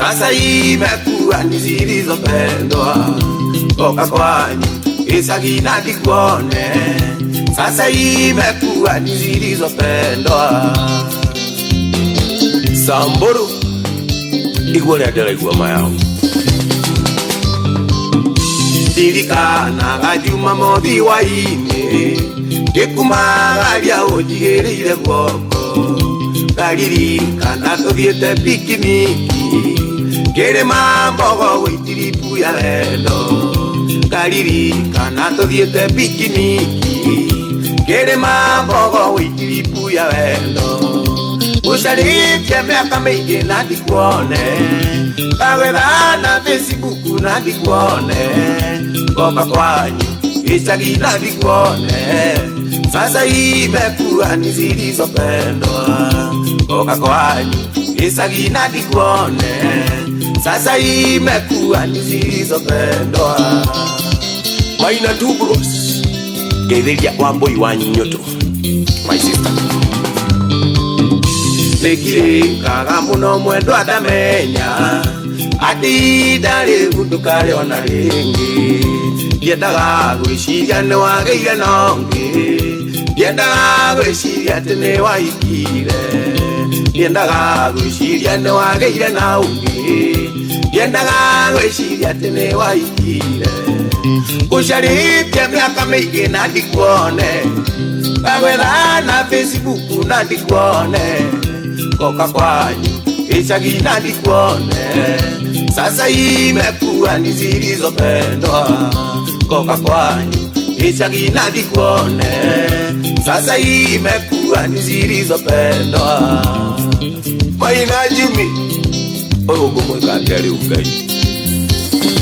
Sasa imekuwa ni zilizopendwa. Toka kwanyu icagi na ndikuone. Sasa imekuwa ni zilizopendwa. Samburu igua rĩa ndĩraigua mayao. Ndirikanaga Jumamothi hwaĩ-inĩ, ngĩkumagaria ũnjigĩrĩire guoko. Ngaririkana tũthiĩte pikiniki, ngĩrĩma mbogo gwĩtiribu ya wendo. Ngaririkana tũthiĩte pikiniki, ngĩrĩma mbogo gwĩtiribu ya wendo. Ũcarĩtie mĩaka mĩingĩ na ndikuone, ngagwetha na Facebook na ndikuone. Ngoka kwanyu icagi na ndikuone. Sasa imekuwa ni zilizopendwa. Ngoka kwanyu icagi na ndikuone. Sasa imekuwa ni zilizopendwa. Maina two bros. Geithiria Wambui wa Nyoto. My sister. Nĩngirĩkaga mũno mwendwa ndamenya atĩ ihinda rĩu ndũkarĩona rĩngĩ. Ndiendaga gwĩciria nĩwagĩire na ũngĩ, ndiendaga gwĩciria atĩ nĩwahikire. Ndiendaga gwĩciria nĩwagĩire na ũngĩ, ndiendaga gwĩciria atĩ nĩwahikire. Ngũcarĩtie mĩaka mĩingĩ na ndikuone, ngagwetha na Facebook na ndikuone. Ngoka kwanyu icagi na ndikuone. Sasa imekuwa ni zilizopendwa. Ngoka kwanyu icagi na ndikuone. Sasa imekuwa ni zilizopendwa. Maina Jimmy ũyũ ngũmwĩka atĩa rĩu Ngai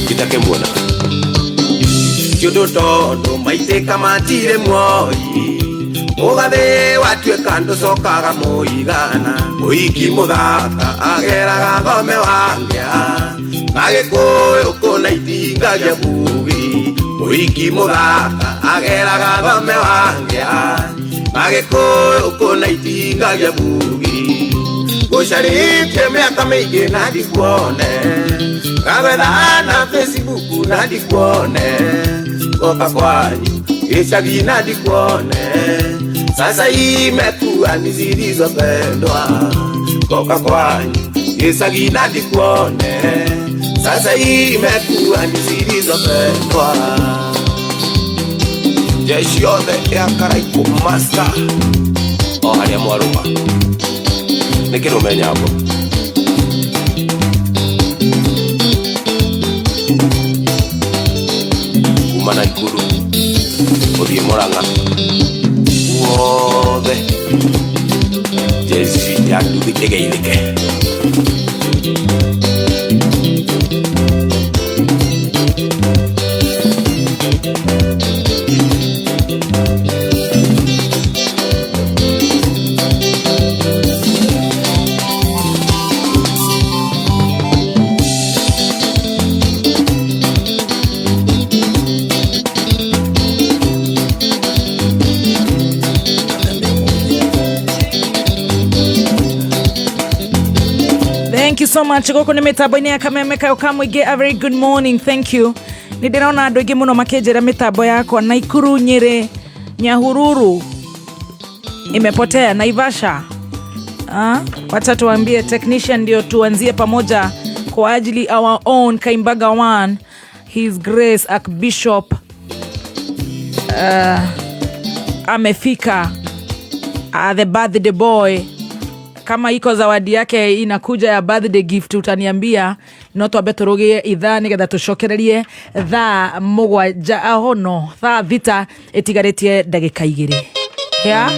itakĩmuona ti ũndũ tondũ maitĩka matirĩ muoyi. Mũgathĩ watuĩka ndũcokaga mũigana. Mũhiki mũthaka ageraga thome wangĩa, na Gĩkũyũ kũna itingagia bugi. Mũhiki mũthaka ageraga thome wangĩa, na Gĩkũyũ kũna itingagia bugi. Ngũcarĩtie mĩaka mĩingĩ na ndikuone, ngagwetha na Facebook na ndikuone. Ngoka kwanyu icagi na ndikuone. Sasa imekuwa ni zilizopendwa. Ngoka kwanyu icagi na ndikuone. Sasa imekuwa ni zilizopendwa. Jeshi yothe ya Karaikũ Master o harĩa mwarũma nĩ kĩrũme nyambo. Kuma Naikuru ũthiĩ Mũrang'a wothe jeshi ya nduthi ĩgeithĩke. Thank you so much. Gũkũ nĩ mĩtambo-inĩ ya Kameme Kayo ka Mũingĩ. A very good morning. Thank you. Nĩ ndĩrona andũ aingĩ mũno makĩnjĩra mĩtambo yakwa Naikuru, Nyĩrĩ, Nyahururu imepotea, Naivasha. Wacha tuambie technician ndio tuanzie pamoja kwa ajili our own Kaimbaga one, His Grace Archbishop amefika, the birthday boy. Kama iko zawadi yake inakuja ya birthday gift utaniambia, no twambe turugie ithaa nigetha tucokererie thaa 7 ahono thaa 6 itigarĩtie ndagĩka 2. Yeah?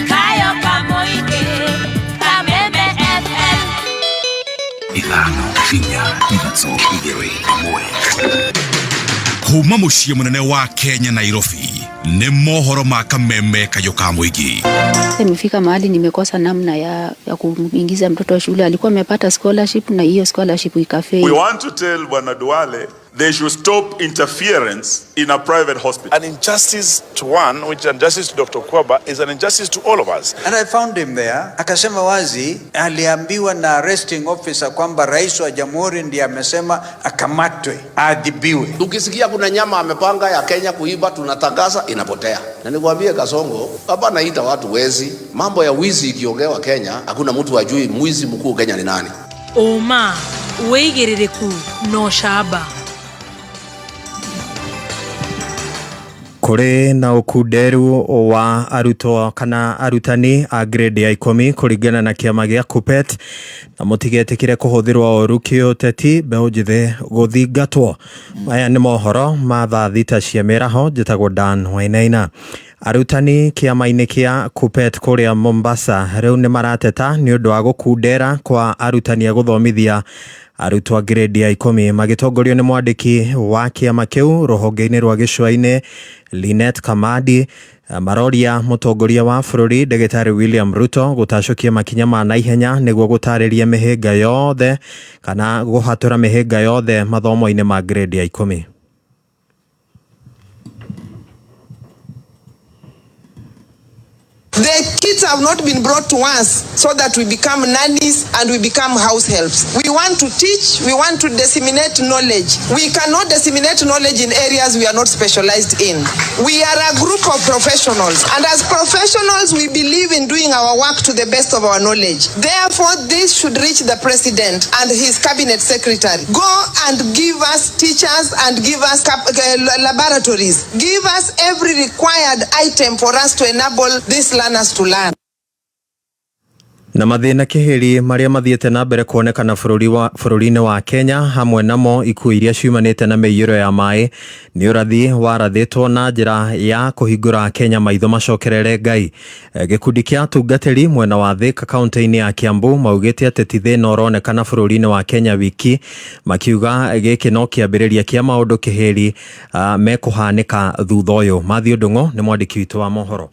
Kayo Kamoige, Kameme FM. 5 4 3 2 1. Kuma mũciĩ mũnene wa Kenya Nairobi nĩ mohoro ma Kameme Kayo ka Mũingĩ. Imefika mahali nimekosa namna ya kumwingiza mtoto wa shule. Alikuwa amepata scholarship na hiyo scholarship ikafail. We want to tell Bwana Duale They should stop interference in a private hospital. An injustice to one, which is injustice to Dr. Kwaba, is an injustice to all of us. And I found him there. Akasema wazi, aliambiwa na arresting officer kwamba rais wa jamhuri ndiye amesema akamatwe, aadhibiwe. Tukisikia kuna nyama amepanga ya Kenya kuiba, tunatangaza inapotea. Na nikwambie Kasongo, hapa naita watu wezi. Mambo ya wizi ikiongewa Kenya, hakuna mtu ajui mwizi mkuu Kenya ni nani. Ũma, wĩigĩrĩrĩku na ũcamba. Kũrĩ na ũkunderu wa arutwo kana arutani a grade ya 10 kũringana na kĩama gĩa KUPPET na mũtigetĩkĩre kũhũthĩrwo ũru kĩũteti mbeũ njĩthĩ gũthingatwo. Maya nĩ mohoro ma thaa 6 cia mĩaraho. Njĩtagwo Dan Wainaina. Arutani kĩama-inĩ kĩa KUPPET kũrĩa Mombasa rĩu nĩ marateta nĩ ũndũ wa gũkundera kwa arutani a gũthomithia arutwo a grade ya 10 magĩtongorio nĩ mwandĩki wa kĩama kĩu rũhonge-inĩ rwa gĩcũa-inĩ Linet Kamadi. Maroria mũtongoria wa bũrũri Ndagĩtarĩ William Ruto gũtacũkia makinya ma naihenya nĩguo gũtarĩria mĩhĩnga yothe kana gũhatũra mĩhĩnga yothe mathomo-inĩ ma grade ya 10. The kids have not been brought to us so that we become nannies and we become house helps. We want to teach, we want to disseminate knowledge. We cannot disseminate knowledge in areas we are not specialized in. We are a group of professionals, and as professionals, we believe in doing our work to the best of our knowledge. Therefore, this should reach the president and his cabinet secretary. Go and give us teachers and give us laboratories. Give us every required item for us to enable these learners to learn. Na mathĩna kĩhĩri marĩa mathiĩte na mbere kuonekana bũrũri-inĩ wa Kenya hamwe namo ikuũ iria ciumanĩte na mĩiyũro ya maĩ nĩ ũrathi warathĩtwo na njĩra ya kũhingũra Kenya maitho macokerere Ngai. Gĩkundi kĩa atungatĩri mwena wa Thika kaunti-inĩ ya Kiambu maugĩte atĩ ti thĩna ũronekana bũrũri-inĩ wa Kenya wiki, makiuga gĩkĩ no kĩambĩrĩria kĩa maũndũ kĩhĩri mekũhanĩka thutha ũyũ. Matthew Ndung'u nĩ mwandĩki witũ wa mohoro.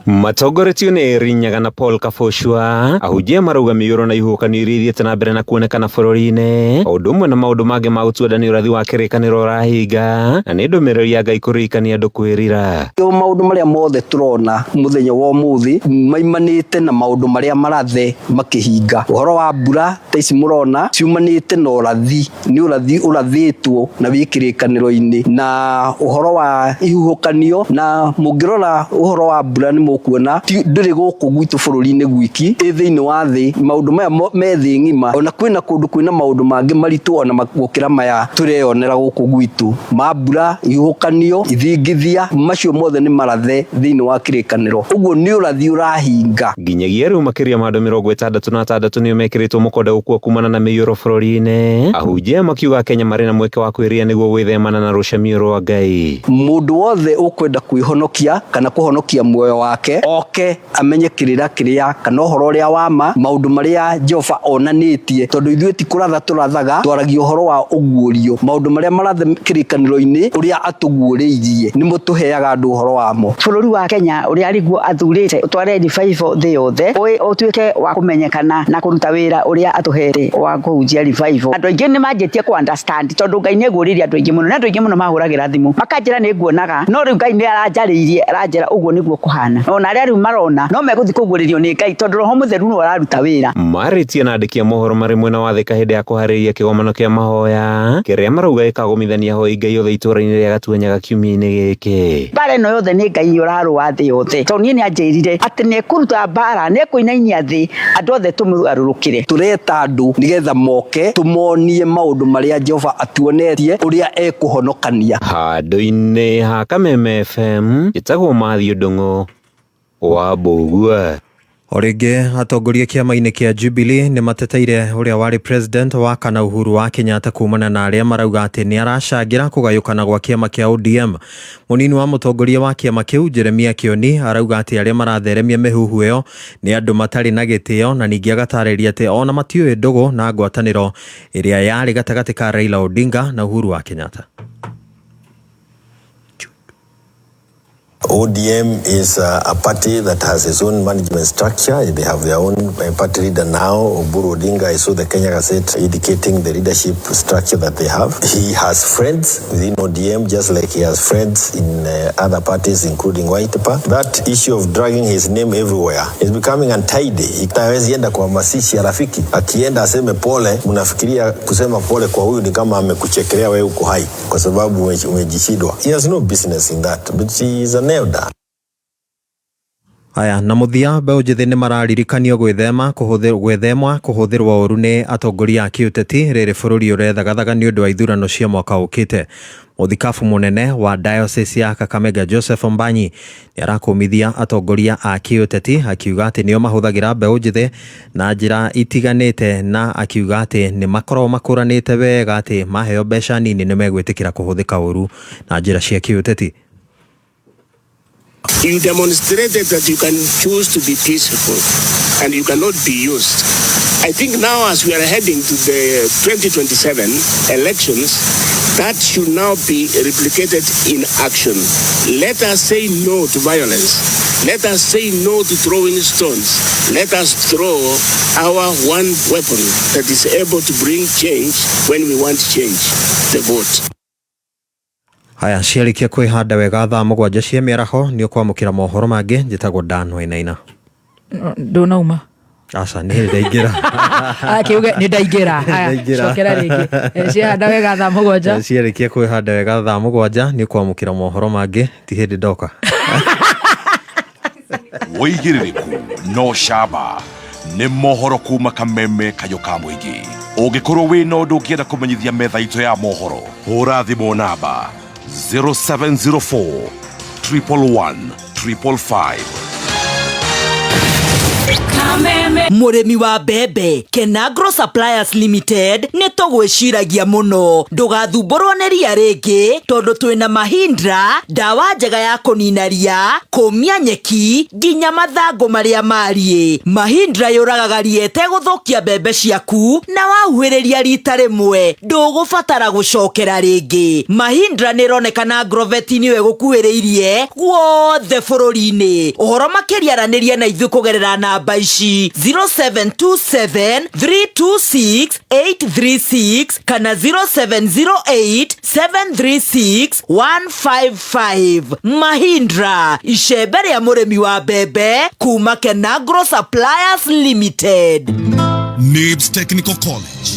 Matongoretio nĩ Rinyaga na Paul Kabochwa ahunjia marauga mĩiyũro na ihuhũkanio iria ithiĩte na mbere na kuonekana bũrũri-inĩ o ũndũ ũmwe na maũndũ mangĩ ma gũtua nĩ ũrathi wa kĩrĩkanĩro ũrahinga na nĩ ndũmĩrĩri ya Ngai kũririkania andũ kwĩrira. Maũndũ marĩa mothe tũrona mũthenya wa ũmũthĩ maimanĩte na maũndũ marĩa marathe makĩhinga. Ũhoro wa mbura ta ici mũrona ciumanĩte na ũrathi, nĩ ũrathi ũrathĩtwo na wĩ kĩrĩkanĩro-inĩ, na ũhoro wa ihuhũkanio, na mũngĩrora ũhoro wa mbura nĩ mũkuona ndĩrĩ gũkũ gwitũ bũrũri-inĩ gwiki, ĩ thĩinĩ wa thĩ maũndũ maya me thĩ ng'ima, ona kwĩna kũndũ kwĩna maũndũ mangĩ maritũ ona gũkĩra maya tũreyonera gũkũ gwitũ ma mbura, ihuhũkanio, ithingithia, macio mothe nĩ marathe thĩinĩ wa kĩrĩkanĩro. Ũguo nĩ ũrathi ũrahinga. Nginyagia rĩu makĩria ma andũ 66 nĩo mekĩrĩtwo mũkonde gũkua kumana na mĩiyũro bũrũri-inĩ, ahunjia makiuga Kenya marĩ na mweke wa kwĩrira nĩguo gwĩthemana na rũcemio rwa Ngai. Mũndũ wothe ũkwenda kwĩhonokia kana kũhonokia muoyo wake oke amenye kĩrĩra kĩrĩa kana ũhoro ũrĩa wa ma, maũndũ marĩa Jehova onanĩtie, tondũ ithuĩ ti kũratha tũrathaga, twaragia ũhoro wa ũguũrio, maũndũ marĩa marathe kĩrĩkanĩro-inĩ ũrĩa atũguũrĩirie nĩmo tũheaga andũ ũhoro wamo. Bũrũri wa Kenya ũrĩa arĩguo athurĩte ũtware revival thĩ yothe, ũtuĩke wa kũmenyekana na kũruta wĩra ũrĩa atũhete wa kũhunjia revival. Andũ aingĩ nĩ manjĩtie kũ understand tondũ Ngai nĩ aguũrĩirie andũ aingĩ mũno, na andũ aingĩ mũno mahũragĩra thimũ makanjĩra nĩ nguonaga, no rĩu Ngai nĩ aranjarĩirie aranjĩra ũguo nĩguo kũhana. Ona arĩa rĩu marona no megũthiĩ kũguũrĩrio nĩ Ngai tondũ Roho Mũtheru nĩwe ũraruta wĩra. Marĩtie na andĩki a mohoro marĩ mwena wa Thika hĩndĩ ya kũharĩrĩria kĩgomano kĩa mahoya kĩrĩa marauga gĩkagomithania ahoi Ngai othe itũũra-inĩ rĩa Gatuanyaga kiumia-inĩ gĩkĩ. Mbara ĩno yothe nĩ Ngai ũrarũa thĩ yothe, tondũ niĩ nĩanjĩrire atĩ nĩekũruta mbara, nĩekũinainia thĩ, andũ othe tũmũgarũrũkĩre. Tũreta andũ nĩgetha moke tũmonie maũndũ marĩa Jehova atuonetie ũrĩa ekũhonokania. Handũ-inĩ ha Kameme FM njĩtagwo Matthew Ndung'u wa Mbũgua. O rĩngĩ atongoria kĩama-inĩ kĩa Jubilee nĩ mateteire ũrĩa warĩ president wa kana Uhuru wa Kenyatta kumana na arĩa marauga atĩ nĩ aracangĩra kũgayũkana gwa kĩama kĩa ODM. Mũnini wa mũtongoria wa kĩama kĩu Jeremia Kioni arauga atĩ arĩa maratheremia mĩhuhu ĩyo nĩ andũ matarĩ na gĩtĩo, na ningĩ agatarĩria atĩ ona matiũĩ ndũgũ na ngwatanĩro ĩrĩa yarĩ gatagatĩ ka Raila Odinga na Uhuru wa Kenyatta. ODM is a party that has its own management structure. They have their own party leader now, Oburu Odinga. I saw the Kenya Gazette indicating the leadership structure that they have. He has friends within ODM, just like he has friends in other parties, including Wiper. That issue of dragging his name everywhere is becoming untidy. Hawezi enda kwa mazishi ya rafiki, akienda aseme pole, mnafikiria kusema pole kwa huyu ni kama amekuchekelea wewe uko hai kwa sababu umejishindwa. He has no business in that, but he is an elder. Aya, na mũthia, mbeũ njĩthĩ nĩ mararirikanio gwĩthema gwĩthema kũhũthĩrwo ũru nĩ atongoria a kĩũteti rĩrĩ bũrũri ũrethagathaga nĩ ũndũ wa ithurano cia mwaka ũkĩte. Mũthikabu mũnene wa Diocese ya Kakamega Joseph Mbanyi nĩ arakũmithia atongoria a kĩũteti, akiuga atĩ nĩo mahũthagĩra mbeũ njĩthĩ na njĩra itiganĩte, na akiuga atĩ nĩ makoragwo makũranĩte wega atĩ maheo mbeca nini nĩ megwĩtĩkĩra kũhũthĩka ũru na njĩra cia kĩũteti. You demonstrated that you can choose to be peaceful and you cannot be used. I think now, as we are heading to the 2027 elections, that should now be replicated in action. Let us say no to violence. Let us say no to throwing stones. Let us throw our one weapon that is able to bring change when we want change, the vote. Haya, ciarĩkia kwĩhanda wega thaa 7 cia mĩaraho nĩ ũkwamũkĩra mohoro mangĩ. Njĩtagwo Dan Wainaina. Ndũnauma. Aca, nĩ hĩndĩ ndaingĩra. Akiuge nĩ ndaingĩra. Haya, Ndaingĩra. Cokera rĩngĩ. Ciahanda wega thaa 7. Ciarĩkia kwĩhanda wega thaa 7 nĩ ũkwamũkĩra mohoro mangĩ, ti hĩndĩ ndoka. Wĩigĩrĩrĩku no camba nĩ mohoro kuma kameme kayũ ka mũingĩ. Ũngĩkorwo wĩna ũndũ ũngĩenda kũmenyithia metha itũ ya mohoro, hũra thimũ namba 0704 111 555. Mũrĩmi wa mbembe, Kenagro Suppliers Limited nĩ tũgwĩciragia mũno. Ndũgathumbũrwo nĩ ria rĩngĩ tondũ twĩna Mahindra, ndawa njega ya kũnina ria, kũmia nyeki nginya mathangũ marĩa mariĩ. Mahindra yũragaga ria ĩtegũthũkia mbembe ciaku, na wahuhĩrĩria rita rĩmwe ndũgũbatara gũcokera rĩngĩ. Mahindra nĩ ĩronekana Agrovet-inĩ ĩyo ĩgũkuhĩrĩirie guothe bũrũri-inĩ. Ũhoro makĩria, aranĩria na ithuĩ kũgerera namba ici: 0727 326 836 kana 0708 736 155. Mahindra, icembe rĩa mũrĩmi wa mbembe kuma Kenagro Suppliers Limited. Nibs Technical College.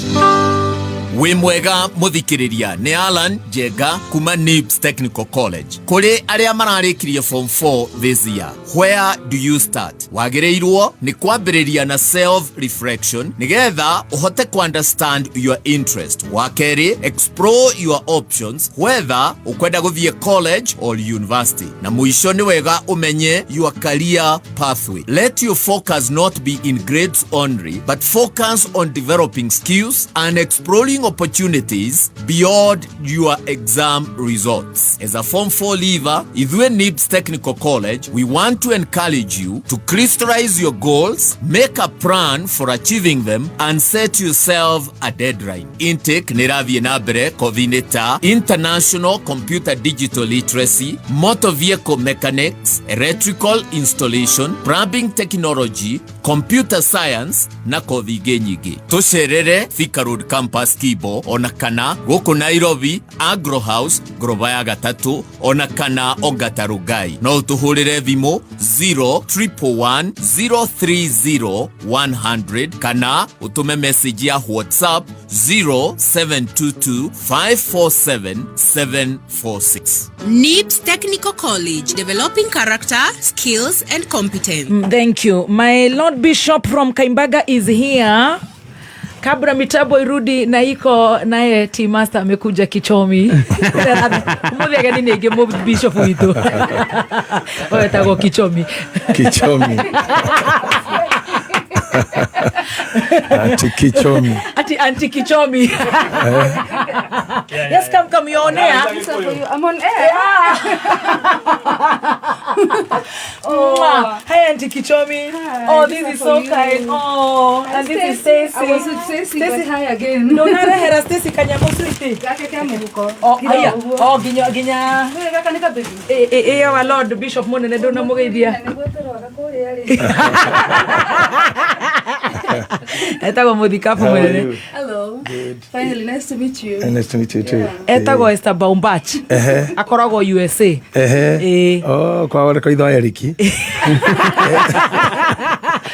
Wĩ mwega mũthikĩrĩria, nĩ Alan Njenga kuma Nibs Technical College. Kũrĩ arĩa mararĩkirie form 4 this year, where do you start? Wagĩrĩirwo nĩ kwambĩrĩria na self reflection nĩgetha ũhote ku understand your interest. Wa kerĩ, explore your options, whether ũkwenda gũthiĩ college or university, na mũico nĩ wega ũmenye your career pathway. Let your focus not be in grades only, but focus on developing skills and exploring opportunities beyond your exam results. As a Form 4 leaver, ithuĩ Nibs Technical College, we want to encourage you to crystallize your goals, make a plan for achieving them, and set yourself a deadline. Intake nĩ ĩrathiĩ na mbere kothi-inĩ ta International Computer Digital Literacy, Motor Vehicle Mechanics, Electrical Installation, Plumbing Technology, Computer Science na kothi ingĩ nyingĩ. Tũcerere Thika Road Campus Kibo, ona kana gũkũ Nairobi Agro House ngoroba ya gatatũ, ona kana Ongata Rongai. No ũtũhũrĩre thimũ 0111 030 100 kana ũtũme message ya WhatsApp 0722 547 746. NIBS Technical College, developing character, skills, and competence. Thank you. My Lord Bishop from Kaimbaga is here. Kabla mitambo irudi na iko naye T Master amekuja kichomi. Umuthi ageni nĩ aingĩ mũ bishop witũ. Oyo etagwo Kichomi. Kichomi. Ati Kichomi. Ati anti Kichomi. Yes, come, come, you're on air. I'm on air. Oh. Hi, Auntie. Auntie Kichomi. Oh, this These is are so for you. kind. Oh, Hi, and this is Stacy. Stacy. I was with Stacy, but hi again. Ndũnarehera Stacy kanyamũ sweetie. Gake ke mũhuko. Oh, Nginya aya. ũguo. Oh, nginya nginya. Gaka nĩ kababy. Ĩ ĩ ĩ our Lord Bishop mũnene ndũnamũgeithia. Nĩguo tũroga kũrĩa rĩ. Etagwo mũthikabu How are mũnene. you? Hello. Good. Finally, nice to meet you. Nice to meet you too. Etagwo Esther Baumbach. Ehe. Akoragwo USA. Ehe. Oh, kwa wale kwa ithe wa Eriki.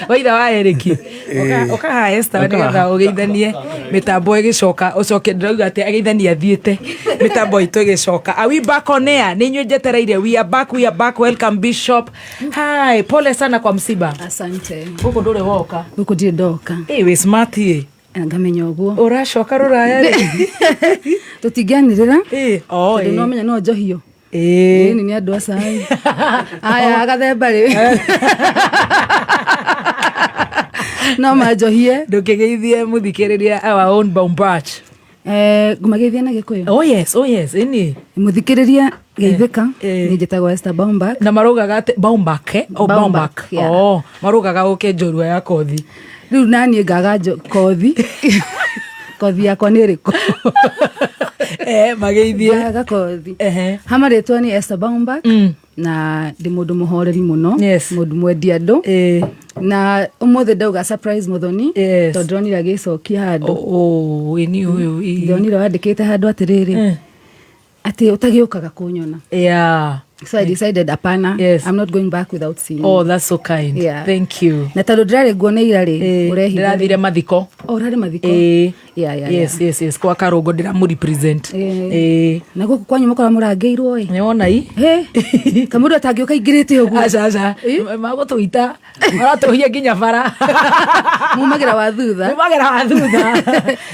Waitha wa Eriki. Ũkaha Esther nĩgetha ũgeithanie mĩtambo ĩgĩcoka ũcoke ndĩrauga atĩ ageithanie athiĩte mĩtambo itũ ĩgĩcoka. Are we back on air? Nĩ inyuĩ njetereire. We are back, we are back. Welcome Bishop. Hi, pole sana kwa msiba. Asante. Gũkũ ndũrĩ woka. Gũkũ ndirĩ ndoka. Ĩ wĩ smart ĩ. Ngamenya ũguo. Ũracoka rũraya rĩ? Tũtingĩanĩrĩra. Oh, Tondũ ĩ. no menya no njohio. Ĩ. Ĩni nĩ andũ a cai. Aya gathemba rĩ. No manjohie. Ndũkĩgeithie mũthikĩrĩria our own Baumbach. Ngũmageithia na Gĩkũyũ. Oh yes, oh yes, ĩni. Mũthikĩrĩria geithĩka. Niĩ njĩtagwo Esther Baumbach. Na maraugaga atĩ Baumbach, eh? Oh, Baumbach, Baumbach. yeah. Oh, maraugaga ũke njorua ya kothi. Rĩu naniĩ ngaga kothi. Kothi yakwa nĩ ĩrĩkũ? Eh, mageithie. Ngaga kothi. Hama rĩtwa nĩ Esther Baumbach. Na ndĩ mũndũ mũhoreri mũno. Yes. Mũndũ mwendi andũ. Na ũmũthĩ ndauga surprise Muthoni. Yes. Tondũ ndĩronire agĩcokia handũ. Oh, ĩni ũyũ. Ĩ. Ndĩronire wandĩkĩte handũ atĩrĩrĩ. Atĩ ũtagĩũkaga kũnyona. Yeah. So I decided hapana. Yes. I'm not going back without seeing Oh, you. that's so kind. Yeah. Thank you. Na tondũ ndĩrarĩ nguona ira rĩ, ũrehinda Ndĩrathire mathiko. Oh, ũrarĩ mathiko. Ĩ. Yeah, Yes, yeah. yes, yes. Kwa Karũngũ ndĩramũ represent. Ĩ. Ĩ. Na gũkũ kwanyu mũkora mũrangĩirwo ĩ. Nĩwona i? Hĩ. Kamũndũ atangĩũka aingĩrĩte ũguo. Aca, aca. Magũtũita. Maratũhia nginya bara. Mumagĩra wa thutha. Mumagĩra wa thutha.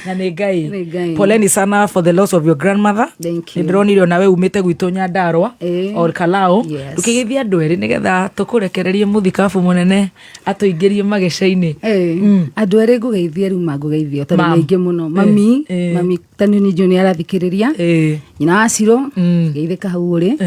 Na nĩ Ngai. Nĩ Ngai. Poleni sana for the loss of your grandmother. Thank you. Nĩ ndĩronire onawe umĩte gwitũ Nyandarũa or Kalau. Yes. Ndũkĩgeithie andũ erĩ nĩgetha tũkũrekererie mũthikabu mũnene atũingĩrie mageca-inĩ. Andũ erĩ ngũgeithie rĩu mangũgeithio tondũ Mam. nĩ aingĩ mũno. Mami, mami tondũ nĩ njũĩ nĩ arathikĩrĩria. Nyina wa Ciro, geithĩka hau ũrĩ.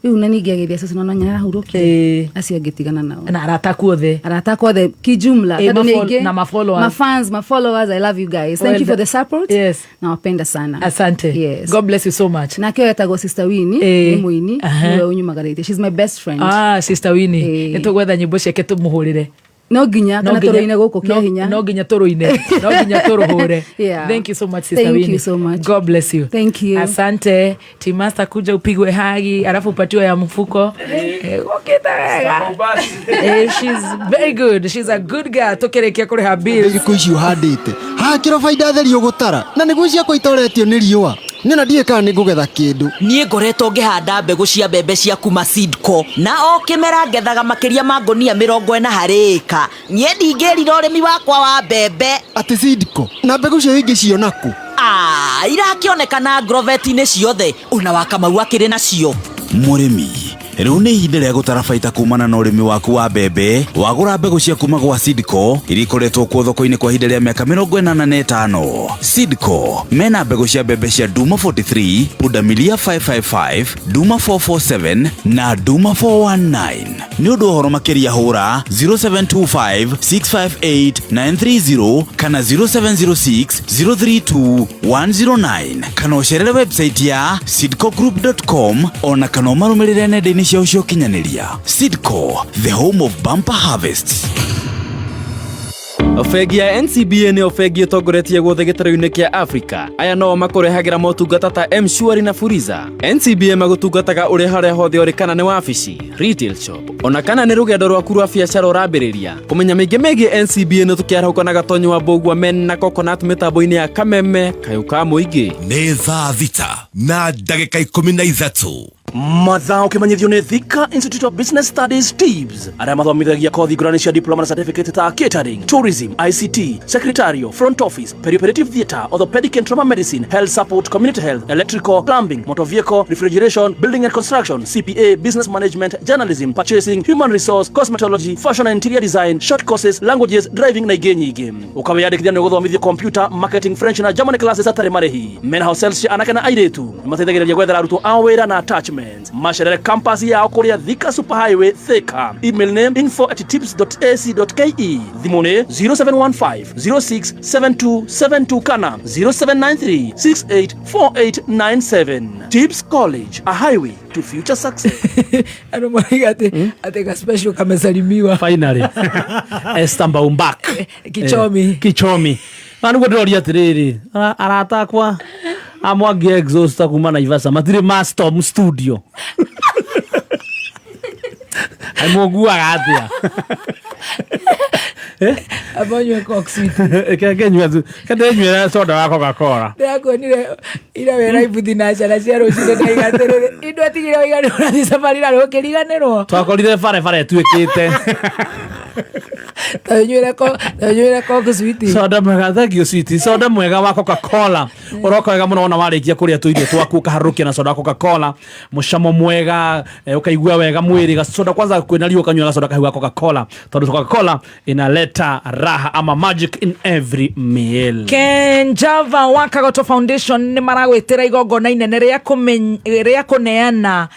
Rĩu na ningĩ ageithia cũcũ na nyina arahurũkire. Acio angĩ tigana nao. Na arata aku othe. Arata akwa othe kijumla. Eh, Tondũ nĩ aingĩ. na ma-followers. Ma-fans, ma-followers, I love you guys. Thank Well you for done. the support. Yes. Nawapenda sana. Asante. Yes. God bless you so much. Nake ũyũ etagwo Sister Winnie, Eh. nĩ mũini, Aha. nĩwe ũnyumagarĩtie. She's my best friend. Ah, Sister Winnie. Nĩ tũgwetha nyĩmbo ciake tũmũhũrĩre. No nginya No kana nginya- tũrũine gũkũ kĩa hinya. No nginya tũrũine. No nginya tũrũhũre. Yeah. Thank you so much Sister Thank Winnie. you so much. God bless you. Thank you. Asante. Timasta kuja upigwe hagi alafu upatiwe ya mfuko. Eh, ukite wega. Eh, she's very good. She's a good girl. Tukĩrĩkia kũrĩha bills. Thikũ ici ũhandĩte haha kĩro baida theri ũgũtara na nĩguo ciakwa itoretio nĩ riũa niĩ na ndiũĩ kana nĩ ngũgetha kĩndũ. Niĩ ngoretwo ngĩhanda mbegũ cia mbembe cia kuma Seedco na o kĩmera ngethaga makĩria ma ngũnia 40 harĩ ĩka. Niĩ ndingĩrira ũrĩmi wakwa wa mbembe. Atĩ Seedco na mbegũ cio ingĩciona kũ? Ah, irakĩonekana ngroveti-inĩ ciothe ona wa Kamau akĩrĩ nacio. Mũrĩmi rĩu nĩ ihinda rĩa gũtara baita kumana na ũrĩmi waku wa mbembe wagũra mbegũ cia kuma gwa Seedco iria ikoretwo kuo thoko-inĩ kwa ihinda rĩa mĩaka 85. Seedco mena mbegũ cia mbembe cia Duma 43, Pundamilia 555, Duma 447 na Duma 419. Nĩ ũndũ wa ũhoro makĩria hũra 0725 658 930 kana 0706 032 109 kana ũcerere website ya seedcogroup.com ona kana ũmarũmĩrĩre nenda-inĩ ciao cia ũkinyanĩria. Seedco, the home of bumper harvests. Bengi ya NCBA nĩyo bengi ĩtongoretie guothe gĩtarũ-inĩ kĩa Africa. Aya nao makũrehagĩra motungata ta M-Shwari na Fuliza. NCBA magũtungataga ũrĩ harĩa hothe ũrĩ kana nĩ wabici, retail shop, ona kana nĩ rũgendo rwaku rwa biacara ũrambĩrĩria. Kũmenya mĩingĩ megiĩ NCBA nĩ tũkĩarahũka na Gatonyo wa Mbũgua men na Coconut mĩtambo-inĩ ya Kameme kayũ ka mũingĩ. Nĩ thaa 6 na ndagĩka 13. Mathaa ũkĩmenyithio nĩ Thika Institute of Business Studies TIBS arĩa mathomithagia kothi ngũrani cia diploma na certificate ta catering, tourism, ICT, secretarial, front office, perioperative theatre, orthopedic and trauma medicine, health support, community health, electrical, plumbing, motor vehicle, refrigeration, building and construction, CPA, business management, journalism, purchasing, human resource, cosmetology, fashion and interior design, short courses, languages, driving na ingĩ nyingĩ. Ũkawĩyandĩkithia nĩ ũgũthomithio computer, marketing, French na German classes atarĩ marĩhi. Mena hostels cia anake na airĩtu. Nĩmateithagĩrĩria gwethera arutwo ao wĩra na attachment. Appointments macerere campus yao kũrĩa Thika Super Highway Thika. Email nĩ info@tips.ac.ke, thimũ nĩ 0715 067272 kana 0793 684897. Tips College, a highway to future success. Andå maraiga atä ka special kamesalimiwa. Finally Esther Mbaumbak. Kichomi. Kichomi na nĩguo ndĩroria atĩrĩrĩ, arata akwa a Mwangi Exhauster kuma Naivasha matirĩ ma Storm Studio ai mũnguaga atĩa? Amanyue Coke Sweet. Kenyua tu kendenyuĩra soda wa Coca-Cola. Ndĩrakuonire ira wĩra ibuthi na cara cia rũcinĩ, ndaiga atĩrĩrĩ, indũ atigire waiga nĩ ũrathiĩ cabarĩ na rũkĩriganĩrwo. Twakorire barabara ĩtuĩkĩte. Tanyuĩre Coke Sweet. Soda mwega, thank you sweet. Soda mwega wa Coca-Cola ũroka wega mũno wona warĩkia kũrĩa tũirio twaku, ũkaharũrũkia na soda wa Coca-Cola, mũcamo mwega, ũkaigua wega mwĩrĩ. Gasoda kwanza kwĩna riũa, ũkanyua gasoda kahiũ ga Coca-Cola, tondũ Coca-Cola inaleta raha ama magic in every meal. Kenjava wa Kagoto Foundation nĩ maragwĩtĩra igongona inene rĩa kũneana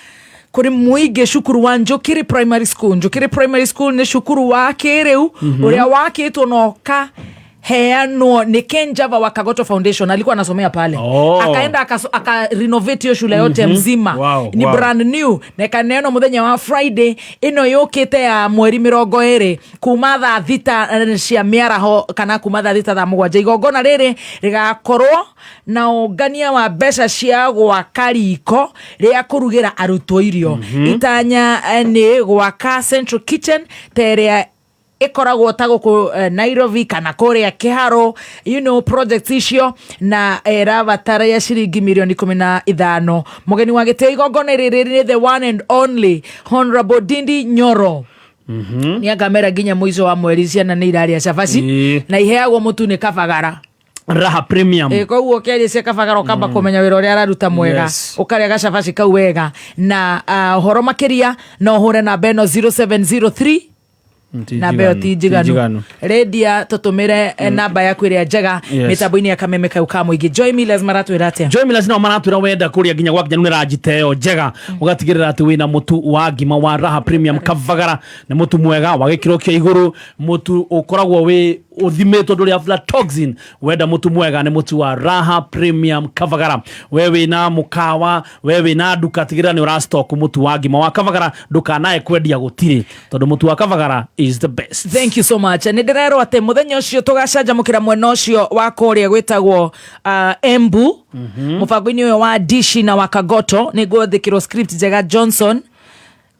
kũrĩ mũingĩ cukuru wa Njũkĩrĩ Primary School. Njũkĩrĩ Primary School nĩ cukuru wa kĩrĩu ũrĩa wakĩtwo na ũkaheanwo nĩ Kenjava wa Kagoto Foundation. Alikuwa anasomea pale. Akaenda aka renovate hiyo shule yote mzima. Ni brand new na ĩkaneanwo mũthenya wa Friday ĩno yũkĩte ya mweri 20 kuma thaa 6 cia mĩaraho kana kuma thaa 6 thaa 7. Igongona rĩrĩ rĩgakorwo na ũngania wa mbeca cia gwaka riko rĩa kũrugĩra arutwo irio. Itanya nĩ gwaka central kitchen ta ĩrĩa ĩkoragwo ta gũkũ Nairobi kana kũrĩa Kĩharo, projects icio, na ĩrabatara ya ciringi mirioni 15. Mũgeni wa gĩtĩo igongona rĩrĩ nĩ the one and only Honorable Ndindi Nyoro. Nĩ angamera nginya mũico wa mweri ciana nĩ irarĩa cabaci na iheagwo mũtu nĩ Kabagara. Raha Premium. Koguo ũkĩaria cia Kabagara ũkamba kũmenya wĩra ũrĩa araruta mwega. Ũkarĩa gacabaci kau wega na ũhoro makĩria no ũhũre namba ĩno 0703, namba ĩyo ti njiganu, rendia tũtũmĩre namba yaku ĩrĩa njega. Mĩtambo-inĩ ya kameme kau ka mũingĩ, Joy Millers maratwĩra atĩa? Joy Millers nao maratwĩra wenda kũrĩa nginya gwakinya nĩ ranjita ĩyo njega, ũgatigĩrĩra atĩ wĩna mũtu wa ngima wa Raha Premium Kavagara. Nĩ mũtu mwega wa gĩkĩro kĩa igũrũ, mũtu ũkoragwo wĩ ũthimĩtwo ndũrĩ aflatoxin. Wenda mũtu mwega nĩ mũtu wa Raha Premium Kavagara. We wĩna mũkawa, we wĩna nduka, tigĩrĩra nĩ ũra stock mũtu wa ngima wa Kavagara, ndũkanae kwendia gũtirĩ, tondũ mũtu wa Kavagara is the best. Thank you so much. Nä ndärerwo atä må thenya å cio tå gacanjamå mwena å cio wa kå rä a gwä tagwo Embu må bango-inä å yå wa Dishi na wa Kagoto nä ngåthä kä rwo script njega. Johnson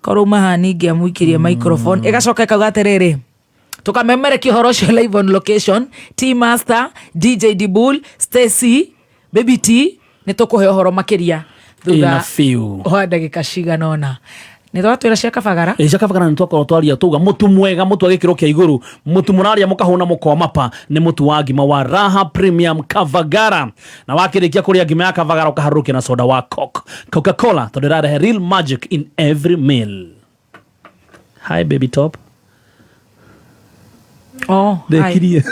korwo uma haha ningä amũikĩrie microphone ĩgacoka ĩkauga atĩrĩrĩ, tũkamemerekia ũhoro ũcio live on location. T Master, DJ Dibul, Stacy Baby T, nĩ tũkũhe ũhoro makĩria In a thutha few. wa ndagĩka cigana ũna. Nĩ twatwĩra cia Kabagara. Ĩ, cia Kabagara nĩ twakorwo twaria tuga mũtu mwega, mũtu wa gĩkĩro kĩa igũrũ, mũtu mũraria mũkahũna mũkomapa nĩ mũtu wa ngima wa Raha Premium Kavagara. Na wakĩrĩkia kũrĩa ngima ya Kavagara ũkaharũrũkia na soda wa Coke Coca-Cola, tondũ ĩrarehe real magic in every meal. Hi baby top. Oh, hi. Ndekirie.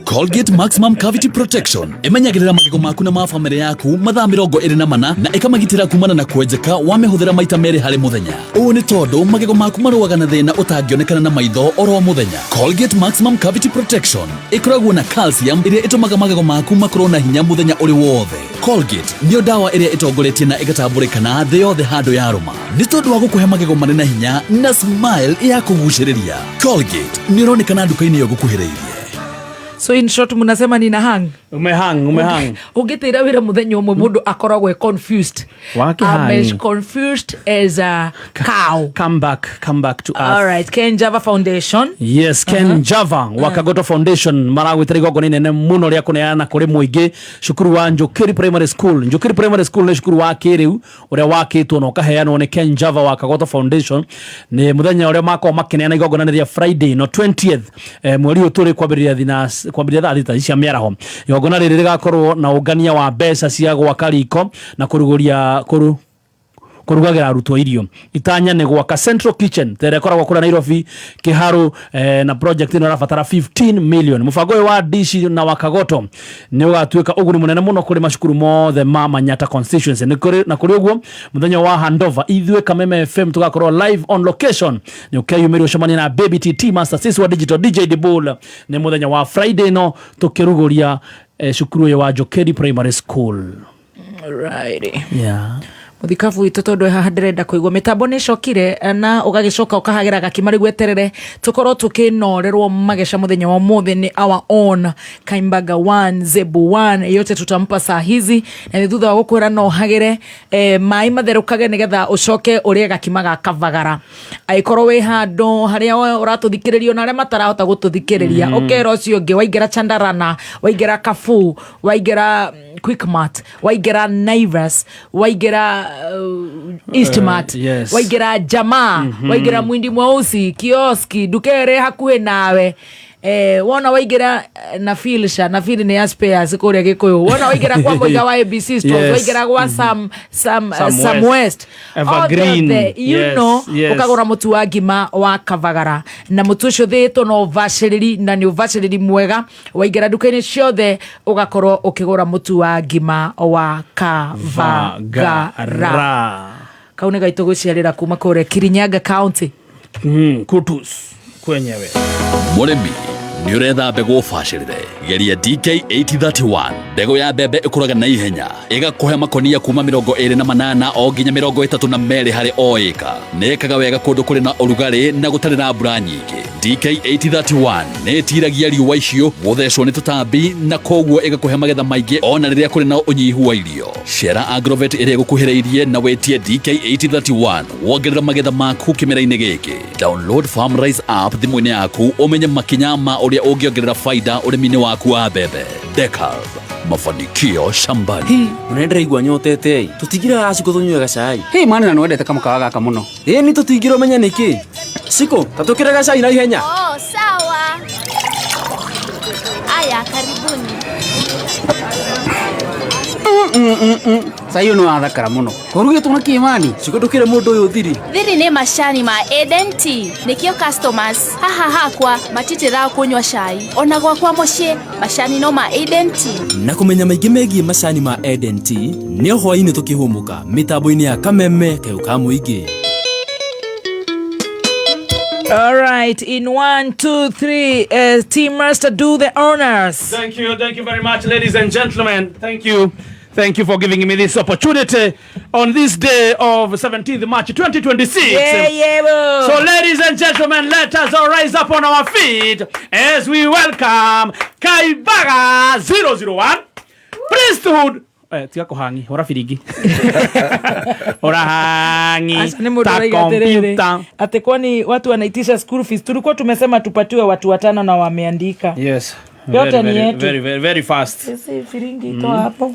Colgate Maximum Cavity Protection ĩmenyagĩrĩra magego maku na ma bamĩrĩ yaku mathaa 24 na ĩkamagitĩra kumana na kwenjeka wamĩhũthĩra maita merĩ harĩ mũthenya. Ũũ nĩ tondũ magego maku marũaga na thĩna ũtangĩonekana na maitho oro mũthenya. Colgate Maximum Cavity Protection ĩkoragwo na calcium ĩrĩa ĩtũmaga magego maku makorwo na hinya mũthenya ũrĩ wothe. Colgate nĩyo ndawa ĩrĩa ĩtongoretie na ĩgatambũrĩkana thĩ yothe handũ yarũma nĩ tondũ wa gũkũhe magego marĩ na hinya na smile ya kũgucĩrĩria. Colgate nĩ ũronekana nduka-inĩ ĩyo gũkuhĩrĩirie. So in short mnasema nina hang. Umehang, umehang. Ũngĩtĩra wĩra mũthenya ũmwe mũndũ akoragwo e confused. Wakĩhang. I'm as confused as a cow. Come back, come back to us. All right, Ken Java Foundation. Yes, Ken Java wa Kagoto Foundation maragwĩtĩra igongona inene mũno rĩa kũneana kũrĩ mũingĩ cukuru wa Njũkĩri Primary School. Njũkĩri Primary School nĩ cukuru wa kĩrĩu ũrĩa wakĩtwo na ũkaheanwo nĩ Ken Java wa Kagoto Foundation. Nĩ mũthenya ũrĩa makorwo makĩneana igongona nĩ rĩa Friday no 20th mweri ũyũ tũrĩ, kwambĩrĩria thina kwambĩrĩria thaa 6 cia mĩaraho. Igongona rĩrĩ rĩgakorwo na ũngania wa mbeca cia gwaka riko na kũrugũria kũru Kũrugagĩra arutwo irio. Itanya nĩ gwaka central kitchen ta ĩrĩa ĩkoragwo kũrĩa Nairobi Kĩharũ, na project ĩno ĩrabatara 15 million. Mũbango ũyũ wa dishi na wa Kagoto nĩ ũgatuĩka ũguni mũnene mũno kũrĩ macukuru mothe ma Manyata constituency. Nĩ kũrĩ na kũrĩ ũguo, mũthenya wa handover ithuĩ Kameme FM tũgakorwo live on location. Nĩ ũkeyumĩria ũcemanie na Baby TT Master Sis wa Digital DJ Dibul. Nĩ mũthenya wa Friday no tũkĩrugũria cukuru ũyũ wa Njokeri Primary School. Alrighty. Yeah. Mũthikabu witũ, tondũ haha ndĩrenda kũigua mĩtambo nĩ ĩcokire, na ũgagĩcoka ũkahagĩra gakima. Rĩu weterere tũkorwo tũkĩnorerwo mageca mũthenya wa ũmũthĩ nĩ our own Kaimbaga 1 Zebu 1. Yote tutampa saa hizi, na nĩ thutha wa gũkwĩra no hagĩre maĩ matherũkage nĩgetha ũcoke ũrĩe gakima ga kavagara. Angĩkorwo wĩ handũ harĩa ũratũthikĩrĩria na arĩa matarahota gũtũthikĩrĩria, ũkera ũcio ũngĩ. Waingĩra Chandarana, waingĩra Carrefour, waingĩra Quickmart, waingĩra Naivas, waingĩra Eastmart, waingĩra Jamaa, waingĩra Mwindi Mweusi kioski, nduka ĩrĩa hakuhĩ nawe, wona waingĩra na Filsha na fil nĩ ya spares kũrĩa Gĩkũyũ, wona waingĩra kwa Mũiga wa ABC Stores, waingĩra gwa Sam Sam Sam West. West. Evergreen. Othe, you know, ũkagũra mũtu wa ngima wa kavagara, na mũtu ũcio ũthĩĩtwo na ũbacĩrĩri, na nĩ ũbacĩrĩri mwega. Waingĩra nduka-inĩ ciothe ũgakorwo ũkĩgũra mũtu wa ngima wa kavagara. Kau nĩ gaitũ gwĩciarĩra kuma kũrĩa Kirinyaga County. Kutus kwenyewe. Mũrĩmi, nĩ ũretha mbegũ bacĩrĩre? Geria DK 8031, mbegũ ya mbembe ĩkũraga na ihenya, ĩgakũhe makonia kuma 28 o nginya 32 harĩ o ĩka. Nĩ ĩkaga wega kũndũ kũrĩ na ũrugarĩ na gũtarĩ na mbura nyingĩ. DK 8031 nĩ ĩtiragia riũa icio, gũthecwo nĩ tũtambi, na koguo ĩgakũhe magetha maingĩ ona rĩrĩa kũrĩ na ũnyihu wa irio. Cera Agrovet ĩrĩa ĩgũkuhĩrĩirie na wĩtie DK 8031 wongerera magetha maku kĩmera-inĩ gĩkĩ. Download Farmrise app thimũ-inĩ yaku ũmenye makinya ma ũrĩa ũngĩongerera faida ũrĩmi-inĩ waku wa mbembe. Dekalb, mafanikio shambani. Mũnene, ndĩraigua nyotete. Tũtingĩra Cikũ tũnyue gacai? Hĩ mani, na nĩwendete kamũkawa gaka mũno. Ĩĩ, nĩ tũtingĩra ũmenye nĩkĩ. Cikũ, tatũkĩre gacai na ihenya. Oh, sawa. Aya, karibuni. Cai ũyũ nĩ wathakara mũno. Kũrugĩtwo na kĩ, mani? Cikũ, ndũkĩre mũndũ ũyũ thiri. Thiri nĩ macani ma Eden Tea. Nĩkĩo customers haha hakwa matitĩraga kũnyua cai. Ona gwakwa mũciĩ macani no ma Eden Tea. Na kũmenya maingĩ megiĩ macani ma Eden Tea nĩ o hwaĩ-inĩ tũkĩhũmũka mĩtambo-inĩ ya Kameme kayũ ka mũingĩ. All right, in one, two, three, Team Master, do the honors. Thank you very much, ladies and gentlemen. Thank you. Thank you for giving me this opportunity on this day of 17th March 2026. Yeah, boo. So, ladies and gentlemen, let us all rise up on our feet as we welcome Kaibaga 001 Priesthood. Tiga kũhangi, hũra biringi. Hũra hangi. Aca, nĩ mũndũ Ta ũraiga atĩrĩrĩ, computer. Atĩ kwani watu wanaitisha school fees? Tulikuwa tumesema tupatiwe watu watano na wameandika. Yes. Yote Very, ni very, yetu. very, very, very fast. Sisi firingi itoa hapo.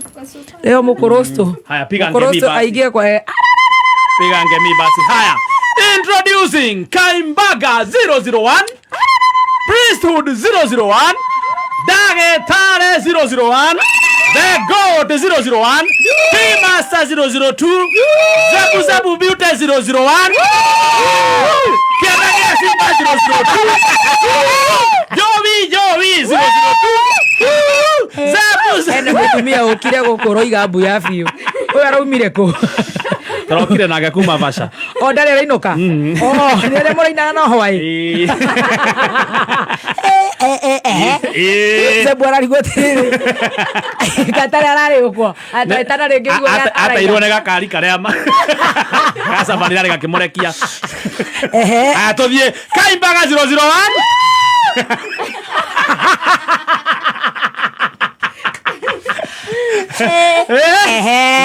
Leo mukorosto. Haya, piga ngemi Mukorosto basi. aingie kwa Piga ngemi basi. Haya. Introducing Kaimbaga 001, Priesthood 001, Dagetare 001, The Goat 001, T-Master 002, Zebu Zebu Beauty 001, Kiandagia Simba 002, Jovi Jovi 002, Zebu Zebu. Ena mũtumia ũkire gũkũ ũroiga mbu ya biũ. Ũyũ araumire kũ? Tũrokire nake kuma Vasha. O ndarĩ arainũka? Oh, nĩ arĩa mũrainaga na hwaĩ? Zebu ararigwo atĩrĩrĩ, gatarĩ ararĩ ũkwo atetana rĩngĩ guo. Ateirwo nĩ gakari karĩa gacabanĩra gakĩmũrekia. Aya, tũthiĩ Kaimbaga 001.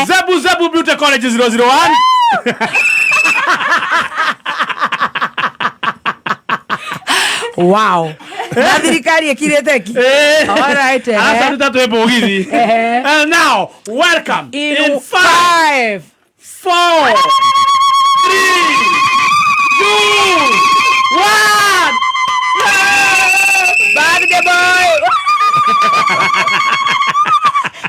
Zebu Zebu Beauty College 001. Wow. Na thirikari ĩkirĩte ki. All right, ehe. Aca ruta twĩ mũgithi. And now, welcome In in 5, 4, 3, 2, 1. Birthday boy.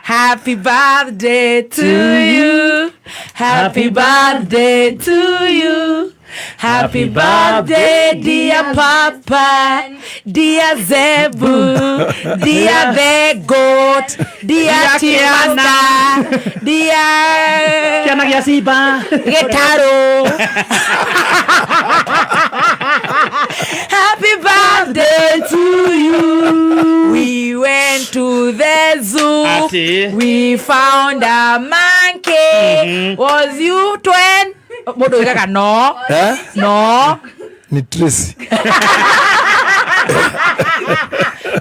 Happy birthday to you. Happy birthday to you. Happy birthday, dear Papa, dear Zebu, dear the goat, dear Tiana, dear Kiana gĩa Simba. Gĩtarũ. Happy birthday to you. We went to the zoo. Ati. We found a monkey. Was you twin? Mũndũ oigaga no. Eh? No. Ni Tracy.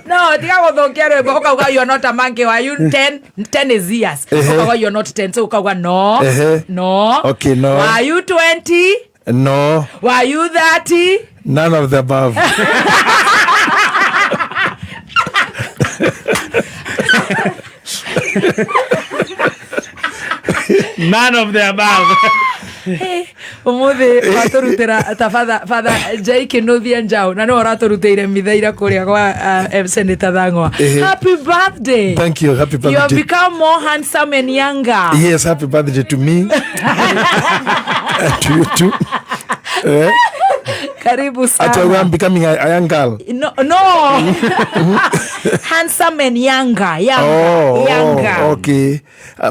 No, tiga gũthũkia rwĩmbo ũkauga you are not a monkey. Were you 10? 10 is years. Ehe. Ũkauga you are not 10. So ũkauga no. Ehe. No. Okay, no. Were you 20? No. Were you 30? None of the above. None of the above. Umuthi watũrutĩra ta father Jay Kinuthia Njau na nĩwe ũratũrutĩire mitha ira kũrĩa gwa Senator Thang'wa. Ehe. Happy birthday. Thank you. Happy You have birthday. become more handsome and younger. Yes, happy birthday to me. And to you too. Eh? Karibu Ati sana. I'm becoming a young girl. No, no. Handsome and younger, younger, younger. Oh, okay.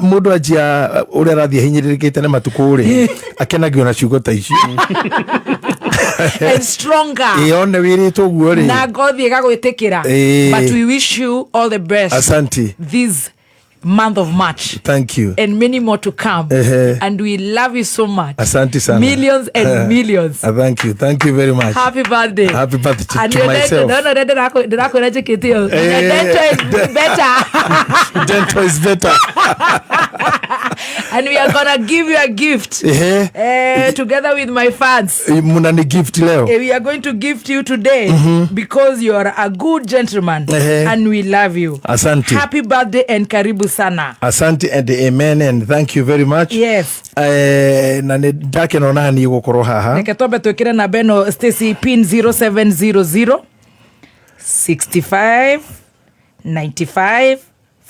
Mũndũ anjia ũrĩa arathiĩ ahinyĩrĩrĩkĩte nĩ matukũ rĩ akenagio na ciugo ta icio. And stronger. Ĩ one wĩrĩtwo ũguo rĩ. Na ngothi ĩgagwĩtĩkĩra. Ĩ. But we wish you all the best. Asante. This month of March. Thank you. And many more to come. Ehe. And we love you so much. Asante sana. Millions and millions. Thank you. Thank you very much. Happy birthday. Happy birthday to, And to your myself. dental, no, no, ndĩrakwĩra njĩkĩte ĩyo. Your Eh. dental is better. Dental is better. And we are gonna give you a gift. Ehe. Together with my fans. Mnani gift leo. We are going to gift you today because you are a good gentleman Ehe. and we love you. Asante. Happy birthday and karibu sana. Asante and amen and thank you very much. Yes. Na nĩ ndakena ona niĩ gũkorwo haha. Reke twambe twĩkĩre namba ĩno Stacy pin 0700 65 95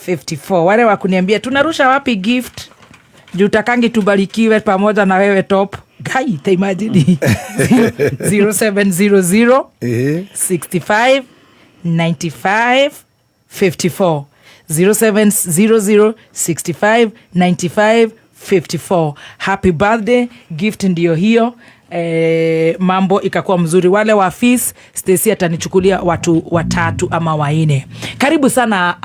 54. Wale wa kuniambia tunarusha wapi gift juu takangi tubarikiwe pamoja na wewe top guy, ta imagine 0700 Ehe. 65 95 54 0700 65 95 54. Happy birthday gift ndiyo hiyo. Mambo ikakuwa mzuri. Wale wa fees Stacy atanichukulia watu watatu ama waine. Karibu sana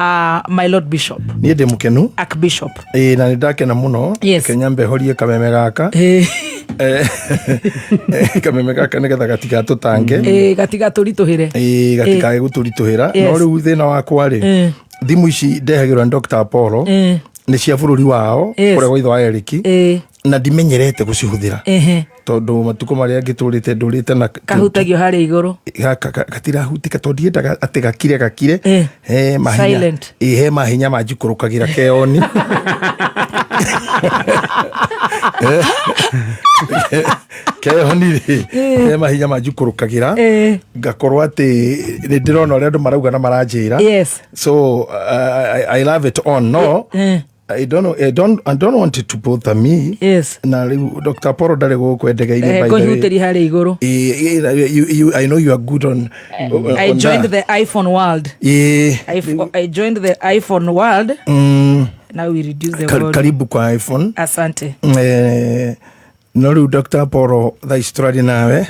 my Lord Bishop. Niĩ ndĩ mũkenu. Archbishop. Ĩ na nĩ ndakena mũno. Yes. Kenya mbehorie kameme gaka. Kameme gaka nĩgetha gatigatũtange. Gatigatũritũhĩre. Ĩ gatikage gũtũritũhĩra. Yes. No rĩu thĩna wakwa rĩ thimũ ici ndehagĩrwo nĩ Dr. Apollo nĩ cia bũrũri wao Yes. kũrĩa gwa ithe wa Eric na ndimenyerete gũcihũthĩra tondũ matukũ marĩa ngĩtũrĩte ndũrĩte na Kahutagio harĩa igũrũ. Gaka gatirahutika tondũ ndiendaga atĩ gakire he mahinya. Silent. Ĩ he mahinya manjikũrũkagĩra keoni. Keoni rĩ he mahinya manjikũrũkagĩra ngakorwo atĩ nĩ ndĩrona ũrĩa andũ marauga na maranjĩra. Yes. So I love it on no. I don't know, I don't want it to bother me. Yes. Na rĩu Dr. Apollo ndarĩ gũkũ endegeire by the way. Ngũhutĩria harĩa igũrũ. I know you are good on I on joined that. the iPhone world. I joined the iPhone world. Now we reduce the volume. Karibu kwa iPhone. Asante. No rĩu Dr. Apollo thaa ici tũraria nawe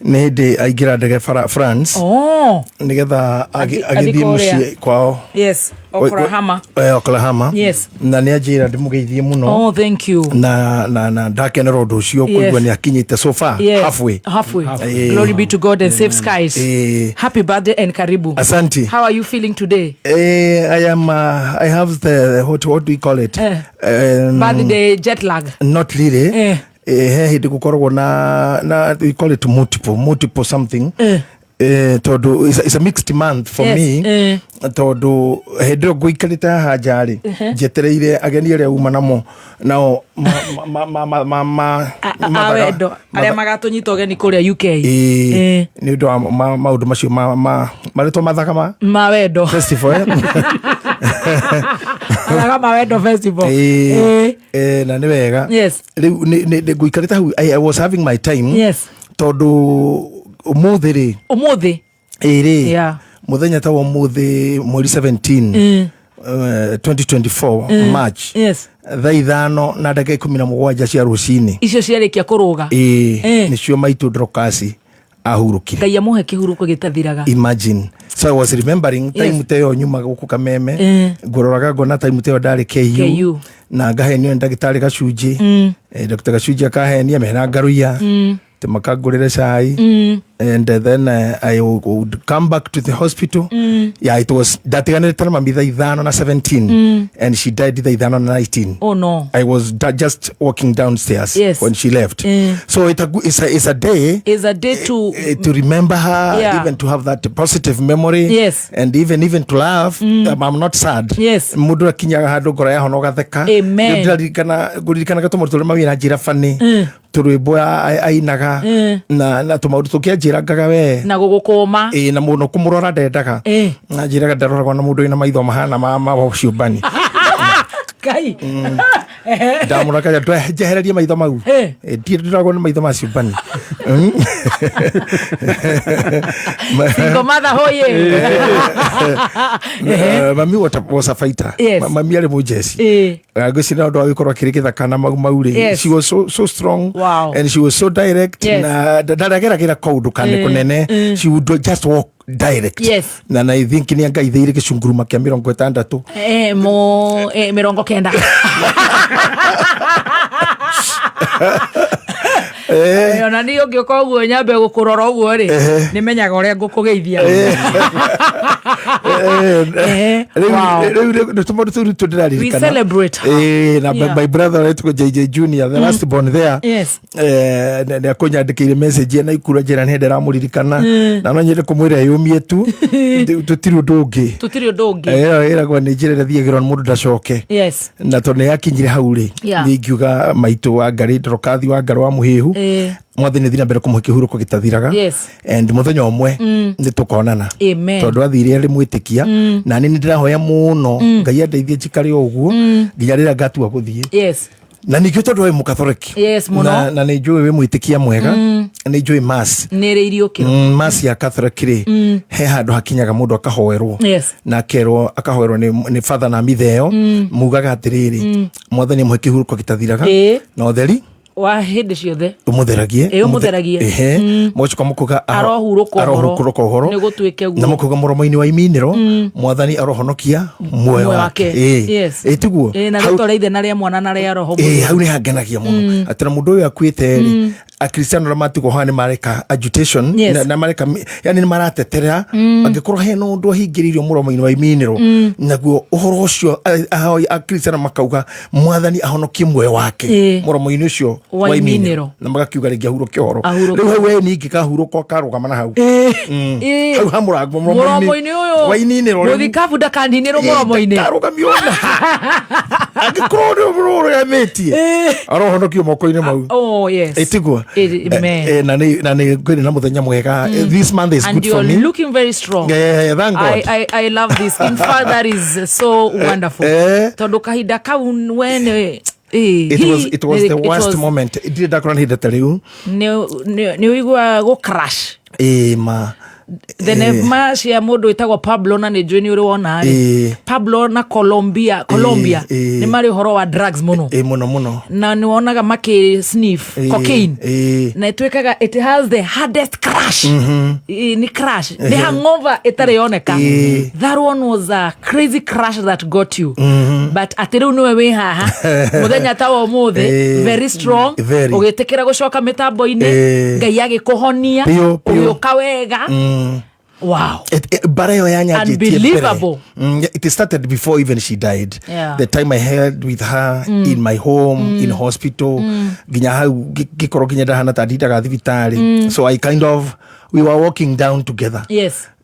nĩ hĩndĩ aingĩra ndege France. Oh. Nĩgetha Athiĩ agĩthiĩ kũrĩa. mũciĩ kwao. Yes, Oklahoma. Oklahoma. Yes. Na nĩ anjĩra ndĩmũgeithie mũno. Oh, thank you. Na ndakenera ũndũ ũcio Yes. kũigua nĩ akinyĩte so far. Yes. Halfway. Halfway. Glory be to God and safe skies. Happy birthday and karibu. Asante. How are you feeling today? I am I have the what do we call it? Birthday jet lag. Not really. He hĩndĩ gũkoragwo na we call it multiple something. Tondũ it's a mixed month for Yes, me. Tondũ hĩndĩ ĩyo ngũikarĩte haha nja rĩ njetereire ageni arĩa uma namo nao Awendo arĩa magatũnyita ũgeni kũrĩa UK. Nĩ ũndũ wa maũndũ macio marĩtwa mathaka ma mawendo festival. Araga Mawendo Festival. Eh, eh, na nĩ wega. Yes. Rĩu ngũikarĩte hau, I was having my time. Yes. Tondũ ũmũthĩ rĩ, Ũmũthĩ. ĩrĩ Yeah. mũthenya ta wa ũmũthĩ mweri 17 2024 March, Yes. thaa 5:17 cia rũcinĩ. Icio ciarĩkia kũrũga. Ĩĩ, Eh. nĩcio maitũ Dorokasi ahurũkire. Ngai amũhe kĩhurũko gĩtathiraga. Imagine, so I was remembering time Yes. ta ĩyo nyuma gũkũ Kameme, Eh. ngũroraga ngona time ta ĩyo ndarĩ KU, KU. na ngahenio nĩ ndagĩtarĩ Gacunjĩ. Dr. Gacunjĩ akahenia mena ngaruia atĩ makangũrĩre cai, and then I would come back to the hospital. Yeah, it was ndatiganĩte na mami thaa 5:17, and she died thaa 5:19. Oh no. I was just walking downstairs Yes. when she left. So it's a day Is a day to to remember her, even to have that positive memory, Yes. and even to laugh. I'm not sad. Yes. Mundu akinyaga handu ngoro yaho no gatheka. Amen. Ndĩraririkana ngũririkanaga tũmaũndũ tũrĩa mami aranjĩra bani, tũrwĩmbo ainaga, na tũmaũndũ tũngĩ anjĩrangaga we na gũgũkũma. Ĩ, na mũno kũmũrora ndendaga. Na njĩraga ndaroragwo na mũndũ wĩna maitho mahana ma ciũmbani. Ngai. Ndamũrakaria njehererie maitho mau. Eh. Ndirĩ ndĩragwo nĩ maitho ma ciũmbani. Single mother hoye. Mami was a fighter. Yes. Mami arĩ mũjeci. Ngwĩciria ũndũ wa gũkorwo akĩrĩ gĩthaka na mau mau rĩ, Yes. she was so strong, Wow. and she was so direct, Yes. na ndarageragĩra kaũndũ kane kũnene. She would just walk direct. Yes. Na I think nĩ angaithĩire gĩcunguruma kĩa 60. Mo 90. Ona niĩ ũngĩũka ũguo nyambe gũkũrora ũguo rĩ, nĩ menyaga ũrĩa ngũkũgeithia. Wow. Rĩu nĩ tũmaũndũ tũu tũ ndĩraririkana. We celebrate her. Na my brother aretwo JJ Junior, the last born there. Yes. Nĩ akũnyandĩkĩire message na ikura njĩra nĩ ndĩramũririkana, na no nyende kũmwĩra yũmie tu, tũtirĩ ũndũ ũngĩ. Tũtirĩ ũndũ ũngĩ. Ĩyo ĩragwo nĩ njĩra ĩrĩa thiagĩrwo nĩ mũndũ ndacoke. Yes. Na tondũ nĩ yakinyire hau rĩ, nĩ ingiuga maitũ wa Ngarĩ Ndorokathi wa Ngarĩ wa Mũhĩhu, mwathani thiĩ na mbere kũmũhe kĩhurũko gĩtathiraga. Yes. And mũthenya ũmwe nĩ tũkonana, Amen. tondũ athire arĩ mwĩtĩkia, na nĩ ndĩrahoya mũno Ngai andeithie njikare o ũguo nginya rĩrĩa ngatua gũthiĩ. Yes. Na ningĩ tondũ wĩ mũkathoreki, Yes, mũno. na nĩ njũĩ wĩ mwĩtĩkia mwega, nĩ njũĩ mass Nĩ ĩrĩ iriũkĩro. Mass ya Catholic rĩ, he handũ hakinyaga mũndũ akahoerwo, Yes. na akerwo akahoerwo nĩ father na mitheo, mugaga atĩrĩrĩ, mwathani amũhe kĩhurũko gĩtathiraga na ũtheri wa hĩndĩ ciothe. Ũmũtheragie. Ĩ, ũmũtheragie. Ehe. Mũgacoka mũkauga Arohurũka ũhoro. arohurũka ũhoro. Nĩ gũtuĩke guo. Na mũkauga mũromo-inĩ wa iminĩro, mwathani arohonokia muoyo wake. Ĩ. Yes. Ĩ, tiguo? Ĩ, na rĩtwa rĩa ithe na rĩa mwana na rĩa roho Ĩ, Mũtheru. hau nĩ hangenagia mũno atĩ na mũndũ ũyũ akuĩte rĩ, akristiano arĩa matigwo haha nĩ mareka agitation, Yes. na mareka, yani nĩ maratetera angĩkorwo hena ũndũ ahingĩrĩirio mũromo-inĩ wa iminĩro, naguo ũhoro ũcio akristiano makauga mwathani ahonokie muoyo wake mũromo-inĩ ũcio Wa wa iminĩro. iminĩro, na magakiuga rĩngĩ ahurũke ũhoro. Ahurũke. Rĩu hau we ningĩ kahurũka karũgama na hau. Hau ha mũrango Mũromo-inĩ ũyũ wa ininĩro rĩu. Mũthikabu ndakaninĩrwo mũromo-inĩ. Ndakarũgamio ona angĩkorwo nĩ ũrũgamĩtie, arohonokio moko-inĩ mau. Oh yes. Ĩtiguo? Amen. Na nĩ ngwĩrĩ na mũthenya mwega. This month is And good for you're me. looking very strong. Yeah, thank God. I love this. In fact, that is so wonderful. Tondũ kahinda kau wene It was the worst moment. Ndirĩ ndakora nĩ ihinda ta rĩu. Nĩ ũigua gũ crash. Ĩ ma. Thenema cia mũndũ wĩtagwo Pablo, na nĩ njũĩ nĩ ũrĩ wona rĩ, Pablo na Colombia nĩ marĩ ũhoro wa drugs mũno. Ĩ, mũno mũno. Na nĩ wonaga makĩ sniff cocaine, na ĩtuĩkaga it has the hardest crash. Nĩ crash, nĩ hangover ĩtarĩ yoneka. That one was a crazy crash that got you, but atĩ rĩu nĩwe wĩ haha mũthenya ta wa ũmũthĩ, very strong, Very. ũgĩtĩkĩra gũcoka mĩtambo-inĩ, Ngai agĩkũhonia, Piũ, piũ. ũgĩũka wega. Wow. Bara ĩyo yanyanjĩtie mbere. Unbelievable. It started before even she died. The time I had with her in my home, in hospital, nginya hau ngĩkorwo nginya ndahana ta ndindaga thibitarĩ. So I kind of We were walking down together.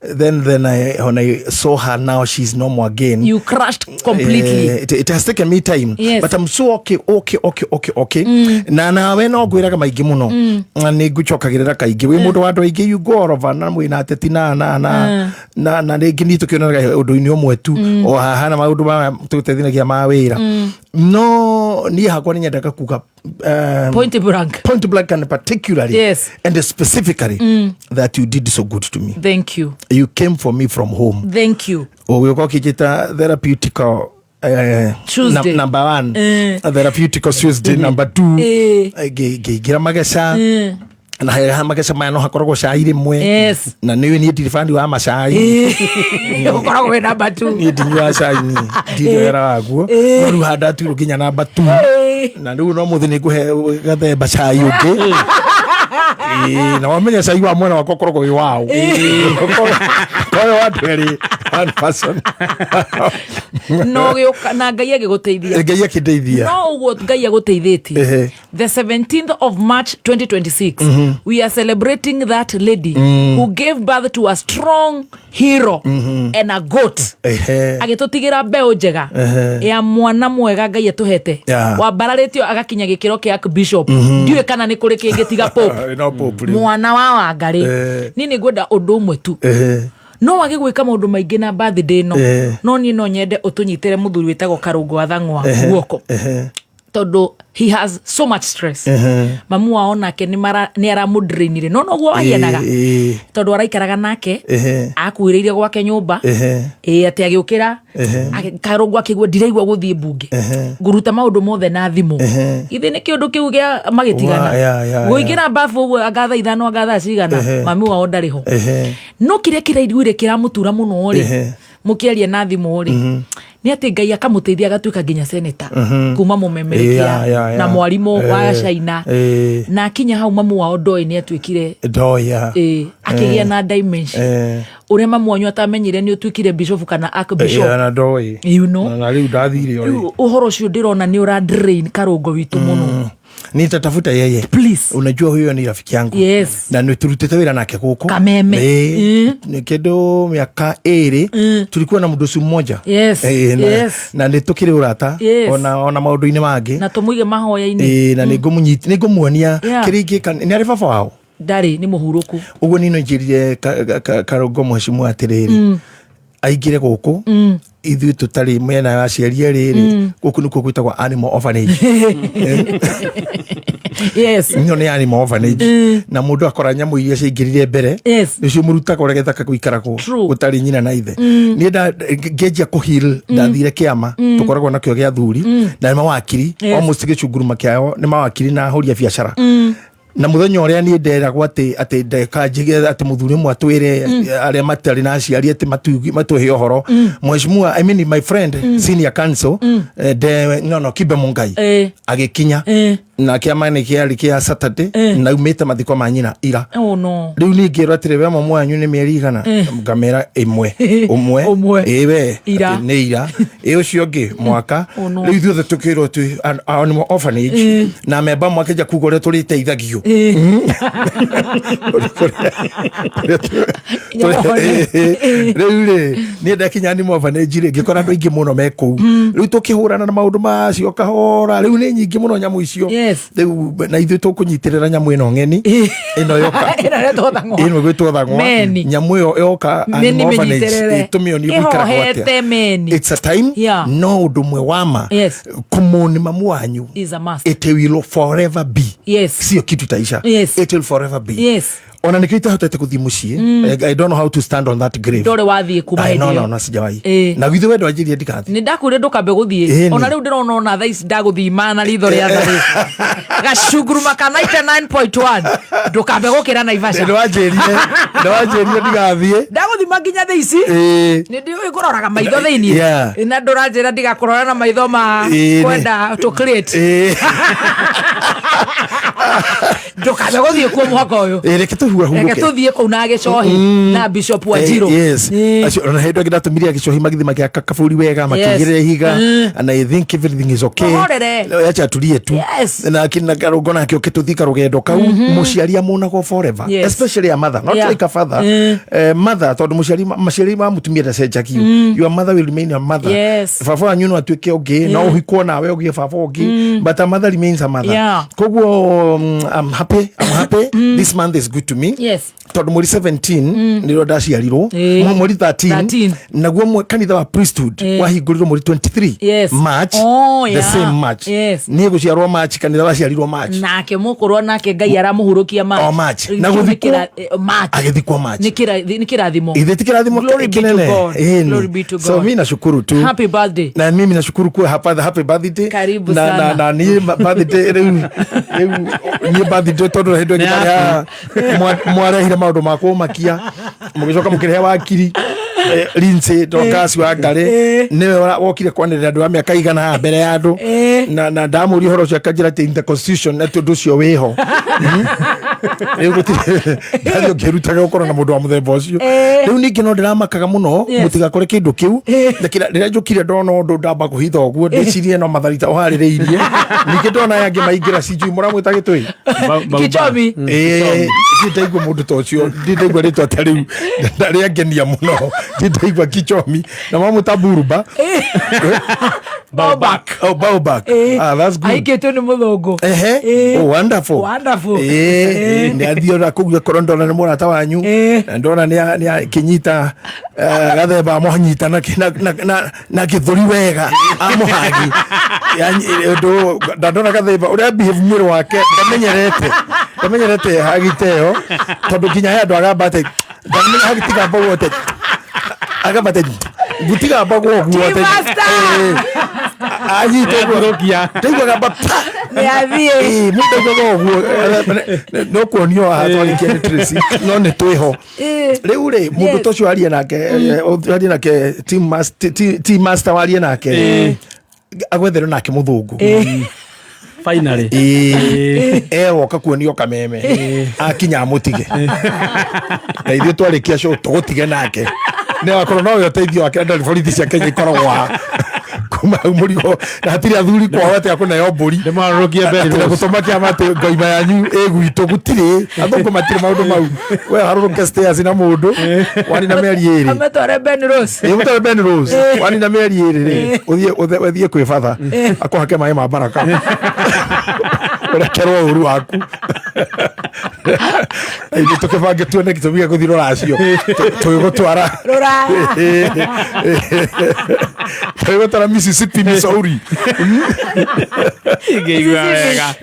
Then when I saw her, now she's no more again. You crashed completely. It has taken me time. But I'm so okay. Na nawe no ngwĩraga maingĩ mũno. Na nĩ ngũcokagĩrĩra kaingĩ. Wĩ mũndũ wa andũ aingĩ, you go all over, na mwĩna ateti na na na na na rĩngĩ niĩ tũkĩonanaga ũndũ-inĩ ũmwe tu, o haha na maũndũ maya tũteithanagia ma wĩra. No niĩ hakwa nĩ nyendaga kuga Point blank. Point blank and particularly and specifically that you did so good to me. Thank you. You came for me from home. Thank you. Ũgĩũka ũkĩnjĩta therapeutical Tuesday. Number one. Therapeutical Tuesday number two. Ngĩingĩra mageca na haha mageca maya no hakoragwo cai rĩmwe. Na nĩũĩ niĩ ndirĩ bandi wa macai. Ũkoragwo wĩ number two. Niĩ ndinyuaga cai, niĩ ndirĩ wĩra waguo. No rĩu handatuirwo nginya namba two. Na rĩu no mũthĩ nĩ ngũhe gathemba cai ũngĩ. Ĩĩ, na wamenya cai wa mwena wakwa ũkoragwo wĩ wao koyo wa andũ erĩ, one person. No gĩũka na Ngai agĩgũteithia. Ngai akĩndeithia. No ũguo Ngai agũteithĩtie. The 17th of March 2026, we are celebrating that lady who gave birth to a strong hero and a goat. Agĩtũtigĩra mbeũ njega ya mwana mwega Ngai atũhete, wambararĩtio agakinya gĩkĩro kĩa archbishop. Ndiũĩ kana nĩ kũrĩ kĩngĩ tiga pope. No pope rĩu. Mwana wa Wangarĩ. Niĩ nĩ ngwenda ũndũ ũmwe tu. No wage gwĩka maũndũ maingĩ na birthday ĩno, no niĩ no nyende ũtũnyitĩre mũthuri wĩtagwo Karũngũ wa Thang'wa guoko, tondũ he has so much stress. Mamu wao nake nĩ aramũdrainire, no noguo wahianaga, tondũ araikaraga nake, akuĩrĩire gwake nyũmba. Ĩ atĩ agĩũkĩra, Karũngũ akĩigua ndiraigua gũthiĩ mbunge, ngũruta maũndũ mothe na thimũ. Ithe nĩ kĩũndũ kĩu gĩa magĩtigana. Gũingĩra babu ũguo anga thaa 5, anga thaa cigana, mami wao ndarĩ ho. No kĩrĩa kĩraiguire kĩramũtura mũno rĩ, mũkĩaria na thimũ rĩ, nĩ atĩ Ngai akamũteithia agatuĩka nginya seneta kuma mũmemerekia na mwarimũ wa China, na akinya hau mamu wao ndoĩ nĩ atuĩkire Ndoya. Akĩgĩa na dementia, ũrĩa mamu wanyu atamenyire nĩ ũtuĩkire bishop kana archbishop. Na ndoĩ. You know? Na rĩu ndathire Rĩu ũhoro ũcio ndĩrona nĩ ũra drain Karũngo witũ mũno. Nitatafuta yeye. Please. Unajua huyo ni rafiki yangu. Na nĩ turutĩte wĩra nake gũkũ Kameme. Nĩ kĩndũ mĩaka 2 tulikuwa na mũndũ mmoja. Na, na nĩ tũkĩrĩ ũrata ona maũndũ-inĩ mangĩ. Na tũmũige mahoya-inĩ. Na nĩ ngũmuonia kĩrĩa ingĩka. Nĩ arĩ baba wao. Ndarĩ, nĩ mũhurũku. Ũguo niĩ no njĩrire Karũngo mheshimiwa atĩrĩrĩ, aingĩre gũkũ ithuĩ tũtarĩ mĩena ya aciari erĩ rĩ, gũkũ nĩkuo gwĩtagwo animal orphanage. Ĩno nĩ animal orphanage, na mũndũ akora nyamũ iria ciaingĩrire mbere nĩcio mũrutaga ũrĩa gĩthaka gũikaragwo gũtarĩ nyina na ithe. Niĩ ngĩanjia kũheal, ndathire kĩama tũkoragwo nakĩo gĩa athuri, na nĩ mawakiri. Almost gĩcunguruma kĩao nĩ mawakiri na ahũri a biacara. Na muthenya ũrĩa niĩ nderagwo atĩ ndeka njige atĩ mũthuri ũmwe atwĩre arĩa matarĩ na aciari atĩ matũhe ũhoro, mheshimiwa, I mean my friend, senior counsel, de no Kibe Mungai agĩkinya, na kĩama nĩ kĩarĩ kĩa Saturday, na umĩte mathiko ma nyina ira. Oh no. Rĩu niĩ ngĩrwo atĩrĩ, we mamu wanyu nĩ mĩeri igana? Ngamera ĩmwe ũmwe. Ũmwe. Ĩ we. Ira. Atĩ nĩ ira. Ĩ ũcio ũngĩ mwaka. Oh no. Rĩu ithuothe tũkĩrwo twĩ animal orphanage, na memba mwakĩnja kuga ũrĩa tũrĩteithagio. Rĩu rĩ, niĩ ndakinya animal orphanage rĩ, ngĩkora andũ aingĩ mũno me kũu. Rĩu tũkĩhũrana na maũndũ macio kahora. Rĩu nĩ nyingĩ mũno nyamũ icio. Rĩu na ithuĩ tũkũnyitĩrĩra nyamũ ĩno ng'eni ĩno yoka. Ĩno ĩretwo thang'wa. Ĩno ĩgwĩtwo thang'wa. Meni. Nyamũ ĩyo yoka Meni animal orphanage, mĩnyitĩrĩre. tũmĩonie gũikaragwo atĩa. Ĩhohete meni. It's a time. No ũndũ ũmwe wa ma, kũmũni mamu wanyu, Is a must. it will forever be. Sio kitu itaisha. It will forever be. Ona nikio itahotete kuthii mucii. I don't know how to stand on that grave. Ndore wathiĩ kuma Ai, hĩndĩ no, ĩyo. no, no, sijawahi. Na githĩ we ndwanjĩrire ndikathi? Nĩ ndakwĩrire ndũkambe gũthiĩ. Ona rĩu ndĩrona ona thaa ici ndagũthima na ritho rĩa tharĩ gacunguruma ka 99.1, ndũkambe gũkĩra Naivasha. Nĩwanjĩrire ndigathiĩ. Ndagũthima nginya thaa ici. Nĩ ndiũĩ kũroraga maitho thĩiniĩ. Na ndũranjĩra ndigakũrora na maitho ma kwenda to create. Ndũkabe gũthiĩ kuo mwaka ũyũ. Reke tũhurahurũke. Reke tũthiĩ kũu na Gĩcohi na Bishop Wanjiru. Yes. Acio ona hĩndĩ ĩngĩ ndatũmire Gĩcohi magĩthiĩ magĩaka kaburi wega makĩigĩrĩra ihiga and I think everything is okay. Mahorere. Acha atulie tu. Yes. Na kina karũngo nake ũke tũthiĩ karũgendo kau mũciari amonagwo forever. Yes. Especially a mother, not like a father. Mother tondũ mũciari maciari ma mũtumia ndacenjagio. Your mother will remain your mother. Yes. Baba wanyu no atuĩke ũngĩ no ũhikwo nawe ũgĩe baba ũngĩ but a mother remains a mother. Koguo I'm happy, I'm happy. This month is good to me. Yes. Tondũ mweri 17 nĩrĩo ndaciarirwo mweri 13 naguo kanitha wa priesthood wahingũrirwo mweri 23 Yes. March. Oh, the yeah. same March. Yes. Niĩ gũciarwo March, kanitha waciarirwo March. Nake mũkũrwo nake Ngai aramũhurũkia March. O March. Kĩu Na nĩ gũthikwo- March. Agĩthikwo March. Nĩ kĩrathimo. Ithe ti kĩrathimo Glory be to kĩnene. God. Ĩni. Glory be to So God. mi nashukuru tu. Happy birthday. Na mimi nashukuru kuwa hapa the happy birthday. Karibu na, sana. Na niĩ birthday rĩu niĩ birthday tondũ hĩndĩ ĩngĩ ndarĩ haha, mwarehire maũndũ ma kũmakia mũgĩcoka mũkĩrehe wakiri Lindsay Dorcas wa Ngarĩ nĩwe wokire kwanĩrĩra andũ a mĩaka igana haha mbere ya andũ na ndamũria ũhoro ũcio akanjĩra atĩ in the constitution atĩ ũndũ ũcio wĩho. Rĩu gũtirĩ ndathiĩ ngĩrutaga gũkorwo na mũndũ wa mũthemba ũcio. Rĩu ningĩ no ndĩramakaga mũno mũtigakore kĩndũ kĩu. Rĩrĩa njũkire ndona ũndũ ndamba kũhitha ũguo ndĩcirie no matharita ũharĩrĩirie ningĩ ndona aya angĩ maingĩra cinjui mũramwĩta gĩtũi Kichomi. Ndindaigua mũndũ ta ũcio, ndindaigua rĩtwa ta rĩu rĩangenia mũno, ndindaigua Kichomi na mamwĩta Buruba. Baobab. Oh, Baobab. Ah, that's good. Aikĩtio nĩ mũthũngũ. Ehe. Oh, wonderful. Wonderful. Nĩ athiĩ ona kũu akorwo ndona nĩ mũrata wanyu na ndona nĩ akĩnyita gathemba amũnyita na gĩthũri wega amũhagi. Yani, ũndũ ndandona gathemba ũrĩa behave mwĩrĩ wake ndamenyerete hagi ta ĩyo tondũ nginya he andũ agamba atĩ ndamenya hagi tigambagwo atĩ agamba atĩ gutigambagwo ũguo atĩ Master! Anyite ũguo ndaigua gamba pa Nĩ athiĩ. Mũndũ augaga ũguo no kuonio haha twarĩkia nĩ Tracy no nĩ twĩho rĩu rĩ mũndũ ta ũcio arie nake arie nake team master warie nake agwetherwo nake mũthũngũ. Finally. Ewoka kuonio kameme akinya amũtige na ithuĩ twarĩkia show tũgũtige nake nĩ wakorwo nowe ũteithio wake ndarĩ borithi cia Kenya ikoragwo haha kuma hau mũrigo na hatirĩ athuri kwao atĩ akũneo mbũri Nĩmarũrũkie Ben Atĩ na Rose. gũtũma kĩama atĩ ngoima yanyu ĩ gwitũ gũtirĩ athũngũ matirĩ maũndũ mau we harũrũke stairs na mũndũ wanina mĩeri ĩrĩ Ametware Ben Rose. Ĩ, mũtware Ben Rose wanina mĩeri ĩrĩ rĩ ũthiĩ kwĩ batha akũhake maĩ ma baraka ũrekerwo ũru waku. Ithuĩ tũkĩbange tuone gĩtũmi gĩa gũthiĩ rũracio tũgĩgũtwara Rũraya. Tũgĩgũtwara Mississippi, Missouri. Ingĩigua wega.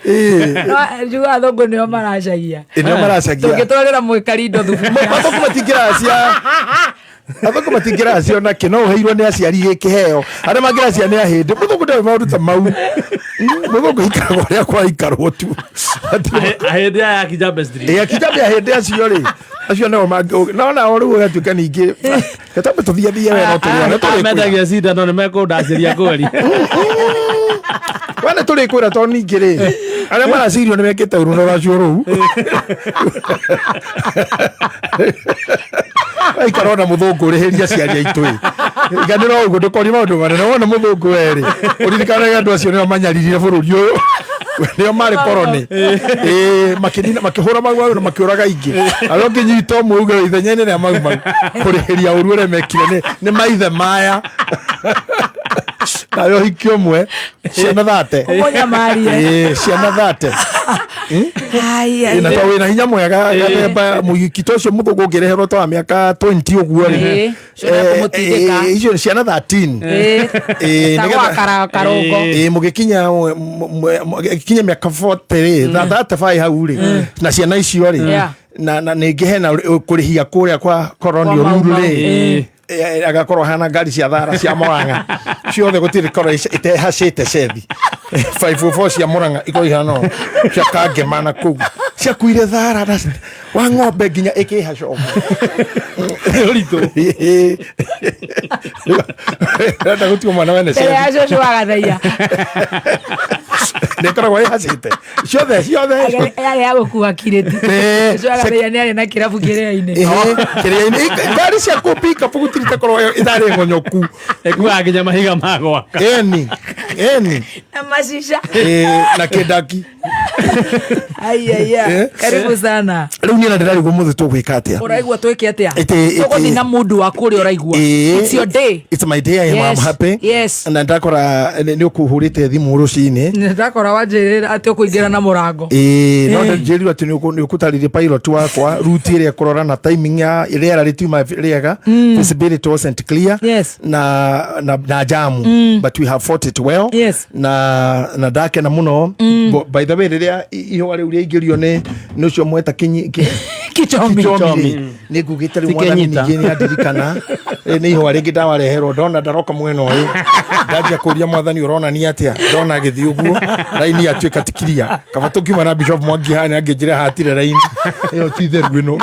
No, njugaga athũngũ nĩo maracagia. Nĩo maracagia. Tũngĩtwarĩra mwĩkari indo thubu. Athũngũ matingĩracia. Athũngũ matingĩracia ona kĩ no ũheirwo nĩ aciari gĩkĩheo arĩa mangĩracia nĩ ahĩndĩ mũthũngũ ndoĩ maũndũ ta mau mũthũngũ aikaragwo ũrĩa kwaikarwo tu. Ahĩndĩ aya a Kijambe Street. Ĩ, Akijambe ahĩndĩ acio rĩ acio nĩo no nao rĩu ũgatuĩka ningĩ gatambe tũthiathie wega no tũrĩ nĩ tũrĩkwĩra. Mendagia cindano nĩ mekũndacĩria kweri. We nĩ tũrĩkwĩra tondũ ningĩ rĩ arĩa maracirio nĩ mekĩte ũru na rũracio rũu aikara ona mũthũngũ ũrĩhĩria aciari aitũ ĩ iganĩra ũguo ndũkorie maũndũ manene wona mũthũngũ werĩ ũririkanage andũ acio nĩo manyaririre bũrũri ũyũ nĩo marĩ koroni ĩ makĩnina makĩhũra mau mau na makĩũraga ingĩ arĩa ũngĩnyita ũmwe uge ithenya-inĩ rĩa mau mau kũrĩhĩria ũru ũrĩa mekire nĩ maithe maya nawe ũhiki ũmwe ciana thate Ũmũnyamarie. Ĩ, ciana thate Ai, ai. Na to wĩna hinya mwega gathemba mũhiki ta ũcio mũthũngũ ũngĩreherwo ta wa mĩaka 20 ũguo rĩ Ĩ, cio nĩekũmũtindĩka. Icio nĩ ciana 13. Ĩ. Ĩ, Ta nĩgetha- gwa karũngo. Ĩ, mũgĩkinya mũgĩkinya mĩaka 40 rĩ 35 hau rĩ na ciana icio rĩ Yeah. na ningĩ hena kũrĩhia kũrĩa kwa koroni Kwa Mau ruru Mau. rĩ agakorwo hana ngari cia thara cia Murang'a ciothe gũtirĩ korwo itehacĩte cethi 504 cia Murang'a ikorwo ihana ũũ, cia Kangema na kũu ciakuire thara na wa ng'ombe nginya ĩkĩhaca ũguo. Ũritũ. Renda gũtigwo mwana wene Mbere ya cethi. cũcũ wa Gathaia. Nä ĩkoragwo ĩhacĩte ciothe ciothe. Yarĩ ya gũkua kirĩti. Ũcio agathĩia nĩ arĩ na kĩrabu kĩrĩa-inĩ. Kĩrĩa-inĩ ngari cia kũ pick up gũtirĩ itakorwo itarĩ ng'onyoku. Ĩkuaga nginya mahiga ma gwaka. Eni eni. Na macica. Na kĩndaki. Aiya. Karibu sana. Rĩu niĩ na ndĩrarigwo mũthĩ tũgwĩka atĩa. Ũraigua twĩke atĩa? Tũgũthiĩ na mũndũ waku ũrĩa ũraigua. It's your day. It's my day. I am Yes, happy. Yes. Na ndakora nĩ ũkũhũrĩte thimũ rũcinĩ. Ndakora wanjĩrĩra atĩ ũkũingĩra na mũrango. Ĩĩ, no njĩrirwo atĩ nĩ ũkũtarĩria pilot wakwa route ĩrĩa ĩkũrora na timing ya rĩera rĩtiuma rĩega. Visibility wasn't clear. Yes. Na jamu. But we have fought it well. Yes. Na ndakena mũno. By the way, rĩrĩa ihũa rĩu rĩaingĩrio nĩ ũcio mweta Kichomi. Kichomi nĩ ngugĩte rĩu mwathani Tikenyita. ningĩ nĩ andirikana. Nĩ ihũa rĩngĩ ndawareherwo ndona ndaroka mwena ũyũ ndanjia kũria mwathani ũronania atĩa ndona agĩthiĩ ũguo raini atuĩka tikiria kaba tũkiuma na Bishop Mwangi haha nĩ angĩnjĩra hatire raini ĩyo ti theru ĩno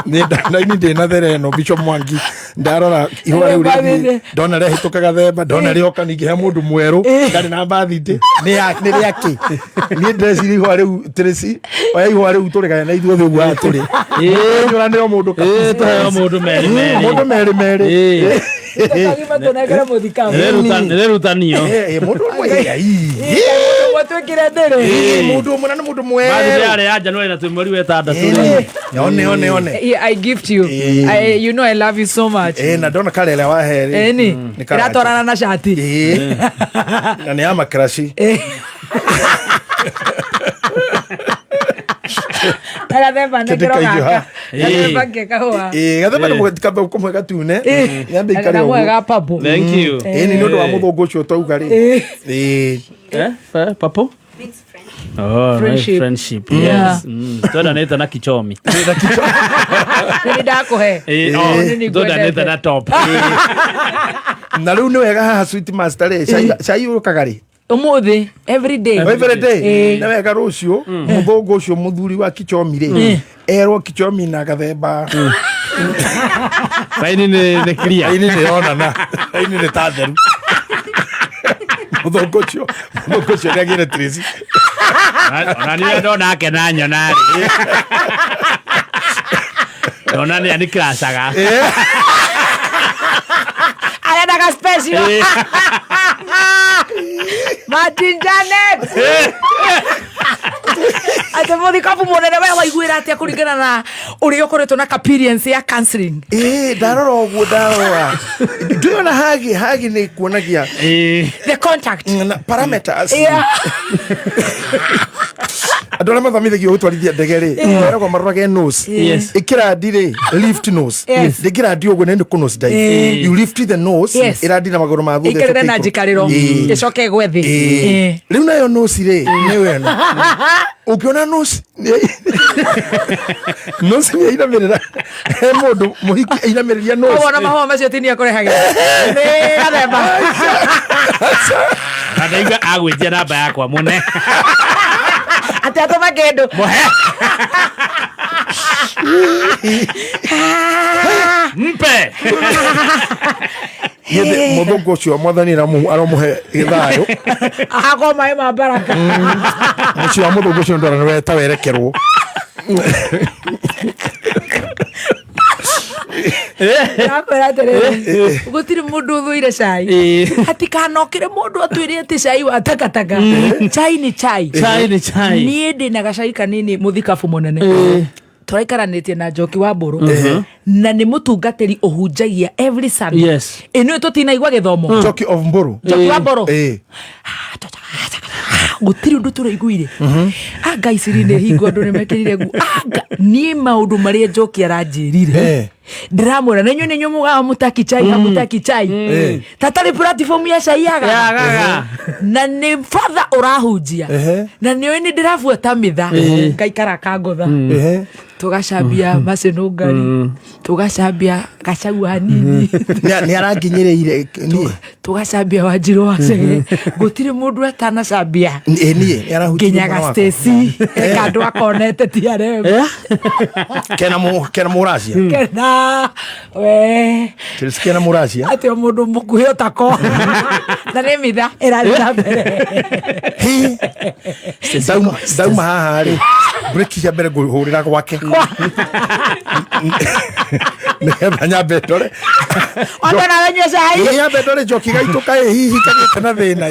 raini ndĩna there ĩno Bishop Mwangi ndarora ihũa rĩu rĩthiĩ ndona rĩahĩtũka gathemba ndona rĩoka ningĩ he mũndũ mwerũ ndarĩ na birthday nĩ rĩakĩ niĩ ndĩreciria ihũa rĩu Tracy oya ihũa rĩu tũrĩgaya na ithuothe ũguo haha tũrĩ nyũranĩro mũndũ Ĩĩ, tũheo mũndũ merĩ merĩ. Mũndũ merĩ merĩ. Tũkagima tũnengere mũthikabu. Rĩrutanio. Mũndũ ũmwe Ũmwe twĩkĩre ndĩrĩ. Mũndũ ũmwe na nĩ mũndũ mwerũ. Birthday yarĩ ya January na twĩ mweri wa ĩtandatũ. One one one. Yeah, I gift you. I, you know I love you so much. Na ndona karere wa heri. Ĩni. Nĩ karanja. Ĩratwarana na cati. Na nĩ ya makaraci. Na gathemba nengero Kĩndĩ kaingĩha. gaka. Gathemba ke kahũa. Gathemba nĩ kamba kũmwe gatune. Nyambe ikare Kamwe ũguo. ga purple. Thank you. Ĩni nĩ ũndũ wa mũthũngũ ũcio twauga rĩ. Papo? Oh, Friendship. Nice friendship. Yeah. Yes. Twendanĩte na kichomi. Nĩ ndakũhe. Nĩ nĩ Twendanĩte na top. Na rĩu nĩ wega haha sweet master rĩ cai ũkaga rĩ. Ũmũthĩ every day. Every day. Nĩ wega rũciũ mũthũngũ ũcio mũthuri wa kichomi rĩ erwo kichomi na gathemba. Raini nĩ clear. Raini nĩ yonana. Raini nĩ ta theru. Mũthũngũ ũcio nĩ agĩre Tracy. Ona niĩ ndona akena nyona rĩ. Ndona nĩ anikiracaga. Arendaga special. Martin Janet. Atĩ mũthikabu mũnene we waiguĩra atĩa kũringana na ũrĩa ũkoretwo na experience ya counseling. Ndarora ũguo ndarora. Ndĩrona hagi nĩ kuonagia the contact na parameters. Yeah. Andũ arĩa mathomithagio gũtwarithia ndege rĩ meragwo marorage nose. Yes. Ĩkĩrandi rĩ lift nose. Yes. Ndĩngĩrandi ũguo nĩ kũ nose dive. You lift the nose Yes. ĩrandi na magũrũ ma thutha Ĩikarĩre ĩcoke na ikũrũ. njikarĩro ĩcoke ĩgwe thĩ. Rĩu nayo nose rĩ nĩyo ĩno. Ũngĩona nose nose nĩ ainamĩrĩra he mũndũ mũhiki ainamĩrĩria nose. Koguo ona mahũa macio ti niĩ akũrehagĩra. Nĩ gathemba. Na ndaigua agwĩtia namba yakwa mũne. Atĩ atũma kĩndũ. Mũhe. Mpe. Githĩ mũthũngũ ũcio mwathani aramũhe thayũ. Ahakwo maĩ ma baraka. Mũciĩ wa mũthũngũ ũcio ndora nĩ ta werekerwo. Ndakwĩra atĩrĩrĩ, gũtirĩ mũndũ ũthũire cai. Hatikanokĩre mũndũ atwĩre atĩ cai wa takataka. Chai ni chai. Chai ni chai. Niĩ ndĩna gacai kanini mũthikabu mũnene. Tũraikaranĩtie na Njoki wa Mbũrũ na nĩ mũtungatĩri ũhunjagia every Sunday. Yes. Ĩno tũtinaigua gĩthomo. Njoki of Mbũrũ. Njoki wa Mbũrũ. Gũtirĩ ũndũ tũraiguire. Anga iciri nĩ hingo andũ nĩ mekĩrire nguo. Anga niĩ maũndũ marĩa Njoki aranjĩrire. Ndĩramwĩra na inyuĩ nĩ inyuĩ mugaga mũtaki chai hamutaki chai. Tatarĩ platform ya chai yagaga. Yagaga. Na nĩ father ũrahunjia. Na nĩ ũĩ nĩ ndĩrabuata mĩtha. Ngaikara kangũtha. Tũgacambia macinũngari. Tũgacambia gacau hanini. Nĩ aranginyĩrĩire niĩ. Tũgacambia Wanjirũ wa Chege. Gũtirĩ mũndũ atanacambia. Niĩ nĩ arahutirie Nginya mwana ga wakwa. Stacy. Kandũ akonete ti arem. Kena mũracia. Kena We Tulisikia na muracia atä o må ndå må kuhä å tako na nä mitha ä rathiä na mbere. Ndauma haha rĩ, breki cia mbere ngũhũrĩra gwake nĩgetha nyambe ndore. Wambe nawe nyue cai. Ĩ, nyambe ndore njoki gaitũ kaĩ hihi kagĩte na thĩna,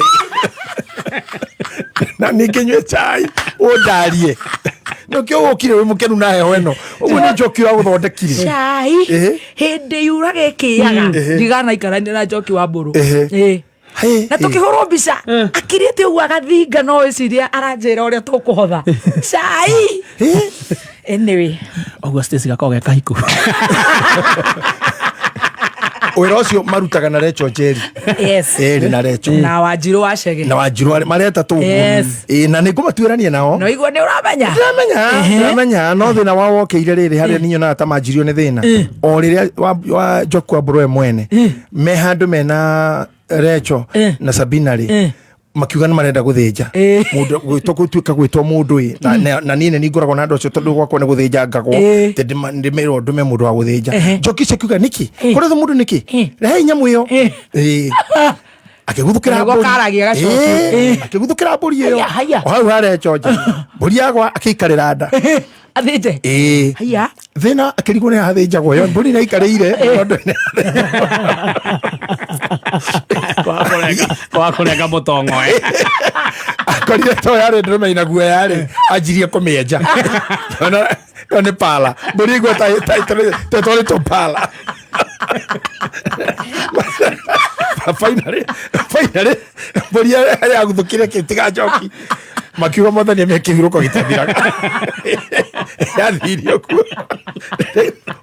na ningĩ nyue cai ũndarie nĩkĩo ũkire wĩ mũkenu na heho ĩno ũguo nĩ njoki ũragũthondekire. Cai hĩndĩ yuraga ĩkĩaga ndiganaikarania na njoki wa mbũrũ. Ehe. Ĩĩ. Na tũkĩhũrwo mbica akirĩte ũguo agathinga, no ĩciria aranjĩra ũrĩa tũkũhotha cai. Anyway. Ũguo Stacy gakoragwo ge kahiku. Wĩra ũcio marutaga na Recho Njeri. Yes. Eri na Recho. Na Wanjirũ wa Chege. Na Wanjirũ mareta tũguo. Yes. Ĩ, na nĩ ngũmatuĩrania nao. No igua nĩ ũramenya. Ndĩramenya. Ndĩramenya, no thĩna wao wokĩire rĩrĩ harĩa niĩ nyonaga ta manjirio nĩ thĩna o rĩrĩa wa Njoku wa Mbũrũ we mwene me handũ mena Recho na Sabina rĩ, makiuga nĩ marenda gũthĩnja mũndũ gwĩtwo gũtuĩka gwĩtwo mũndũ ĩ na niĩ nĩ ngoragwo na andũ acio tondũ gwakwa nĩ gũthĩnja ngagwo atĩ ndĩmerwo ndũme mũndũ wa gũthĩnja. Njoki icio akiuga nĩkĩ kũretho mũndũ nĩkĩ rehei nyamũ ĩyo. Ĩ. Akĩguthũkĩra Nĩguo mbũri. karagia gacoki. Ĩ, akĩguthũkĩra mbũri ĩyo. Haya, haya. O hau harecho nja mbũri yagwa akĩikarĩra nda. Athĩnje. Ĩ. Haya. Thĩna akĩrigwo nĩ athĩnjagwo ĩyo mbũri nĩaikarĩire tondũ Kwa kũrenga mũtongo ĩ. Akorire to yarĩ ndũrũme ina guoya rĩ, anjirie kũmĩenja. Ona ĩyo nĩ pala mbũri igua tetwarĩtwo pala. Finally mbũri yaguthũkire kĩtiga njoki makiuga mwathani amĩhe kĩhurũko gĩtathiraga yathirie kuo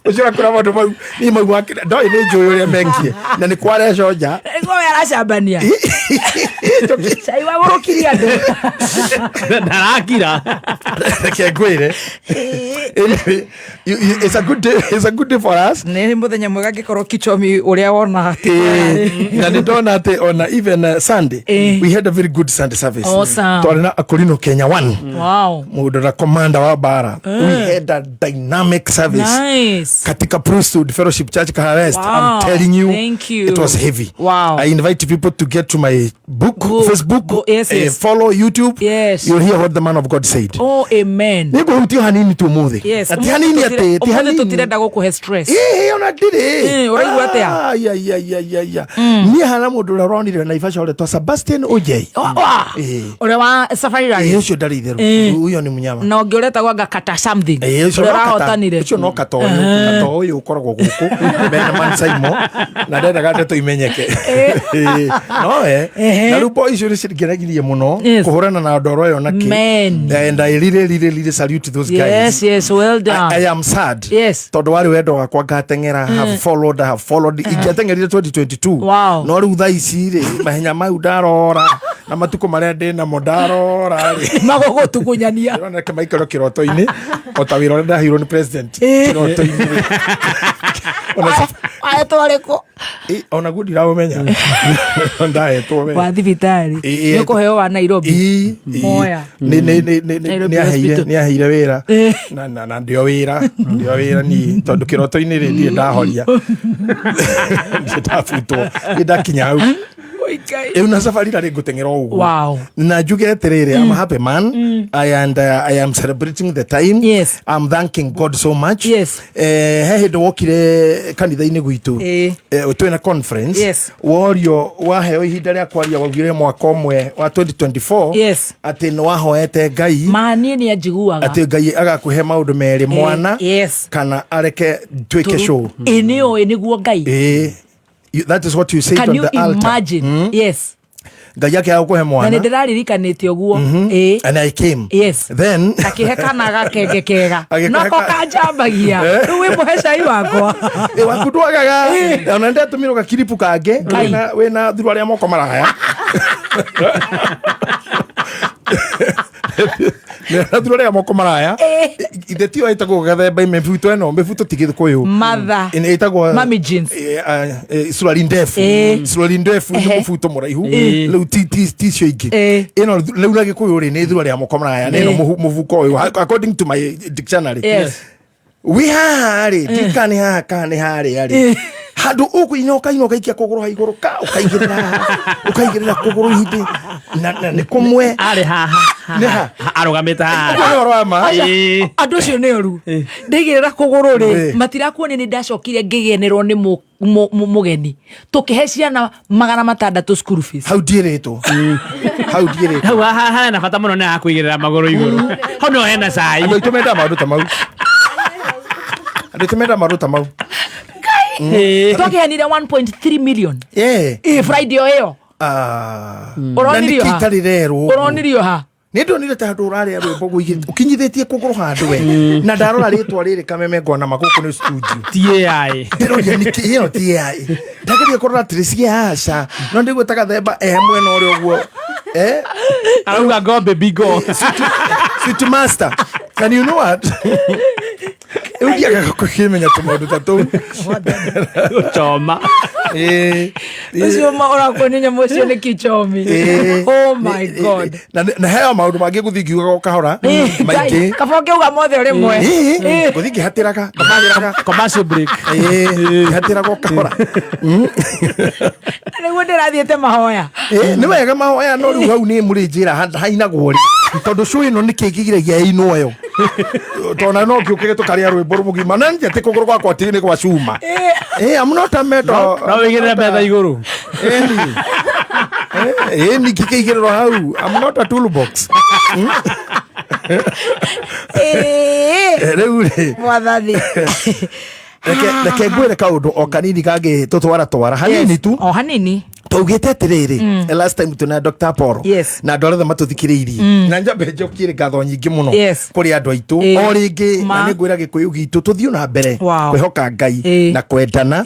ũcio akũra maũndũ mau niĩ mau ndoĩ nĩ njũĩ ũrĩa mekie na nĩ kwareco nja. Nĩguo we aracambania cai wa gũrũkirie andũ. Ndarakira. Reke ngwĩre. Anyway, it's a good day for us. Nĩ mũthenya mwega ngĩkorwo kichomi ũrĩa wona. Na nĩ ndona atĩ ona even Sunday we had a very good Sunday service. Awesome. Twarĩ na Akorino Kenya 1 mũndũ na commander wa bara. We had a dynamic service Nice. katika Priesthood Fellowship Church Kahawa West. Wow. I'm telling you, Thank you. it was heavy. Wow. I invite people to get to my book, Facebook, Go, yes, yes. follow YouTube. Yes. You'll hear what the man of God said. Oh, amen. Nĩngũhutio hanini tu ũmũthĩ. Yes. Na ti hanini atĩ, ti Ũmũthĩ hanini. tũtirenda gũkũhe stress. Ĩĩ, ona ndirĩ. Ĩ, ũraigua atĩa? Ai, ai, ai, ai, ai, ai. Niĩ hana mũndũ ũrĩa ũronire Naivasha ũretwo Sebastian Ojei. Ĩĩ. Ũrĩa wa Safari Rally. Ĩĩ, ũcio ndarĩ itherũ. Ũyũ nĩ mũnyama. Na ũngĩ ũretagwo anga kata something. Ĩĩ, ũcio Ũrĩa no kata- ũrahotanire. ũcio no kata ũyũ kata ũyũ ũkoragwo gũkũ mena Man Saimo na ndendaga ndeto imenyeke. Ĩĩ, nowe na rĩu boy icio nĩcingenagirie mũno kũhũrana na ndoro ĩyo na kĩ. Men. And I really, really, really salute those guys. Yes, well done. I am sad Yes. tondũ warĩ wendo wakwa ngateng'era. Have followed, have followed. Ingĩateng'erire 2022. Wow. No rĩu thaa ici rĩ, mahenya mau ndarora na matukũ marĩa ndĩ namo ndarora rĩ magũgũtugunyania. Ndĩrona ke maikaro kĩroto-inĩ o ta wĩra ũrĩa ndaheirwo nĩ president kĩroto-inĩ rĩ. Wahetwo ũrĩkũ? Ĩ, onaguo ndiraũmenya ndahetwo we. Wa thibitarĩ. Ĩ, Nĩ ũkũheo wa Nairobi. Ĩ, ĩ. Moya. Nairobi Nĩ aheire Hospital. nĩ aheire wĩra na ndio wĩra niĩ tondũ kĩroto-inĩ rĩ ndirĩ ndahoria, ndirĩ ndabutwo, ndirĩ ndakinya hau. Ĩu na safari rarĩ ngũteng'era o ũguo. Wow. Na njuge atĩrĩrĩ, I'm a happy man. I am celebrating the time. Yes. I'm thanking God so much. Yes. He hĩndĩ wokire kanitha-inĩ gwitũ, twĩna conference. Yes. Worio waheo ihinda rĩa kwaria waugire mwaka ũmwe wa 2024 Yes. atĩ nĩ wahoete Ngai Ma niĩ nĩ anjiguaga. atĩ Ngai agakũhe maũndũ merĩ, mwana Yes. kana areke nduĩke show. Ĩ nĩ ũĩ nĩguo Ngai. Ĩĩ. That is what you said Can on you the altar. imagine? Yes. Ngai akĩaga gũkũhe Na mwana. nĩ ndĩraririkanĩte ũguo. Ĩ. And I came. Yes. Then akĩhe kana gakenge kega. Agĩkũhe Nako kanjambagia rĩu wĩ mũhe cai wakwa. Ĩ, waku ndwagaga ona ndatũmirwo gakiripu kangĩ Ngai. wĩna thurwa rĩa moko maraya na thurwa rĩa moko maraya ithe tiyo ĩtagwo gathemba mĩbuto ĩno mĩbuto ti gĩkũyũ. Mother. Ĩtagwo Mami jeans. Suruari ndefu. Suruari ndefu nĩ mũbuto mũraihu rĩu ti icio ingĩ ĩno rĩu na gĩkũyũ rĩ nĩ thurwa rĩa moko maraya nĩ ĩno mũbuko ũyũ according to my dictionary. Yes. Wĩ haha rĩ, ndika nĩ haha kana nĩ harĩa rĩ, handũ ũkũina ũkaina ũgaikia kũgũrũ ha igũrũ ka ũkaigĩrĩra haha, ũkaigĩrĩra kũgũrũ ihĩndĩ na nĩ kũmwe. Arĩ haha. Nĩ ha? Arũgamĩte haha. Ũguo nĩ ũhoro wa ma. Ĩĩ. Andũ acio nĩ oru. Ndaigĩrĩra kũgũrũ rĩ, matirakuonia nĩ ndacokire ngĩgenerwo nĩ mũgeni tũkĩhe ciana 600 school fees. Hau ndiĩrĩtwo, hau ndiĩrĩtwo. Hau haha hena bata mũno nĩ hakũigĩrĩra magũrũ igũrũ. Hau no hena cai. Andũ aitũ mendaga maũndũ ta mau, andũ aitũ mendaga maũndũ ta mau. Twakĩheanire 1.3 million. Ĩ Friday o ĩyo. Ah. Ũronirio Na nĩkĩ ha? itarĩ rerwo ũguo? Ũronirio ha? Nĩ ndonire ta handũ ũrarĩa rwĩmbo ũkinyithĩtie kũgũrũ handũ we, na ndarora rĩtwa rĩrĩ Kameme ngona ma gũkũ nĩ studio. Ti AI. Ndĩroria nĩkĩ ĩno ti AI. Ndageria kũrora atĩrĩ cia aca, no ndĩguo ta gathemba e mwena ũrĩa ũguo. Eh? Arauga go baby go. Sweet master. And you know what? Rĩu ndiagaga kũkĩmenya tũmaũndũ ta tũu. Gũchoma. Ũcio ũrakuonia nyamũ ũcio nĩ kichomi. Oh my God. Na heo maũndũ mangĩ ngũthiĩ ngiugaga o kahora maingĩ. Kaba ũngĩuga mothe o rĩmwe. Ngũthiĩ ngĩhatĩraga ngĩhatĩraga. Commercial break. Ngĩhatĩraga o kahora. Nĩguo ndĩrathiĩte mahoya. Nĩ wega mahoya, no rĩu hau nĩ mũrĩ njĩra hainagwo rĩ, tondũ show ĩno nĩkĩ kĩgiragia ĩinwo ĩyo, tondũ no ngĩũkĩre tũkarĩa rwĩmbo rũmũgima na nje atĩ kũgũrũ gwakwa ti nĩ gwa cuma. I'm not a metal. No wĩigĩrĩre metha igũrũ. Ĩni ngĩkĩigĩrĩrwo hau. I'm not a toolbox. Rĩu rĩ, Mwathani. Reke ngwĩre kaũndũ o kanini kangĩ tũtwara twara hanini tu. O hanini. Twaugĩte atĩrĩrĩ, last time tũna Dr. Paul na andũ arĩa othe matũthikĩrĩirie, na njambe njokie ngatho nyingĩ mũno kũrĩ andũ aitũ o rĩngĩ, na nĩ ngwĩra gĩkũyũ gitũ tũthiĩ na mbere kwĩhoka Ngai na kwendana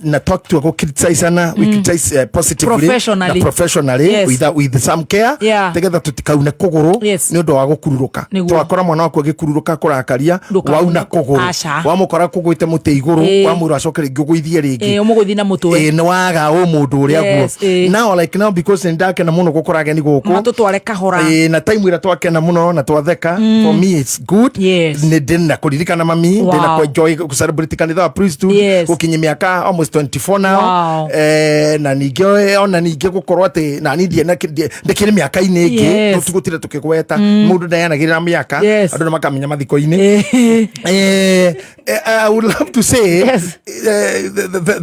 na talk to go criticize-ana, we criticize positively Professionally. na professionally, with some care, nĩgetha tũtikaune kũgũrũ nĩ ũndũ wa gũkururũka. Nĩguo. Twakora mwana waku agĩkururũka kũrakaria Ndũkaune. wauna kũgũrũ, Aca. wamũkora kũgwĩte mũtĩ igũrũ, wamwĩra acoke rĩngĩ ũgũithie rĩngĩ, Ũmũgũthi na mũtwe. Nĩ waga ũmũndũ ũrĩa guo. Yes, ĩĩ. Now, like now, because nĩ ndakena mũno gũkora ageni gũkũ. Matũtware kahora. Na time ĩrĩa twakena mũno na twatheka, for me it's good. Nĩ ndĩna kũririkana mami, ndĩna kwenjoy gũcelebrate kanitha wa priesthood, gũkinyia mĩaka almost 24 now. Na ningĩ ona ningĩ gũkorwo atĩ na niĩ ndĩkĩrĩ mĩaka-inĩ ĩngĩ. Tũtigũtire tũkĩgweta, mũndũ ndayanagĩrĩra mĩaka, andũ nĩ makamenya mathiko-inĩ. I would love to say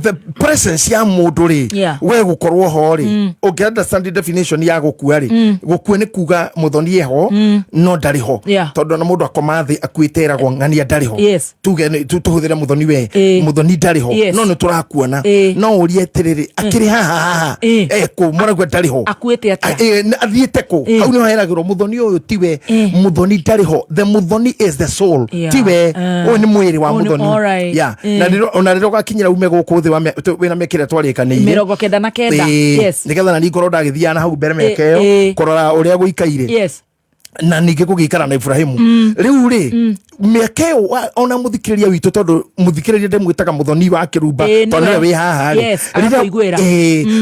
the presence ya mũndũ rĩ, we gũkorwo ho rĩ, ũngĩ understand the definition ya gũkua rĩ, gũkua nĩ kuga mũthoni eho no ndarĩ ho, tondũ ona mũndũ akoma thĩ akuĩte eragwo ng'ania ndarĩ ho. Tuge tũhũthĩre mũthoni, we mũthoni ndarĩ ho, no nĩ tũrakuona. No ũrie atĩrĩrĩ, akĩrĩ haha haha ekũ mũraigua ndarĩ ho? Akuĩte atĩa? Athiĩte kũ? Hau nĩho heragĩrwo mũthoni ũyũ tiwe mũthoni, ndarĩ ho. The mũthoni is the soul, tiwe ũyũ nĩ mwĩrĩ wa Ũyũ mũthoni. Alright. Na ona rĩrĩa ũgakinyĩra ume gũkũ thĩ wĩna mĩaka ĩrĩa twarĩkanĩire, 99. Nĩgetha na niĩ ngorwo ndagĩthiaga na hau mbere mĩaka ĩyo kũrora ũrĩa gũikaire na ningĩ gũgĩikara na Ibrahimu. Rĩu rĩ, mĩaka ĩyo ona mũthikĩrĩria witũ, tondũ mũthikĩrĩria ndĩmwĩtaga mũthoni wa kĩrumba, tondũ nĩwe Nĩwe. wĩ haha rĩ. Agakũiguĩra.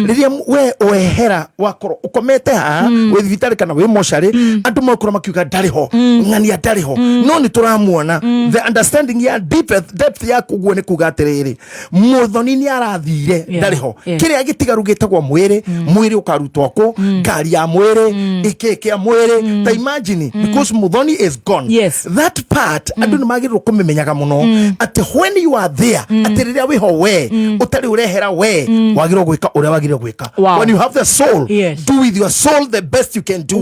Rĩrĩa we wehera wakorwo ũkomete haha wĩ thibitarĩ kana wĩ mocarĩ, andũ makorwo makiuga ndarĩ ho, ng'ania ndarĩ ho, no nĩ tũramuona. The understanding ya depth ya kuguo nĩ kuga atĩrĩrĩ, mũthoni nĩ arathire, ndarĩ ho. Kĩrĩa gĩtigaru gĩtagwo mwĩrĩ. Mwĩrĩ ũkarutwo kũ? Ngari ya mwĩrĩ, ĩkĩ kĩa mwĩrĩ, ta imagine, because mũthoni is gone. That part andũ nĩ magĩrĩirwo kũmĩmenyaga mũno, atĩ when you are there, atĩ rĩrĩa wĩho we ũtarĩ ũrehera, we wagĩrĩirwo gwĩka ũrĩa wagĩrĩirwo gwĩka. When you have the soul, do with your soul the best you can do.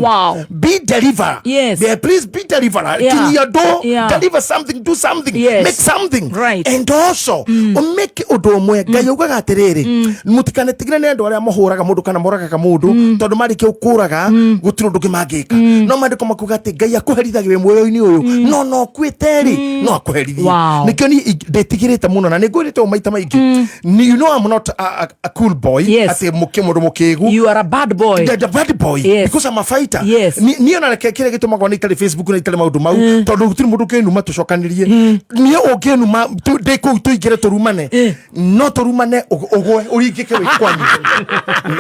Be deliverer. Yeah, please be deliverer. Kinyia ndũ, deliver something, do something, make something. And also ũmĩke ũndũ ũmwe. Ngai augaga atĩrĩrĩ, mũtikanetigĩre nĩ andũ arĩa mahũraga mũndũ kana moragaga mũndũ, tondũ marĩkia gũkũraga gũtirĩ ũndũ ũngĩ mangĩka. No maandĩko makuga atĩ Ngai akũherithagia wĩ muoyo-inĩ ũyũ, no ũkuĩte rĩ, no akũherithie. Nĩkĩo niĩ ndĩtigĩrĩte mũno na nĩ ngwĩrĩte ũũ maita maingĩ. You know I'm not a cool boy, atĩ mũndũ mũkĩgu. You are a bad boy. The bad boy. Because I'm a fighter. Niĩ ona reke kĩrĩa gĩtũmaga ona itarĩ Facebook na itarĩ maũndũ mau, tondũ gũtirĩ mũndũ ũngĩnuma tũcokanĩrie. Niĩ ũngĩnuma ndĩ kũu tũingĩre tũrumane, no tũrumane ũgwe ũringĩke wĩ kwanyu.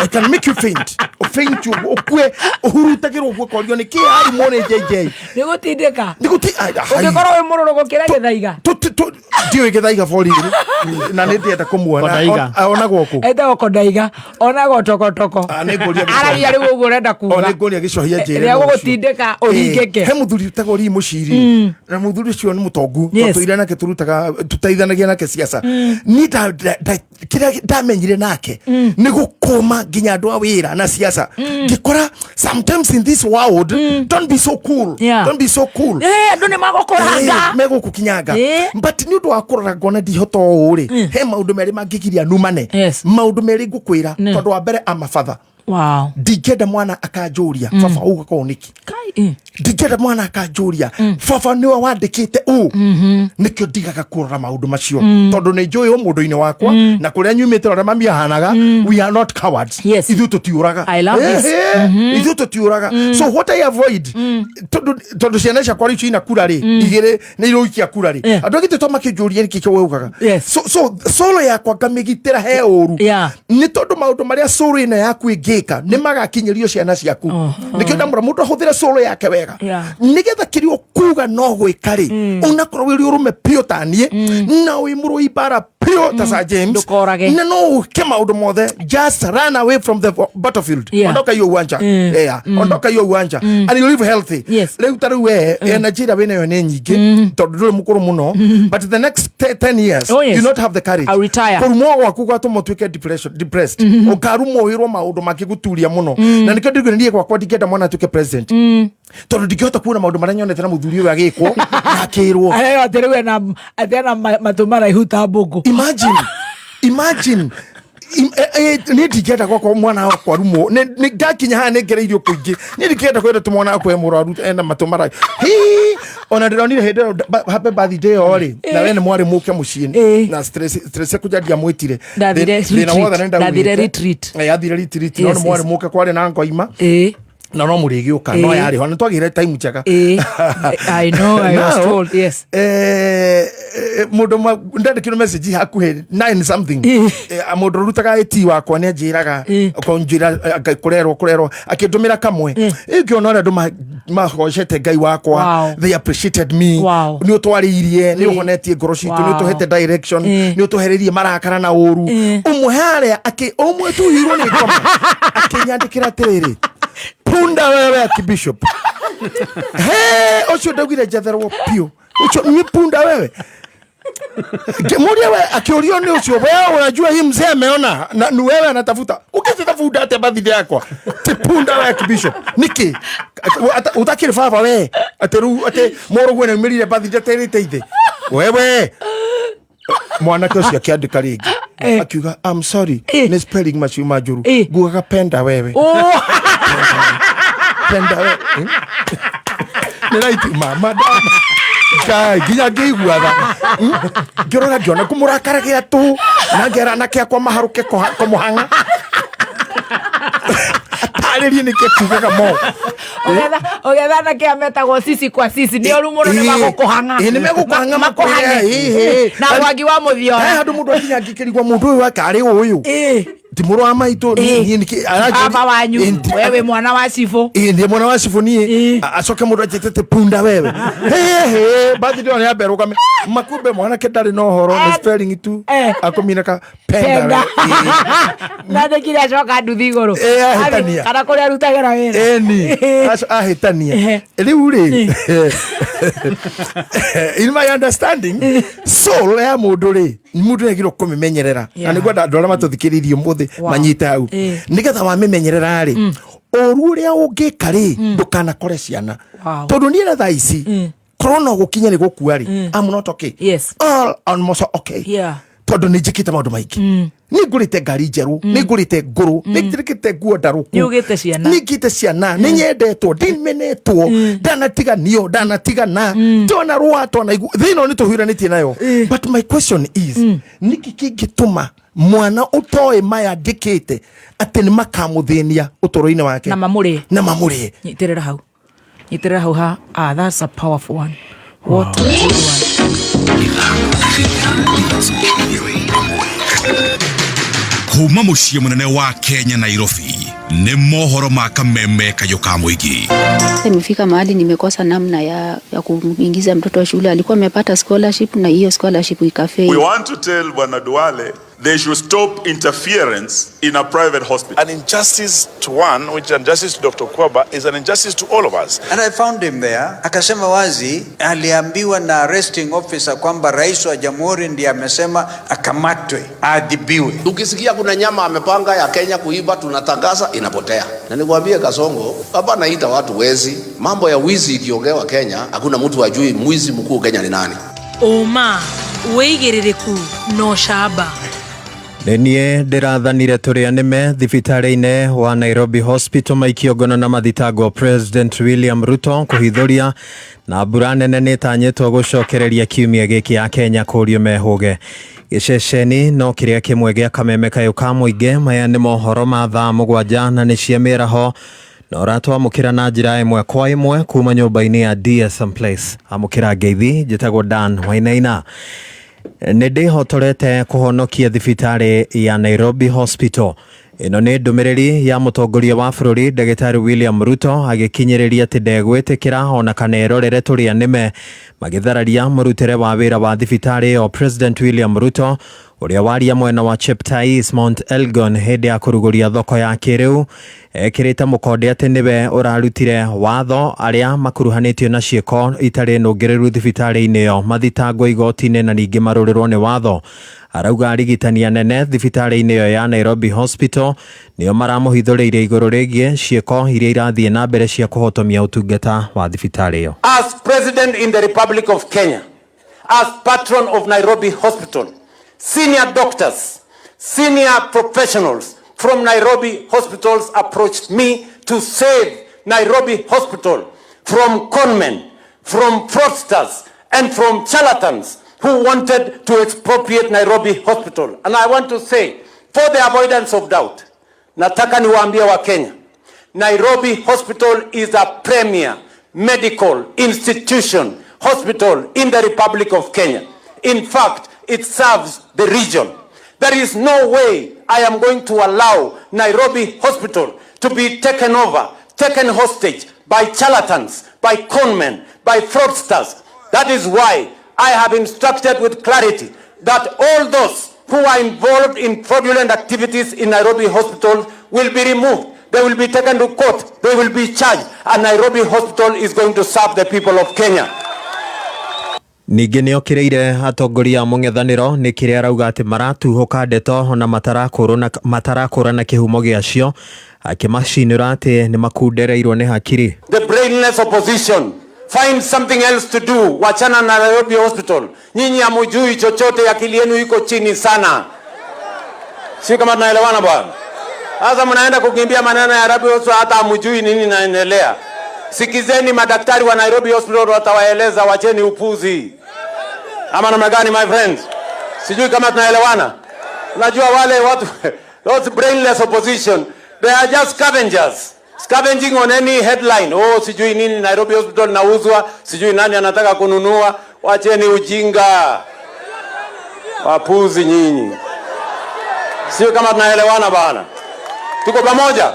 I can make you faint, faint ũkue ũhurutagĩrwo ũguo korio nĩ kĩ arumwo nĩ JJ. Nĩ gũtindĩka. Nĩ gũti Ũngĩkorwo wĩ mũrũrũ gũkĩra gĩthaiga. Ndiũĩ Gĩthaiga for real na nĩ ndĩenda kũmuona. Kondaiga. Onagwo kũ? Etagwo Kondaiga, onagwo tokotoko. Nĩ ngũria Gĩcohia. Aragia rĩu ũguo ũrenda kuga. O nĩ ngũria Gĩcohia njĩre Rĩa no ũcio. gũgũtindĩka ũhingĩke. He mũthuri ũtagwo Lee Mũciri na mũthuri ũcio nĩ mũtongu. Tũtũire nake, tũrutaga, tũteithanagia nake ciaca. Niĩ kĩrĩa ndamenyire nake nĩ gũkũma nginya andũ a wĩra na ciaca, ngĩkora sometimes in this world, don't be so cool. Don't be so cool. Andũ nĩ magũkũranga. Megũkũkinyanga. But nĩ ũndũ wa kũrora ngona ndihota ũũ rĩ, he maũndũ merĩ mangĩgiria numane. Maũndũ merĩ ngũkwĩra, tondũ wa mbere amabatha. Ndingĩenda mwana akanjũria, "Baba, uga korwo nĩkĩ?" Ndingĩenda mwana akanjũria, "Baba, nĩwe wandĩkĩte ũũ?" Nĩkĩo ndigaga kũrora maũndũ macio, tondũ nĩ njũĩ ũmũndũ-inĩ wakwa na kũrĩa nyumĩte na ũrĩa mami ahanaga, we are not cowards. Ithuĩ tũtiũraga. I love this. Ithuĩ tũtiũraga. So what I avoid, tondũ ciana ciakwa rĩu ciina kura rĩ, igĩrĩ nĩ irũikia kura rĩ, andũ angĩ tũtwa makĩnjũria nĩkĩ kĩo ugaga. So solo yakwa ngamĩgitĩra he ũru, nĩ tondũ maũndũ marĩa solo ĩno yaku ĩngĩka nĩ magakinyĩrio ciana ciaku. Nĩkĩo ndamũra mũndũ ahũthĩre solo yake wega, nĩgetha kĩrĩa ũkuga no gwĩka rĩ, unakorwo wĩ ũrũme biũ ta niĩ na wĩ mũrũi mbara biũ ta Sir James. Ndũkorage. Na no ũke maũndũ mothe, just run away from the battlefield. Ondoka hiyo uwanja. Yeah. Ondoka hiyo uwanja and you live healthy. Rĩu ta rĩu we energy ĩrĩa wĩnayo nĩ nyingĩ tondũ ndũrĩ mũkũrũ mũno, but the next 10 years, Oh, yes. you not have the courage. I'll retire. Kũrumwo gwaku gwatũma ũtuĩke depressed, ũkarumwo wĩrwo maũndũ mangĩgũturia mũno. Na nĩkĩo ndĩrĩ niĩ gwakwa ndingĩenda mwana atuĩke president, tondũ ndingĩhota kuona maũndũ marĩa nyonete na mũthuri ũyũ agĩkwo na akĩrwo. Areo atĩ rĩu atĩ ena matũ maraihu ta mbũngũ. Imagine, imagine. Niĩ ndingĩenda gwakwa mwana wakwa rumwo. Nĩ ndakinya haha nĩ ngereirio kũingĩ. Niĩ ndingĩenda kwenda tũ mwana wakwa e mũrwaru, ena matũ maraihu. Hi, ona ndĩronire hĩndĩ ĩyo happy birthday ĩyo rĩ, na we nĩ mwarĩ mũke mũciĩ na stress yaku ndiamwĩtire. Ndathire Thĩna wothe retreat. nĩ ndaugĩte. Ndathire retreat. Athire retreat, no nĩ mwarĩ mũke, kwarĩ na ngoima na no mũrĩgĩũka, no yarĩ ho nĩ twagĩire time njega. I know, I was Now, told, yes. Mũndũ ndandĩkĩrwo message hakuhĩ 9 something. Mũndũ ũrutaga IT wakwa nĩ anjĩraga kũnjĩra kũrerwo kũrerwo, akĩndũmĩra kamwe. Ngĩona ũrĩa andũ magocete Ngai wakwa. They appreciated me. Nĩ ũtwarĩirie, nĩ ũhonetie ngoro citũ, nĩ ũtũhete direction, nĩ ũtũhereirie marakara na ũru. Ũmwe harĩa ũmwe tuhirwo nĩ ngoma akĩnyandĩkĩra atĩrĩrĩ, "Punda wewe, Archbishop." He ũcio ndaugire njetherwo biũ. Ũcio ni punda wewe. Ngĩmũria we, akĩũrio nĩ ũcio, "Wewe unajua hii mzee ameona na ni wewe anatafuta, ukĩte bunda atĩa birthday yakwa? Ti punda wewe, Archbishop, nĩkĩ utakĩrĩ baba we atĩ rĩu atĩ mũrũguo nĩaumĩrire birthday aterĩte ithe wewe?" Mwanake ũcio akĩandĩka rĩngĩ akiuga, "I'm sorry, nĩ spelling macio ma njũru, ngugaga penda wewe." Penda wewe. Nĩ right mama Ngai, nginya ngĩigua tha. Ngĩrora ngĩona kũmũrakaragĩra tu na ngera anake akwa maharũke kũmũhang'a atarĩrie nĩkĩ kugaga mo. Ũgetha anake aya metagwo sisi kwa sisi nĩ oru mũno, nĩ magũkũhang'a. Ĩ, nĩ megũkũhang'a. Makũhang'e. Makwĩre, ĩ. Na mwangi wa mũthiora. He handũ mũndũ akinya ngĩkĩrigwo mũndũ ũyũ wake arĩ ũyũ ti mũrũ wa maitũ niĩ nĩkĩ Baba wanyu, we wĩ mwana wa cibũ. Ĩ, ndiĩ mwana wa cibũ niĩ. Acoke mũndũ anjĩtĩte punda wewe. He bathi ndĩrona ya mbere rũgame makumbe mwanake ndarĩ na ũhoro, nĩ spelling tu akũminaka penda Penda. we. Na ndĩkire acoka nduthi igũrũ. Ahĩtania. Kana kũrĩa arutagĩra wĩra. Ĩni ahĩtania rĩu rĩ, in my understanding, soul ya mũndũ rĩ, mũndũ nĩagĩrĩirwo kũmĩmenyerera na nĩguo andũ arĩa matũthikĩrĩirie ũmũthĩ manyite hau, nĩgetha wamĩmenyerera rĩ, ũru ũrĩa ũngĩka rĩ, ndũkanakore ciana. Tondũ niĩ na thaa ici korwo no gũkinye nĩ gũkua rĩ, I'm not okay. All almost okay. Tondũ nĩ njĩkĩte maũndũ maingĩ, nĩ ngũrĩte ngari njerũ, nĩ ngũrĩte ngũrũ, nĩ njĩkĩte nguo ndarũku. Nĩ ũgĩte ciana. Nĩ ngĩte ciana, nĩ nyendetwo, ndimenetwo, ndanatiganio, ndanatigana, twanarũa, twanaigua thĩ ĩno nĩ tũhiũranĩtie nayo. But my question is, nĩkĩ kĩngĩtũma mwana ũtoĩ maya njĩkĩte atĩ nĩ makamũthĩnia ũtũũro-inĩ wake Na mamũrĩe. Na mamũrĩe. Nyitĩrĩra hau, nyitĩrĩra hau ha. Ah, that's a powerful one. What a good one. Kuma muciĩ mũnene wa Kenya, Nairobi, Nĩ mohoro ma kameme kayũ ka mũingĩ. Imefika mahali nimekosa namna ya kumwingiza mtoto wa shule. Alikuwa amepata scholarship na hiyo scholarship ikafeli. We want to tell Bwana Duale they should stop interference in a private hospital. An injustice to one, which injustice to Dr. Kwaba, is an injustice to all of us. And I found him there. Akasema wazi, aliambiwa na arresting officer kwamba rais wa jamhuri ndiye amesema akamatwe, aadhibiwe. Tukisikia kuna nyama amepanga ya Kenya kuiba, tunatangaza inapotea. Na nikwambie Kasongo, hapa naita watu wezi. Mambo ya wizi ikiongewa Kenya, hakuna mtu ajui mwizi mkuu Kenya ni nani. Ũma wĩigĩrĩrĩku na ũcamba. Nĩ niĩ ndĩrathanire tũrĩa nĩme thibitarĩ-inĩ wa Nairobi Hospital maikio ngono na mathitangwo President William Ruto kũhithũria na mbura nene nĩ ĩtanyĩtwo gũcokereria kiumia gĩkĩ ya Kenya kũrio mehũge. Gĩceceni no kĩrĩa kĩmwe gĩa kameme kayũ ka mũingĩ. Maya nĩ mohoro ma thaa 7 na nĩ cia mĩaraho na ũratwamũkĩra na njĩra ĩmwe kwa ĩmwe kuma nyũmba-inĩ ya DSM Place. Amũkĩra ngeithi, njĩtagwo Dan Wainaina. Nĩ ndĩhotorete kũhonokia thibitarĩ ya Nairobi Hospital. Ĩno nĩ ndũmĩrĩri ya mũtongoria wa bũrũri Ndagĩtarĩ William Ruto agĩkinyĩrĩria atĩ ndegwĩtĩkĩra ona kana erorere tũrĩa nĩme magĩthararia mũrutĩre wa wĩra wa thibitarĩ ĩyo. President William Ruto ũrĩa waria mwena wa Cheptais Mount Elgon hĩndĩ ya kũrugũria thoko ya kĩrĩu ekĩrĩte mũkonde atĩ nĩwe ũrarutire watho arĩa makuruhanĩtio na ciĩko itarĩ nũngĩrĩru thibitarĩ-inĩ ĩyo mathitangwo igoti-inĩ na ningĩ marũrĩrwo nĩ watho. Arauga arigitani anene thibitarĩ-inĩ ĩyo ya Nairobi Hospital nĩo maramũhithũrĩire igũrũ rĩgiĩ ciĩko iria irathiĩ na mbere cia kũhotomia ũtungata wa thibitarĩ ĩyo. As President in the Republic of Kenya, as patron of Nairobi Hospital, senior doctors, senior professionals from Nairobi hospitals approached me to save Nairobi Hospital from conmen, from fraudsters, and from charlatans who wanted to expropriate Nairobi Hospital. And I want to say, for the avoidance of doubt, nataka niwaambie wa Kenya, Nairobi Hospital is a premier medical institution, hospital in the Republic of Kenya. In fact, it serves the region. There is no way I am going to allow Nairobi Hospital to be taken over, taken hostage by charlatans, by conmen, by fraudsters. That is why I have instructed with clarity that all those who are involved in fraudulent activities in Nairobi Hospital will be removed. They will be taken to court. They will be charged. And Nairobi Hospital is going to serve the people of Kenya. Ningĩ nĩ okĩrĩire atongoria a mũng'ethanĩro nĩ kĩrĩa arauga atĩ maratuhũka ndeto ona matarakũrana kĩhumo gĩacio, akĩmacinĩra atĩ nĩ makundereirwo nĩ hakiri. The brainless opposition, find something else to do. Wachana na Nairobi Hospital. Nyinyi hamujui chochote, akili yenu iko chini sana. Sio kama tunaelewana bwana? Sasa mnaenda kukimbia maneno ya Nairobi Hospital, hata hamujui nini inaendelea. Sikizeni madaktari wa Nairobi Hospital watawaeleza, wacheni upuzi. Ama namna gani, my friends? Sijui kama tunaelewana. Unajua wale watu, those brainless opposition, they are just scavengers. Scavenging on any headline. Oh, sijui nini Nairobi Hospital nauzwa, sijui nani anataka kununua. Wacheni ujinga. Wapuzi nyinyi. Sio kama tunaelewana bana. Tuko pamoja.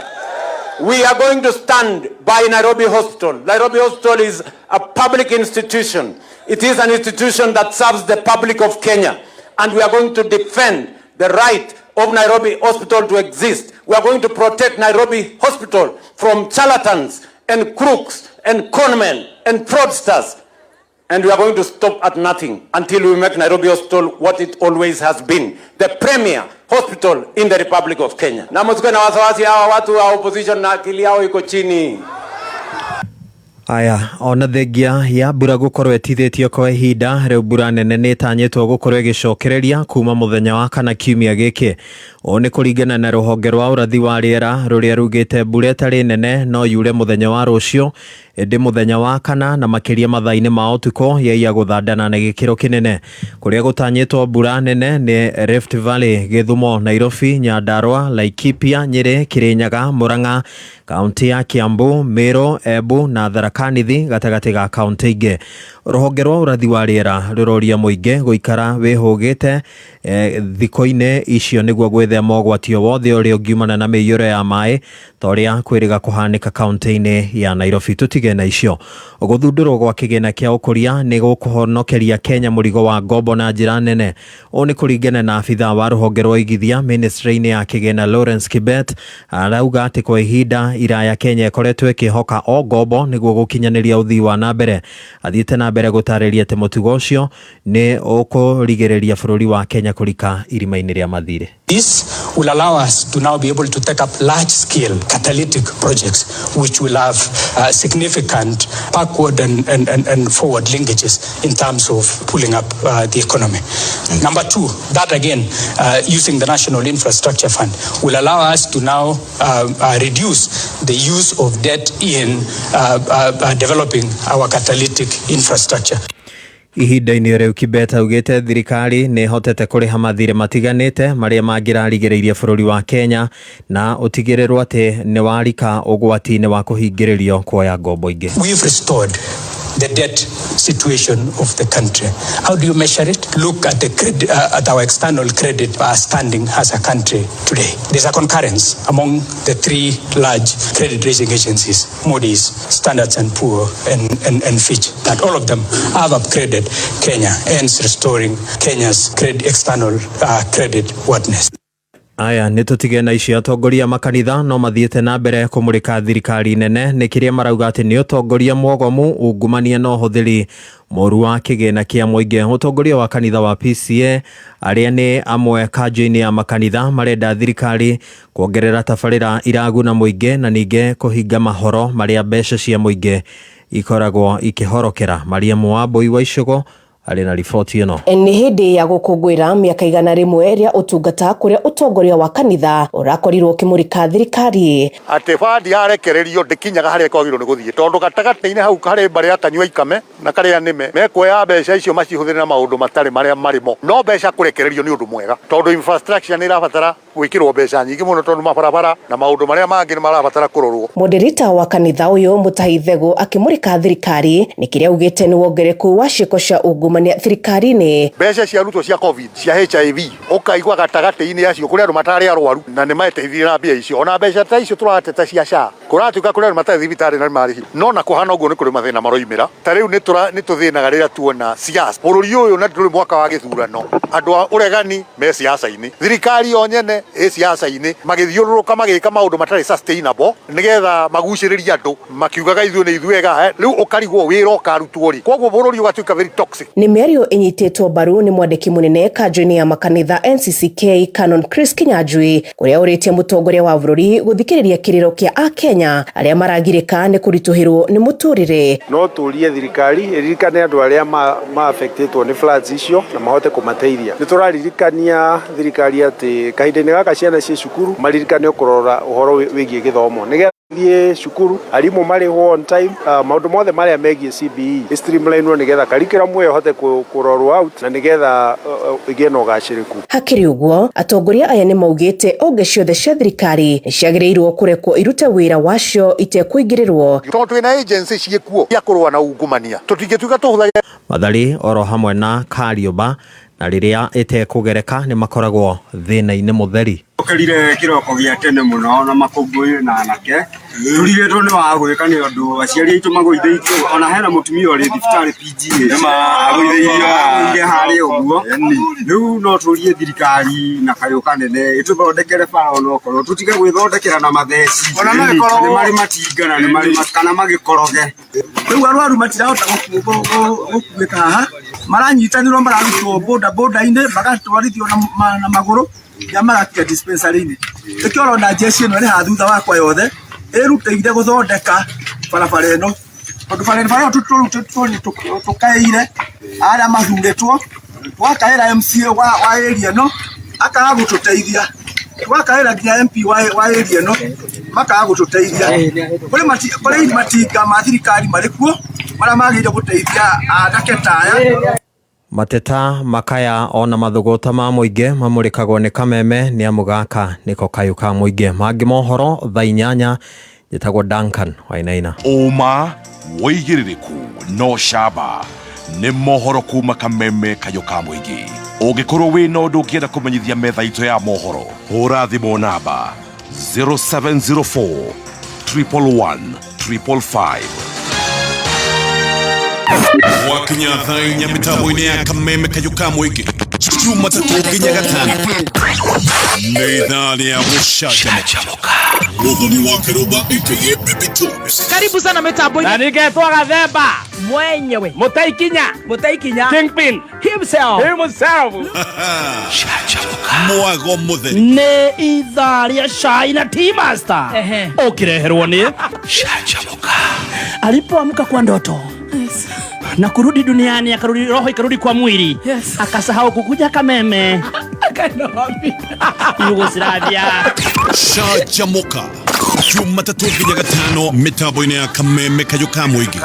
We are going to stand by Nairobi Hospital. Nairobi Hospital is a public institution. It is an institution that serves the public of Kenya. And we are going to defend the right of Nairobi Hospital to exist. We are going to protect Nairobi Hospital from charlatans and crooks and conmen and fraudsters. And we are going to stop at nothing until we make Nairobi Hospital what it always has been, the premier hospital in the Republic of Kenya. Na msikuwe na wasiwasi, hawa watu wa opposition na akili yao iko chini. Aya, ona thengia ya mbura gũkorwo ĩtithĩtio kwa ihinda rĩu, mbura nene nĩ ĩtanyĩtwo gũkorwo ĩgĩcokereria kuma mũthenya wa kana kiumia gĩkĩ. Ũũ nĩ kũringana na rũhonge rwa ũrathi wa rĩera rũrĩa rugĩte mbura ĩtarĩ nene no yure mũthenya wa rũciũ, ĩndĩ mũthenya wa kana na makĩria mathaa-inĩ ma ũtukũ yaiya gũthandana na gĩkĩro kĩnene. Kũrĩa gũtanyĩtwo mbura nene nĩ Rift Valley, Gĩthumo, Nairobi, Nyandarua, Laikipia, Nyĩrĩ, Kĩrĩnyaga, Murang'a, kaunti ya Kiambu, Meru, Embu na Tharaka Nithi gatagatĩ ga kaunti ingĩ. Rũhonge rwa ũrathi wa rĩera rũroria mũingĩ gũikara wĩhũgĩte thikũ-inĩ icio nĩguo gwĩthema ũgwati o wothe ũrĩa ũngiumana na mĩiyũro ya maĩ ta ũrĩa kwĩrĩga kũhanĩka kaunti-inĩ ya Nairobi. Tũtige na icio. Gũthundũrwo gwa kĩgĩna kĩa ũkũria nĩ gũkũhonokeria Kenya mũrigo wa ngombo na njĩra nene. Ũũ nĩ kũringana na abithaa wa rũhonge rwa igithia ministry-inĩ ya kĩgĩna Lawrence Kibet, arauga atĩ kwa ihinda iraya Kenya ĩkoretwo ĩkĩhoka o ngombo nĩguo gũkinyanĩria ũthii wa na mbere. Athiĩte na mbere gũtarĩria atĩ mũtugo ũcio nĩ ũkũrigĩrĩria bũrũri wa Kenya kũrika irima-inĩ rĩa mathirĩ. This will allow us to now be able to take up large-scale catalytic projects which will have significant backward and forward linkages in terms of pulling up the economy. Number two, that again, using the National Infrastructure Fund, will allow us to now reduce the use of debt in developing our catalytic infrastructure. Ihinda-inĩ rĩu Kibet augĩte thirikari nĩ ĩhotete kũrĩha mathirĩ matiganĩte marĩa mangĩrarigĩrĩirie bũrũri wa Kenya na ũtigĩrĩrwo atĩ nĩ warika ũgwati-inĩ wa kũhingĩrĩrio kuoya ngombo ingĩ. We've restored the debt situation of the country. How do you measure it? Look at the credit, at our external credit standing as a country today. There's a concurrence among the three large credit rating agencies, Moody's, Standard & Poor, and Fitch, that all of them have upgraded Kenya, hence restoring Kenya's external credit worthiness. Aya nĩ tũtige na icio. Atongoria makanitha no mathiĩte na mbere kũmũrĩka thirikari nene nĩ kĩrĩa marauga atĩ nĩ ũtongoria mwogomu, ungumania na ũhũthĩri mũru wa kĩgĩna kĩa mũingĩ. Mũtongoria wa kanitha wa PCA arĩa nĩ amwe kanjũ-inĩ ya makanitha marenda thirikari kuongerera tabarĩra iraguna mũingĩ na ningĩ kũhinga mahoro marĩa mbeca cia mũingĩ ikoragwo ikĩhorokera. Mariamu Wambui wa Icũgũ arĩ na riboti ĩno. Nĩ hĩndĩ ya gũkũngũĩra mĩaka 100 rĩa ũtungata kũrĩa ũtongoria wa kanitha ũrakorirwo ũkĩmũrĩka thirikari. Atĩ bandi yarekererio ndĩkinyaga harĩa kwagĩrĩirwo nĩ gũthiĩ, tondũ gatagatĩ-inĩ hau harĩ mbarĩ ya kanyua ikame na karĩa nĩme mekuoya mbeca icio macihũthĩre na maũndũ matarĩ marĩa marĩmo. No mbeca kũrekererio nĩ ũndũ mwega, tondũ infrastructure nĩ ĩrabatara gwĩkĩrwo mbeca nyingĩ mũno, tondũ mabarabara na maũndũ marĩa mangĩ nĩ marabatara kũrorwo. Mũndirita wa kanitha ũyũ Mutahi Thegũ akĩmũrĩka thirikari nĩ kĩrĩa augĩte nĩ wongerereku wa ciĩko cia ungumania thirikari-inĩ. Mbeca cia arutwo cia COVID, cia HIV, ũkaigua gatagatĩ-inĩ acio kũrĩ andũ matarĩ arwaru na nĩ mateithirie na mbia icio. Ona mbeca ta icio tũrateta cia SHA, kũratuĩka kũrĩ andũ matarĩ thibitarĩ na nĩ marĩhirwo. No na kũhana ũguo nĩ kũrĩ mathĩna maroimĩra. Ta rĩu nĩ tũthĩnaga rĩrĩa tuona siasa. Bũrũri ũyũ na ndũrĩ mwaka wa gĩthurano, andũ a ũregani me siasa-inĩ, thirikari yo nyene ĩ siasa-inĩ, magĩthiũrũrũka magĩka maũndũ matarĩ sustainable nĩgetha magucĩrĩrie andũ makiugaga ithuĩ nĩ ithuĩ ega. Rĩu ũkarigwo wĩra ũkarutwo rĩ, koguo bũrũri ũgatuĩka very toxic. Nĩ mĩario ĩnyitĩtwo mbaru nĩ mwandĩki mũnene kanjũ-inĩ ya makanitha NCCK Canon Chris Kinyanjui, kũrĩa ũrĩtie mũtongoria wa bũrũri gũthikĩrĩria kĩrĩro kĩa akenya arĩa maragirĩka nĩ kũritũhĩrwo nĩ mũtũrĩre. No tũrie thirikari ĩririkane andũ arĩa ma-affectĩtwo nĩ floods icio na mahote kũmateithia. Nĩ tũraririkania thirikari atĩ kahinda-inĩ gaka ciana ciĩ cukuru maririkane kũrora ũhoro wĩgiĩ gĩthomo nĩgetha thiĩ cukuru arimũ marĩhwo on time, maũndũ mothe marĩa megiĩ CBE streamline nĩgetha curriculum ĩyo ĩhote kũrorwo out na nĩgetha ĩgĩe na ũgacĩrĩku. Hakĩrĩ ũguo, atongoria aya nĩ maugĩte honge ciothe cia thirikari nĩ ciagĩrĩirwo kũrekwo irute wĩra wacio itekũingĩrĩrwo. Tondũ twĩna agency ciĩkuo cia kũrũa na ungumania, tũtingĩtuĩka tũhũthagĩra Mathari oro hamwe na Kariũmba, na rĩrĩa ĩtekũgereka nĩ makoragwo thĩna-inĩ mũtheri. Ũkĩrire kĩroko gĩa tene mũno na makũngũĩro na anake tũrigĩtwo nĩ wa gwĩka nĩ ũndũ aciari aitũ magũithĩtio, ona hena mũtumia ũrĩ thibitarĩ PGH agũithĩirio harĩa ũguo. Rĩu no tũrie thirikari na kayũ kanene ĩtũthondekere bara onokorwo tũtige gwĩthondekera na matheci, Ona no ĩkorwo nĩ marĩ matinga na nĩ marĩ kana magĩkoroge. Rĩu arwaru matirahota gũkuĩka haha, maranyitanĩrwo mararutwo boda boda-inĩ magatwarithio na magũrũ nginya magakinya dispensary-inĩ. Nĩkĩo ũrona jeshi ĩno ĩrĩ haha thutha wakwa yothe ĩrutĩire gũthondeka barabara ĩno, tondũ barabara ĩno tũkaĩire arĩa mathurĩtwo, twakaĩra MCA wa area ĩno akaga gũtũteithia, twakaĩra nginya MP wa area ĩno makaga gũtũteithia. Kũrĩ matinga ma thirikari marĩ kuo marĩa magĩrĩire gũteithia anake ta aya. Mateta makaya ona mathũgũta ma mũingĩ mamũrĩkagwo nĩ kameme nĩ amu gaka nĩko kayũ ka mũingĩ. Mangĩ mohoro thaa 8. Njĩtagwo Duncan Wainaina. Ũma wĩigĩrĩrĩku no camba. Nĩ mohoro kuma Kameme kayũ ka mũingĩ. Ũngĩkorwo wĩna ũndũ ũngĩenda kũmenyithia metha itũ ya mohoro, hũra thimũ namba 0704 111 555. Gwakinya thaa inya mĩtambo-inĩ ya Kameme kayũ ka mũingĩ, Jumatatũ nginya Gatano, nĩ ithaa rĩa gũcanjamũka. Mũthoni wa Kĩrũmba aka Baby Jones. Karibu sana mitambo-inĩ. Na nĩngetwo Gathemba. Mwenyewe. Mũtaikinya. Mũtaikinya. Kingpin. Himself. Himself. Mwago mũtheri. Nĩ ithaa rĩa cai na tea master. Ũkĩreherwo nĩ alipoamka kwa ndoto na kurudi duniani, akarudi roho ikarudi kwa mwili, akasahau kukuja Kameme. Yugoslavia. Canjamũka Jumatatũ nginya Gatano mĩtambo-inĩ ya Kameme kayũ ka mũingĩ.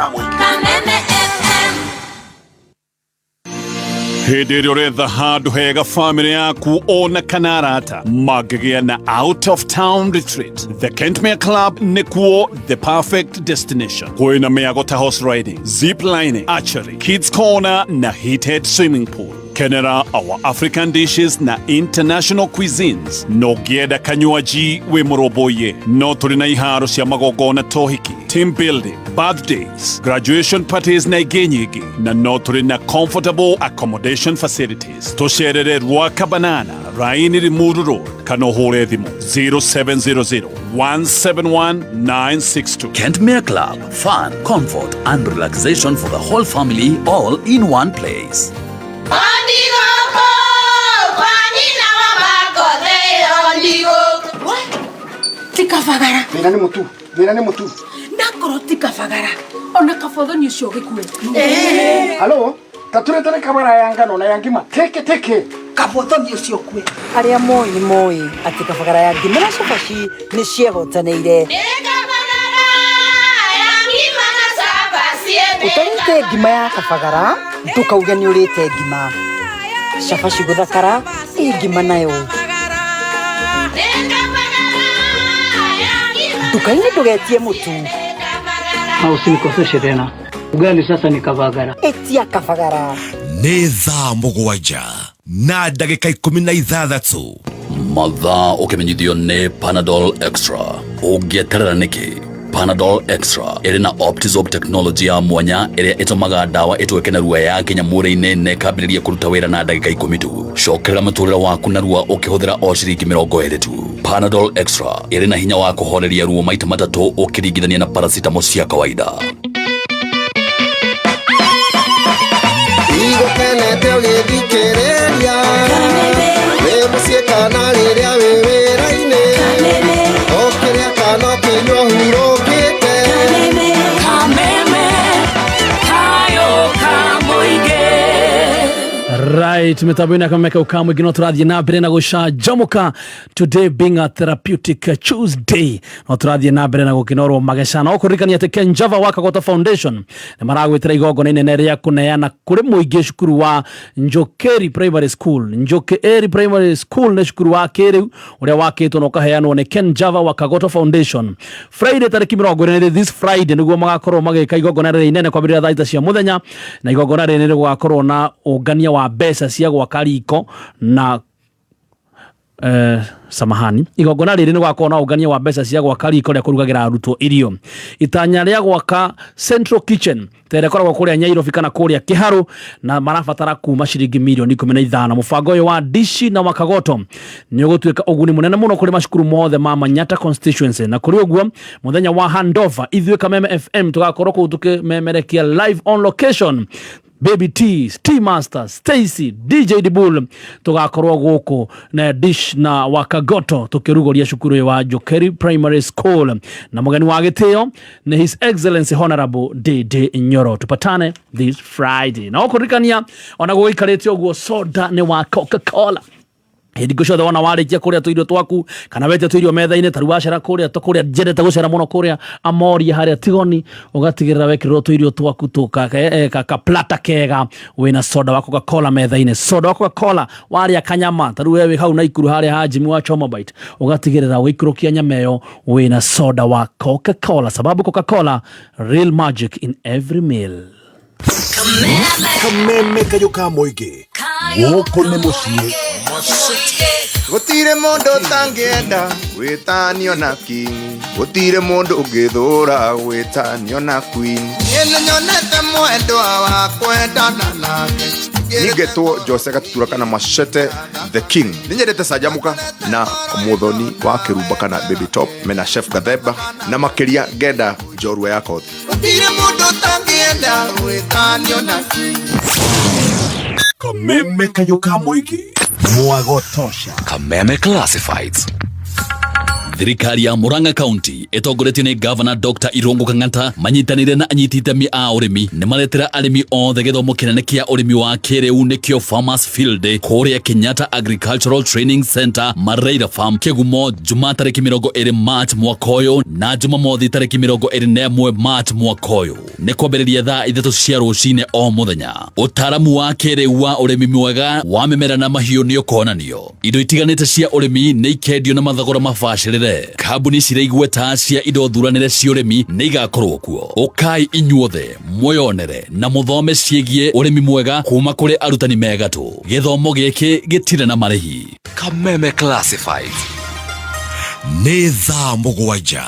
Hĩndĩ ĩrĩa ũretha handũ hega famĩlĩ yaku ona kana arata mangĩgĩa na out of town retreat, the Kentmere Club nĩkuo the perfect destination. Kwĩna mĩago ta horse riding, zip lining, archery, kids corner na heated swimming pool. Kenera our African dishes na international cuisines. No ngĩenda kanywaji wĩ mũrũmbũiye, no tũrĩ na iharo cia magongona, tohiki, team building, birthdays, graduation parties na ingĩ nyingĩ, na no tũrĩ na comfortable accommodation facilities. Tũcerere Rwaka Banana, Raini, Limuru Road, kana ũhũre thimũ 0700 171 962. Kentmere Club. Fun, comfort, and relaxation for the whole family, all in one place. Ondigoko, kwanyina wa makothe ondigoko. Ti kabagara. Thĩna nĩ mũtu, thĩna nĩ mũtu. Nakorwo ti kabagara ona kabothoni ũcio gĩkue. Halo, taturetere kabara ya ngano na ya ngima teke teke. Kabothoni ũcio kue. Arĩa moĩ nĩ moĩ atĩ kabagara ya ngima na cabaci nĩ ciehotanĩire. Ũtarĩte ngima ya kabagara ndũkauge nĩ ũrĩte ngima. Cabaci gũthakara ĩ ngima nayo. Nduka-inĩ ndũgetie mũtu. Na usinikoseshe tena. Ugali sasa ni kabagara. Etia kabagara. Nĩ thaa 7:16. Mathaa ũkĩmenyithio nĩ Panadol Extra. Ũngĩeterera nĩkĩ? Panadol Extra ĩrĩ na Optizorb technology ya mwanya ĩrĩa ĩtũmaga ndawa ĩtweke narua yakinya mwĩrĩ-inĩ na ĩkambĩrĩria kũruta wĩra na ndagĩka 10 tu. Cokerera mũtũrĩre waku narua ũkĩhũthĩra o ciringi 20 tu. Panadol Extra ĩrĩ na hinya wa kũhoreria ruo maita matatũ ũkĩringithania na paracetamol cia kawaida. Igũkenete ũgĩthikĩrĩria wĩ mũciĩ kana rĩrĩa wĩ wĩra-inĩ, ũkĩrĩa kana ũkĩnyua hurũkĩte. Kameme kayo kamũingĩ. Right, mitambo-inĩ ya Kameme kau ka mũingĩ no tũrathiĩ na mbere na gũcanjamũka, today being a therapeutic Tuesday, no tũrathiĩ na mbere na gũkĩnorwo mageca. No kũririkania atĩ Kenjava wa Kagoto Foundation nĩ maragwĩtĩra igongona inene rĩa kũneana kũrĩ mũingĩ cukuru wa Njũkĩri Primary School. Njũkĩri Primary School nĩ cukuru wa kĩrĩu ũrĩa wakĩtwo na ũkaheanwo nĩ Kenjava wa Kagoto Foundation. Friday tarĩki 24, this Friday, nĩguo magakorwo magĩka igongona rĩrĩ inene kwambĩrĩria thaa 3 cia mũthenya, na igongona rĩrĩ nĩ gũgakorwo na ũngania wa mbeca cia gwaka riko na samahani, igongona rĩrĩ nĩ gwakorwo na ũngania wa mbeca cia gwaka riko rĩa kũrugagĩra arutwo irio. Itanya rĩa gwaka Central Kitchen ta ĩrĩa ĩkoragwo kũrĩa Nyairobi kana kũrĩa Kĩharũ, na marabatara kuma ciringi mirioni 15. Mũbango ũyũ wa Dishi na Wakagoto nĩ ũgũtuĩka ũguni mũnene mũno kũrĩ macukuru mothe ma Manyata constituency, na kũrĩ ũguo mũthenya wa handover ithuĩ Kameme FM tũgakorwo kũu tũkĩmemerekia live on location. Baby T, T Master, Stacy, DJ Dibul tugakorwo guku na Dish na Wakagoto tukirugoria cukuru ũyũ wa Njũkĩri Primary School, na mũgeni wa gĩtĩo nĩ His Excellency Honorable Ndindi Nyoro. Tupatane this Friday. Na ũkũririkania ona gũgĩikarĩte ũguo, soda nĩ wa Coca-Cola. Hĩndĩ ciothe wona warĩkia kũrĩa tũirio twaku kana wetia tũirio metha-inĩ, ta rĩu wacera kũrĩa ta kũrĩa njendete gũcera mũno kũrĩa Amoria harĩa Tigoni, ũgatigĩrĩra wekĩrĩrwo tũirio twaku ka plata kega wĩna soda wa Coca-Cola metha-inĩ. Soda wa Coca-Cola warĩa kanyama, ta rĩu we wĩ hau Naikuru harĩa ha Jimmy wa Choma Bite, ũgatigĩrĩra ũgĩikũrũkia nyama ĩyo wĩna soda wa Coca-Cola, sababu Coca-Cola, real magic in every meal. Kameme kayũ ka mũingĩ gũkũ nĩ mũciĩ. Gũtirĩ mũndũ ũtangĩenda gwĩtanio na king, gũtirĩ mũndũ ũngĩthũra gwĩtanio na queen. Niĩ nĩnyonete mwendwa wa kwendana nake. Ningetwo Jose Gatutura kana Machete the King. Nĩnyendete Canjamũka na Mũthoni wa Kĩrumba kana Baby Top mena Chef Gathemba, na makĩria ngenda njorua ya kothi. Gũtirĩ mũndũ ũtangĩenda gwĩtanio na king. Kameme kayũ ka mũingĩ mwago tosha. Kameme Classifieds. Thirikari ya Murang'a County ĩtongoretio nĩ Governor Dr. Irungu Kang'ata manyitanĩire na anyiti itemi a ũrĩmi nĩ maretera arĩmi othe gĩthomo kĩnene kĩa ũrĩmi wa kĩrĩu nĩkĩo Farmers Field Day kũrĩa Kenyatta Agricultural Training Center Mareira Farm Kĩgumo, Juma tarĩki 20 March mwaka ũyũ na Jumamothi tarĩki 21 March mwaka ũyũ. Nĩ kwambĩrĩria thaa 3 cia rũcinĩ o mũthenya. Ũtaaramu wa kĩrĩu wa ũrĩmi mwega wa mĩmera na mahiũ nĩ ũkonanio. Indo itiganĩte cia ũrĩmi nĩ ikendio na mathogora mabacĩrĩre. Kambuni cirĩ igweta cia indo thuranĩre cia ũrĩmi nĩ igakorwo kuo. Ũkai inyuothe mwĩyonere na mũthome ciĩgiĩ ũrĩmi mwega kuma kũrĩ arutani megatũ. Gĩthomo gĩkĩ gĩtirĩ na marĩhi. Kameme Classifieds. Nĩ thaa 7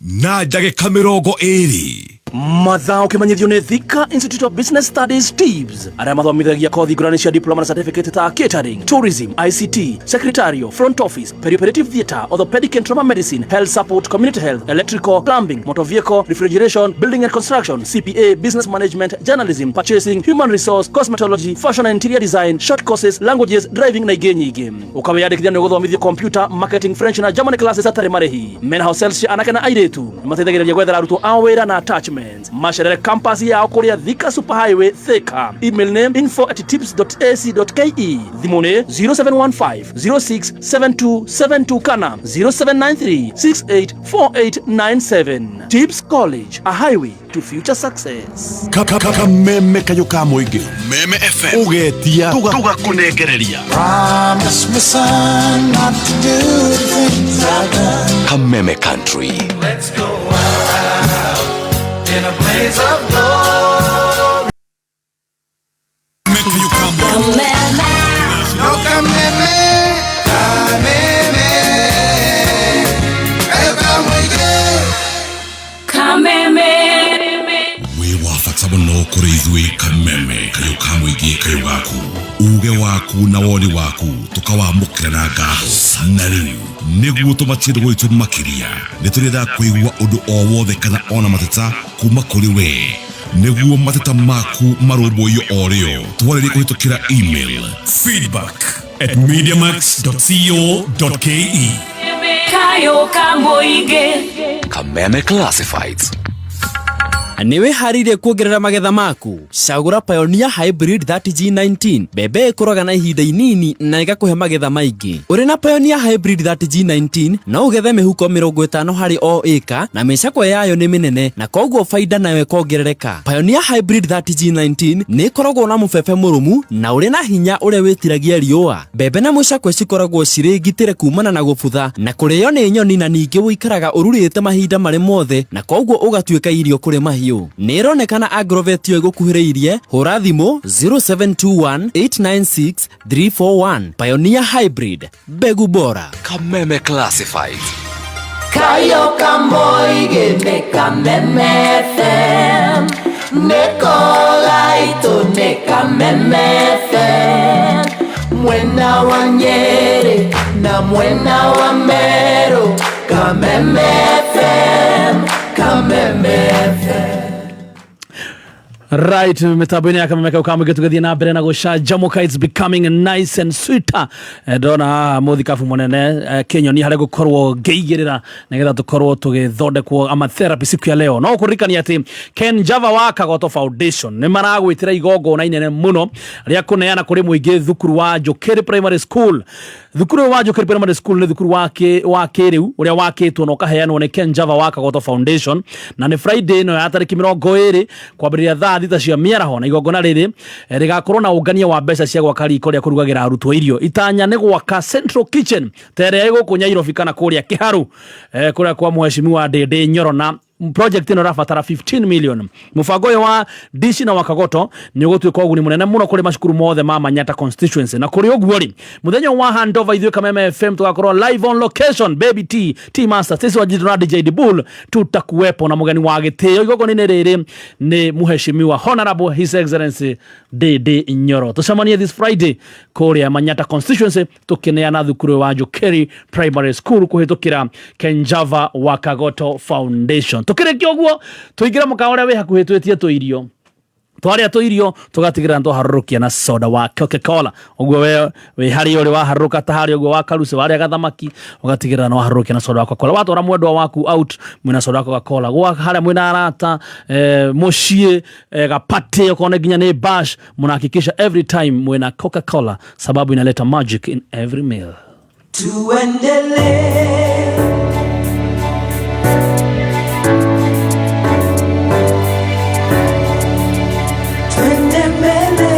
na ndagĩka 20. Mathaa ũkĩmenyithio nĩ Thika Institute of Business Studies TIBS, arĩa mathomithagia kothi ngũrani cia diploma na certificate ta catering, tourism, ICT, secretarial, front office, perioperative theatre, orthopedic and trauma medicine, health support, community health, electrical, plumbing, motor vehicle, refrigeration, building and construction, CPA, business management, journalism, purchasing, human resource, cosmetology, fashion and interior design, short courses, languages, driving na ingĩ nyingĩ. Ũkawĩyandĩkithia nĩ ũgũthomithio computer, marketing, French na German classes hatarĩ marĩhi. Mena hostels cia anake na airĩtu. Nĩmateithagĩrĩria gwethera arutwo ao wĩra na attachment. Macerere campus yao kũrĩa Thika Super Highway Thika. Email name info@tips.ac.ke. Thimũ nĩ 0715 067272 kana 0793 684897. Tips College, a highway to future success. Kameme kayũ ka mũingĩ. Meme FM. Ũgetia tũgakũnengereria. Promise me, son, not to do the things I've done. Kameme Country. Let's go out in a blaze of glory. No kameme, kameme, kayo ka mũingĩ. Kameme. Wĩ wa bata mũno kũrĩ ithuĩ. Kameme kayũ ka mũingĩ, kayũ gaku, uge waku na woni waku tũkawamũkĩra na ngatho. Na rĩu nĩguo tũmatie ndũgũ itũ makĩria, nĩ tũrĩendaga kũigua ũndũ o wothe kana ona mateta kuma kũrĩ we, nĩguo mateta maku marũmbũiyo o rĩo. Twarĩrie kũhĩtũkĩra email feedback@mediamax.co.ke. Kayo ka mũingĩ. Kameme Classifieds. Nĩ wĩharĩirie kuongerera magetha maku? Cagũra Pioneer Hybrid 30G19, mbembe ĩkũraga na ihinda inini na ĩgakũhe magetha maingĩ. Ũrĩ na Pioneer Hybrid 30G19 no ũgethe mĩhuko 50 harĩ o ĩka, na mĩcakwe yayo nĩ mĩnene na koguo baida nayo ĩkongerereka. Pioneer Hybrid 30G19 nĩ ĩkoragwo na mũbebe mũrũmu na ũrĩ na hinya ũrĩa wĩtiragia riũa. Mbembe na mũcakwe cikoragwo cirĩ ngitĩre kumana na gũbutha na kũrĩo nĩ nyoni, na ningĩ ũikaraga ũrurĩte mahinda marĩ mothe na koguo ũgatuĩka irio kũrĩ mahiũ. Nĩ ĩronekana agrovet yo ĩgũkuhĩrĩirie. Hũra thimũ 0721 896 341. Pioneer Hybrid, mbegu bora. Kameme Classifieds. Kayo ka mũingĩ nĩ Kameme FM. Nĩko gaitũ nĩ Kameme FM. Mwena wa Nyeri na mwena wa Meru. Kameme FM. Kameme FM. Right, mitambo-inĩ ya Kameme kau kamũingĩ tũgĩthiĩ na mbere na gũcanjamũka. It's becoming nice and sweeter. Ndona haha mũthikabu mũnene Kĩnyoni harĩa gũkorwo ngĩigĩrĩra nĩgetha tũkorwo tũgĩthondekwo ama therapy siku ya leo. No kũririkania atĩ Ken Java wa Kagoto Foundation nĩ maragwĩtĩra igongona inene mũno rĩa kũneana kũrĩ mũingĩ thukuru wa Njũkĩrĩ Primary School. Thukuru ũyũ wa Njũkĩrĩ Primary School nĩ thukuru wa kĩrĩu ũrĩa wakĩtwo na ũkaheanwo nĩ Ken Java wa Kagoto Foundation, na nĩ Friday ĩno ya tarĩki 20 kwambĩrĩria thaa 6 cia mĩaraho, na igongona rĩrĩ rĩgakorwo na ũngania wa mbeca cia gwaka riko rĩa kũrugagĩra arutwo irio. Itanya nĩ gwaka central kitchen ta ĩrĩa ĩ gũkũ Nyairobi kana kũrĩa Kĩharu, kũrĩa kwa mheshimiwa Ndĩndĩ Nyoro na Project ĩno ĩrabatara 15 million. Mũbango ũyũ wa Dishi na Wakagoto nĩ ũgũtuĩka ũguni mũnene mũno kũrĩ macukuru mothe ma Manyata constituency. Na kũrĩ ũguo rĩ, mũthenya wa handover ithuĩ Kameme FM tũgakorwo live on location. Baby T, T Master, Stacy Wanjiru na DJ Dibul tutakuwepo, na mũgeni wa gĩtĩo igongona-inĩ rĩrĩ nĩ mũheshimiwa Honorable His Excellency Ndindi Nyoro. Tũcemanie this Friday kũrĩa Manyata constituency tũkĩneana thukuru wa Njũkĩri Primary School kũhĩtũkĩra Kenjava Wakagoto Foundation. Tũkĩrĩkia ũguo tũingĩre mũkawa ũrĩa wĩ hakuhĩ twĩtie tũirio, twarĩa tũirio tũgatigĩrĩra nĩtwaharũrũkia na soda wa Coca-Cola. Ũguo we wĩ harĩa ũrĩ waharũrũka ta harĩa ũguo wa karuci warĩa gathamaki ũgatigĩrĩra nĩwaharũrũkia na soda wa Coca-Cola. Watwara mwendwa waku out mwĩna soda wa Coca-Cola, gwa harĩa mwĩna arata, mũciĩ, gapatĩ, okorwo nĩ nginya nĩ bash, mnahakikisha every time mwĩna Coca-Cola sababu inaleta magic in every meal. Tuendelee. Twende mbele.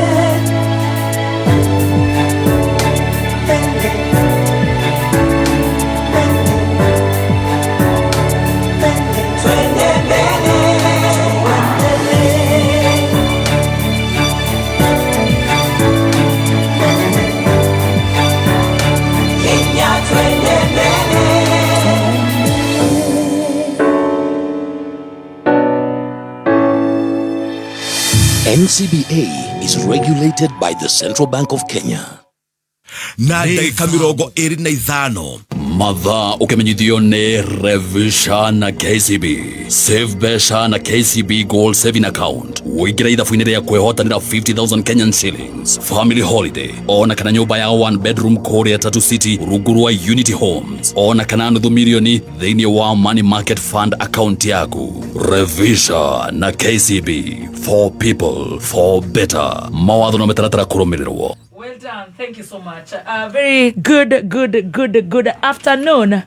Mbele. Mbele. Mbele. Twende mbele. Tuendelee. Mbele. Kenya twende mbele. NCBA is regulated by the Central Bank of Kenya. Na ndagĩka 25. Mathaa ũkĩmenyithio nĩ Revisha na KCB. Save mbeca na KCB Gold Saving Account. Ũingĩre ithabu-inĩ rĩa kwĩhotanĩra 50,000 Kenyan shillings, family holiday, ona kana nyũmba ya one bedroom kũrĩa Tatu City rungu rwa Unity Homes, ona kana nuthu milioni thĩinĩ wa Money Market Fund account yaku. Revisha na KCB, for people for better. Mawatho na mĩtaratara kũrũmĩrĩrwo. Well done. Thank you so much. Very good, good, good, good afternoon.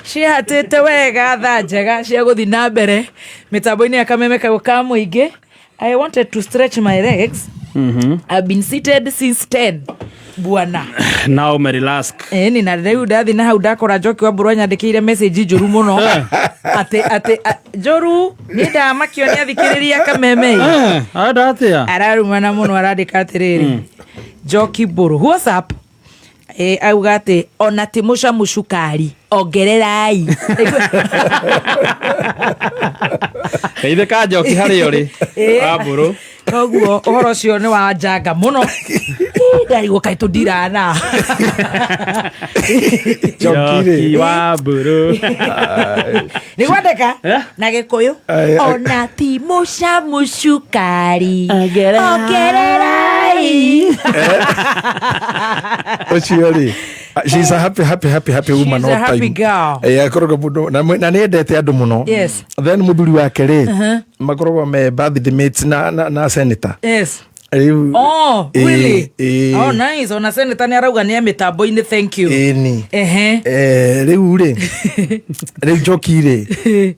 Cihatĩte wega thaa njega cia gũthiĩ na mbere mĩtambo-inĩ ya Kameme kau ka mũingĩ. I wanted to stretch my legs. I've been seated since 10. Bwana. Now umerelax. Ĩni na rĩu ndathi na hau ndakora Njoki wa Mbũrũ anyandĩkĩire message njũru mũno. Atĩ atĩ njũru nĩ ndamakio nĩ athikĩrĩria Kameme. Arenda atĩa? Ararumana mũno, arandĩka atĩrĩrĩ. Njoki Mbũrũ WhatsApp auga atĩ ona ti mũcamu cukari ongererai. Geithĩka ka Njoki harĩa ũrĩ. Wa Mbũrũ. Koguo ũhoro ũcio nĩ wa njanga mũno. Ndarigwo kaĩ tũndirana. Njoki wa Mbũrũ. Nĩ gwandĩka na Gĩkũyũ ona ti mũcamu cukari ongererai. Ũcio rĩ, she's a happy, happy, happy, happy woman She's a all happy time. girl. Akoragwo mũndũ na nĩ endete andũ mũno. Then mũthuri wake rĩ, makoragwo me birthday mates na senator. Rĩu Oh, really? Oh, nice. Ona senator nĩ arauga nĩ mĩtambo-inĩ, thank you. Ĩni. Rĩu rĩ, rĩu Njoki rĩ,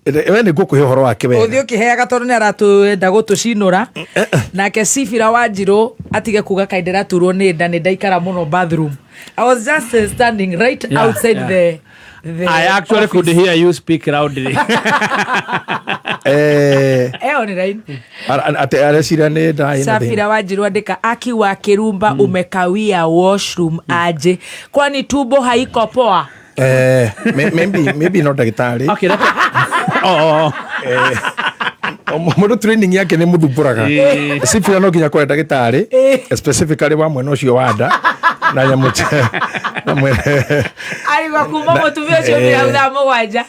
we nĩ ngũkũhe ũhoro wake wega. Ũthiĩ ũkĩheaga tondũ nĩ aratwenda gũtũcinũra. Nake Sibira Wanjirũ atige kuga kaĩ ndĩraturwo nĩ nda, nĩ ndaikara mũno bathroom. I was just standing right outside the I actually office. Could hear you speak loudly. Ĩyo nĩ line. Ate areciria nĩ nda ĩna thĩna. Safira Wanjiru andĩka aki wa Kirumba umekawia washroom aje, kwani tumbo haiko poa? Maybe no ndagĩtarĩ. Okay, that's oh, oh. Mũndũ training yake nĩ mũthumbũraga. Sifira no nginya kũrĩ ndagĩtarĩ, specifically wa mwena ũcio wa nda na nyamũ na mwena Arigwo kuma mũtumia ũcio ũmire hau thaa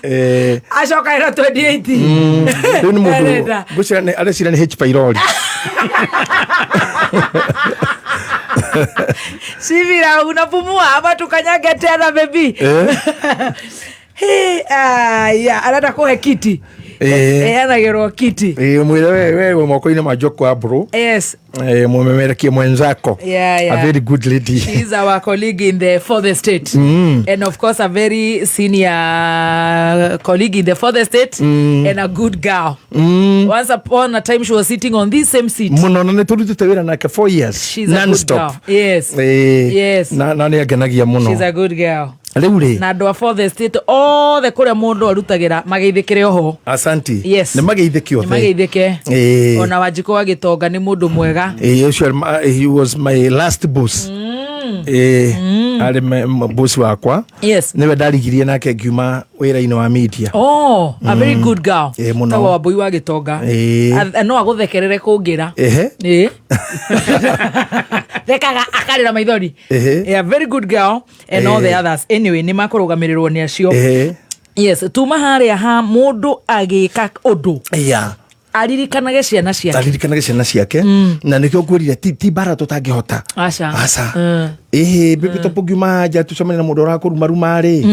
7. Acoka ĩra 28. Rĩu nĩ mũndũ Arenda. ngwĩciria areciria nĩ H pylori. Sivira unapumua ama tukanyage tena baby. Hey, yeah, arenda kũhe kiti. Anagĩrwo kiti. Mwĩre we wĩ moko-inĩ ma Njoki wa Mbũrũ. Mũmemerekie mwenzako. A very good lady. She is our colleague in the fourth estate. And of course a very senior colleague in the fourth estate and a good girl. Once upon a time she was sitting on this same seat. Mũno, na nĩ tũrutĩte wĩra nake 4 years. She's a good Non-stop. girl. Yes. Yes. Na nĩ angenagia mũno. She's a good girl. Rĩu rĩ, Na andũ a Fourth Estate othe kũrĩa mũndũ arutagĩra mageithĩkĩre oho. Asanti. Yes. Nĩ mageithĩke Nĩ othe. mageithĩke. Ĩĩ. Ona Wanjikũ wa Gĩtonga nĩ mũndũ mwega. Ĩĩ, ũcio he was my last boss. Ĩĩ, arĩ boss wakwa. Yes. Nĩwe ndarigirie nake ngiuma wĩra-inĩ wa media. Oh, a very good girl. Ĩĩ, mũno. Tagwo Wambui wa Gĩtonga. Ĩĩ. No agũthekerere kũngĩra. Ehe. Ĩĩ. Thekaga akarĩra maithori. Ehe. Yeah, very good girl and all the Ĩĩ. others. Anyway, nĩ makũrũgamĩrĩrwo nĩ acio. Ehe. Yes, tuma harĩa ha mũndũ agĩka ũndũ. Yeah. Aririkanage ciana ciake. Aririkanage ciana ciake na nĩkĩo ngwĩrire ti mbara tũtangĩhota. Aca. Aca. Ĩhĩ, bĩbĩ topo ngiuma nja tũcemanie na mũndũ ũrakũrumaruma rĩ,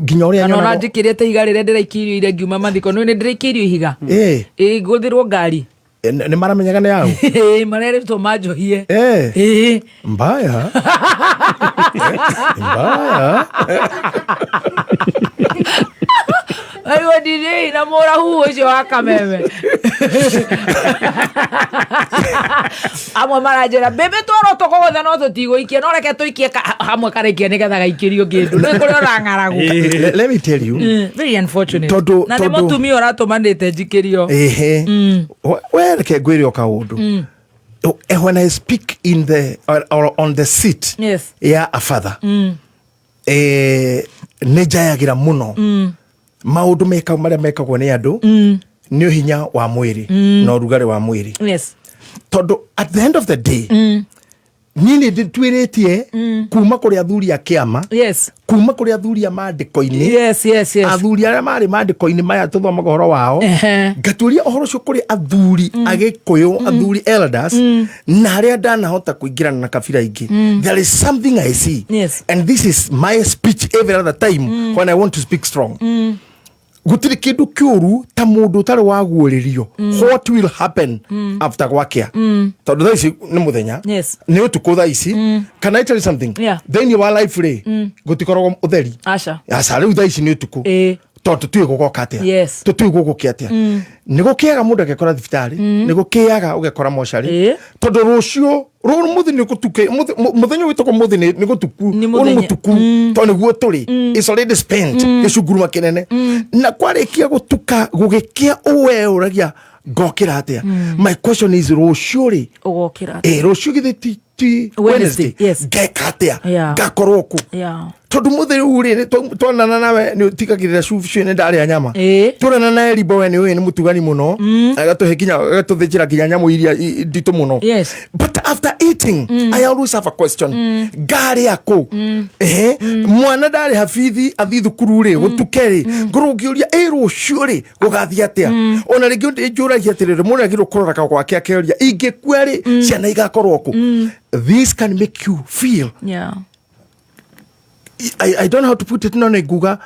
nginya ũrĩa Kana nyonaga- ũranjĩkĩrĩte ihiga rĩrĩa ndĩraikĩirio ire ngiuma mathiko. Nĩ ndĩraikĩirio ihiga. Ĩĩ. Ĩĩ, ngũthĩrwo ngari. Nĩ maramenyaga nĩ au? Ĩĩ, marerĩtwo manjohie. Ĩĩ. Mbaya. Mbaya. Aigua ndirĩ na mũrahu ũcio wa kameme. Amwe maranjĩra mbĩmbĩ tworo tũkũgũtha no tũtigũikia, no reke tũikie hamwe karaikia nĩgetha gaikĩrio kĩndũ. Nĩ kũrĩ ona ng'aragu. Let me tell you. Very unfortunate. Tondũ- Na nĩ mũtumia ũratũmanĩte njikĩrio. Ehe. We reke ngwĩre o kaũndũ. When I speak in the or on the seat Yes. ya a father, nĩ njayagĩra mũno maũndũ meka marĩa mekagwo nĩ andũ nĩ ũhinya wa mwĩrĩ na ũrugarĩ wa mwĩrĩ. Yes. Tondũ at the end of the day, niĩ nĩ ndĩtuĩrĩtie kuma kũrĩ athuri a kĩama, Yes. kuma kũrĩ athuri a maandĩko-inĩ, Yes, yes, yes. athuri arĩa marĩ maandĩko-inĩ maya tũthomaga ũhoro wao, ngatuĩria ũhoro ũcio kũrĩ athuri agĩkũyũ, athuri elders, na arĩa ndanahota kũingĩrana na kabira ingĩ. There is something I see. Yes. And this is my speech every other time when I want to speak strong. Gũtirĩ kĩndũ kĩũru ta mũndũ ũtarĩ waguũrĩrio what will happen after gwakĩa, tondũ thaa ici nĩ mũthenya, Yes. nĩ ũtukũ thaa ici. Can I tell you something? Yeah. Thĩinĩ wa life rĩ, gũtikoragwo ũtheri. Aca. Aca, rĩu thaa ici nĩ ũtukũ, tondũ tũtiũĩ gũgoka atĩa, Yes. tũtiũĩ gũgũkĩa atĩa. Nĩ gũkĩaga mũndũ agekora thibitarĩ, nĩ gũkĩaga ũgekora mocarĩ, tondũ rũciũ rũrũ mũthĩ nĩ gũtuke, mũthenya wĩtagwo mũthĩ nĩ gũtuku, ũyũ nĩ mũthenya. mũtuku, tondũ nĩguo tũrĩ. It's already spent, gĩcunguruma kĩnene, na kwarĩkia gũtuka gũgĩkĩa, ũwe ũragia ngokĩra atĩa. My question is, rũciũ rĩ, Ũgokĩra. Ĩ rũciũ githĩ ti Wednesday, Wednesday, ngeka atĩa? Yeah. Ngakorwo kũ? Yeah. Tondũ mũthĩ rĩu rĩ, twonana nawe nĩ ũtigagĩrĩra cucu nĩ ndarĩa nyama. Tuonana na Elibo, we nĩ ũĩ nĩ mũtugani mũno, agatũhe nginya, agatũthĩnjĩra nginya nyamũ iria nditũ mũno. Yes. But after eating, I always have a question. Ngarĩa kũ? Ehe, mwana ndarĩha bithi athiĩ thukuru rĩ, gũtuke rĩ, ngorwo ngĩũria ĩ rũciũ rĩ gũgathiĩ atĩa. Ona rĩngĩ njũragia atĩrĩrĩ, mũndũ agĩrĩirwo kũrora gwake akeũria, ingĩkua rĩ, ciana igakorwo kũ? This can make you feel, Yeah. I don't know how to put it, no nĩ nguga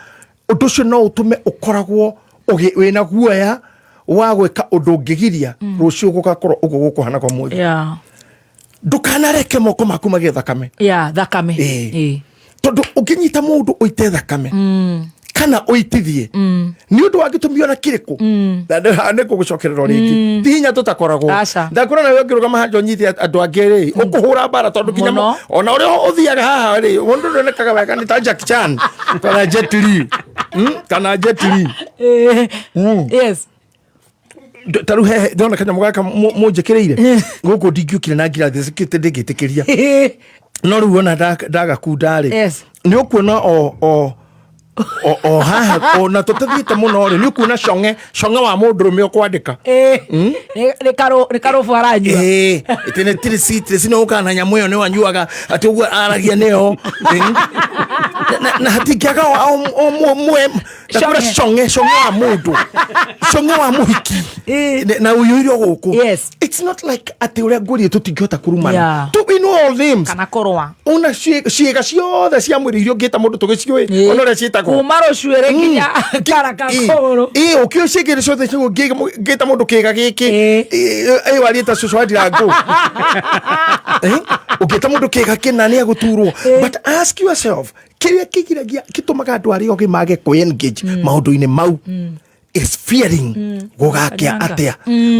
ũndũ ũcio no ũtũme ũkoragwo wĩna guoya wa gwĩka ũndũ ũngĩgiria rũciũ gũgakorwo ũguo gũkũhana kwa mũthĩ. Yeah. Ndũkanareke moko maku magĩe thakame. Yeah, thakame. Ĩĩ. Tondũ ũngĩnyita mũndũ ũite thakame kana ũitithie nĩ ũndũ wa gĩtũmi ona kĩrĩkũ, na nĩ ngũgũcokerera o rĩngĩ, ti hinya tũtakoragwo. Aca. Ndakũra nawe ũngĩrũgama handũ ũnyite andũ angĩ rĩ, ũkũhũra mbara, tondũ nginya Mũno. ona ũrĩa ũthiaga haha rĩ, mũndũ ndonekaga wega nĩ ta Jackie Chan kana Jet Li. Kana Jet Li. Yes. Ta rĩu hehe ndona kanyamũ gaka mũnjĩkĩrĩire gũkũ, ndingĩũkire na ngirathi cikĩte ndĩngĩtĩkĩria, no rĩu ona ndagakunda rĩ, Yes. nĩ ũkuona o haha, ona tũtathiĩte mũno rĩ, nĩ ũkuona conge conge wa mũndũrũme ũkwandĩka. Nĩ karũbũ aranyua. Ĩĩ, ĩtĩ nĩ tirisi tirisi nĩ ũkaga na nyamũ ĩyo nĩ wanyuaga atĩ ũguo aragia nĩyo. Na hatingĩaga o mwe ndakũra conge conge wa mũndũ, conge wa mũhiki na ũiyũire o gũkũ. Yes. It's not like atĩ ũrĩa ngũrie tũtingĩhota kũrumana. Yeah. We know all names. Kana kũrũa. Ona ciĩga ciothe cia mwĩrĩ iria ũngĩta mũndũ tũgĩciũĩ, ona ũrĩa ciĩtagwo. Kuma rũcuĩrĩ nginya karaka kũgũrũ. Ĩ ũkĩũĩ ciĩga ciothe ciĩgwo ngĩta mũndũ kĩga gĩkĩ, ĩ warĩta cũcũ wa ndirangũ. Ũngĩta mũndũ kĩga kĩna nĩ agũturwo. But ask yourself, kĩrĩa kĩgiragia gĩtũmaga andũ arĩa ogĩ mage kwĩ-engage maũndũ-inĩ mau is fearing gũgakĩa Kanyanga. atĩa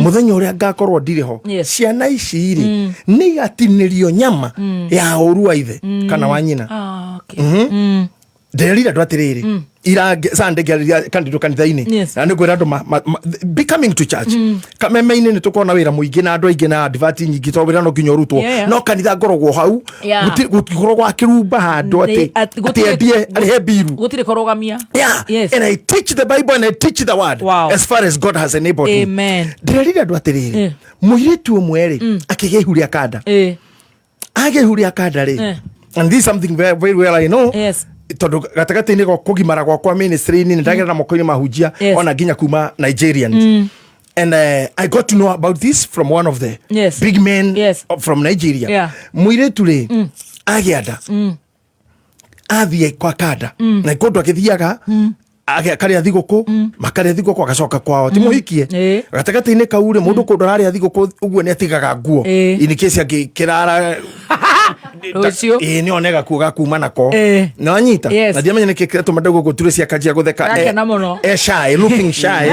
mũthenya ũrĩa ngakorwo ndirĩ ho. Yes. Ciana ici rĩ, nĩ igatinĩrio nyama ya ũru wa ithe kana wa nyina. Ah, okay. Ndĩrerire andũ atĩrĩrĩ, ira Sunday ngĩarĩria kandito kanitha-inĩ. Yes. Na nĩ ngwĩra andũ be coming to church. Kameme-inĩ nĩ tũkorwo na wĩra mũingĩ na andũ aingĩ na advert nyingĩ, tondũ wĩra no nginya ũrutwo. No kanitha ngoragwo hau. Gũtikoragwo gwa kĩrumba handũ atĩ atĩ endie arĩhe mbiru. Gũtirĩ kũrũgamia. Yeah. Yes. And I teach the Bible and I teach the word as far as God has enabled me. Amen. Ndĩrerire andũ atĩrĩrĩ, mũirĩtu ũmwe rĩ, akĩgĩa ihu rĩa kanda. Agĩa ihu rĩa kanda rĩ, and this is something very, very well I know. Tondũ gatagatĩ-inĩ ga kũgimara gwakwa ministry-inĩ nĩ ndagerera moko-inĩ mahunjia ona nginya kuma Nigerians. And I got to know about this from one of the big men from Nigeria. Mũirĩtu rĩ, agĩa nda, athiĩ kwa kanda na kũndũ agĩthiaga akarĩa thigũkũ, makarĩa thigũkũ, agacoka kwao, ti mũhikie. Gatagatĩ-inĩ kau rĩ, mũndũ kũndũ ararĩa thigũkũ ũguo nĩ atigaga nguo in case angĩkĩrara. Rũciũ. Ĩĩ, nĩ one gakuo gakuma nako. Nĩwanyita? Yes. Na ndiamenya nĩkĩ kĩratũma ndaigua ũguo turĩ ciakanjia gũtheka. Arakena mũno. E shy, looking shy.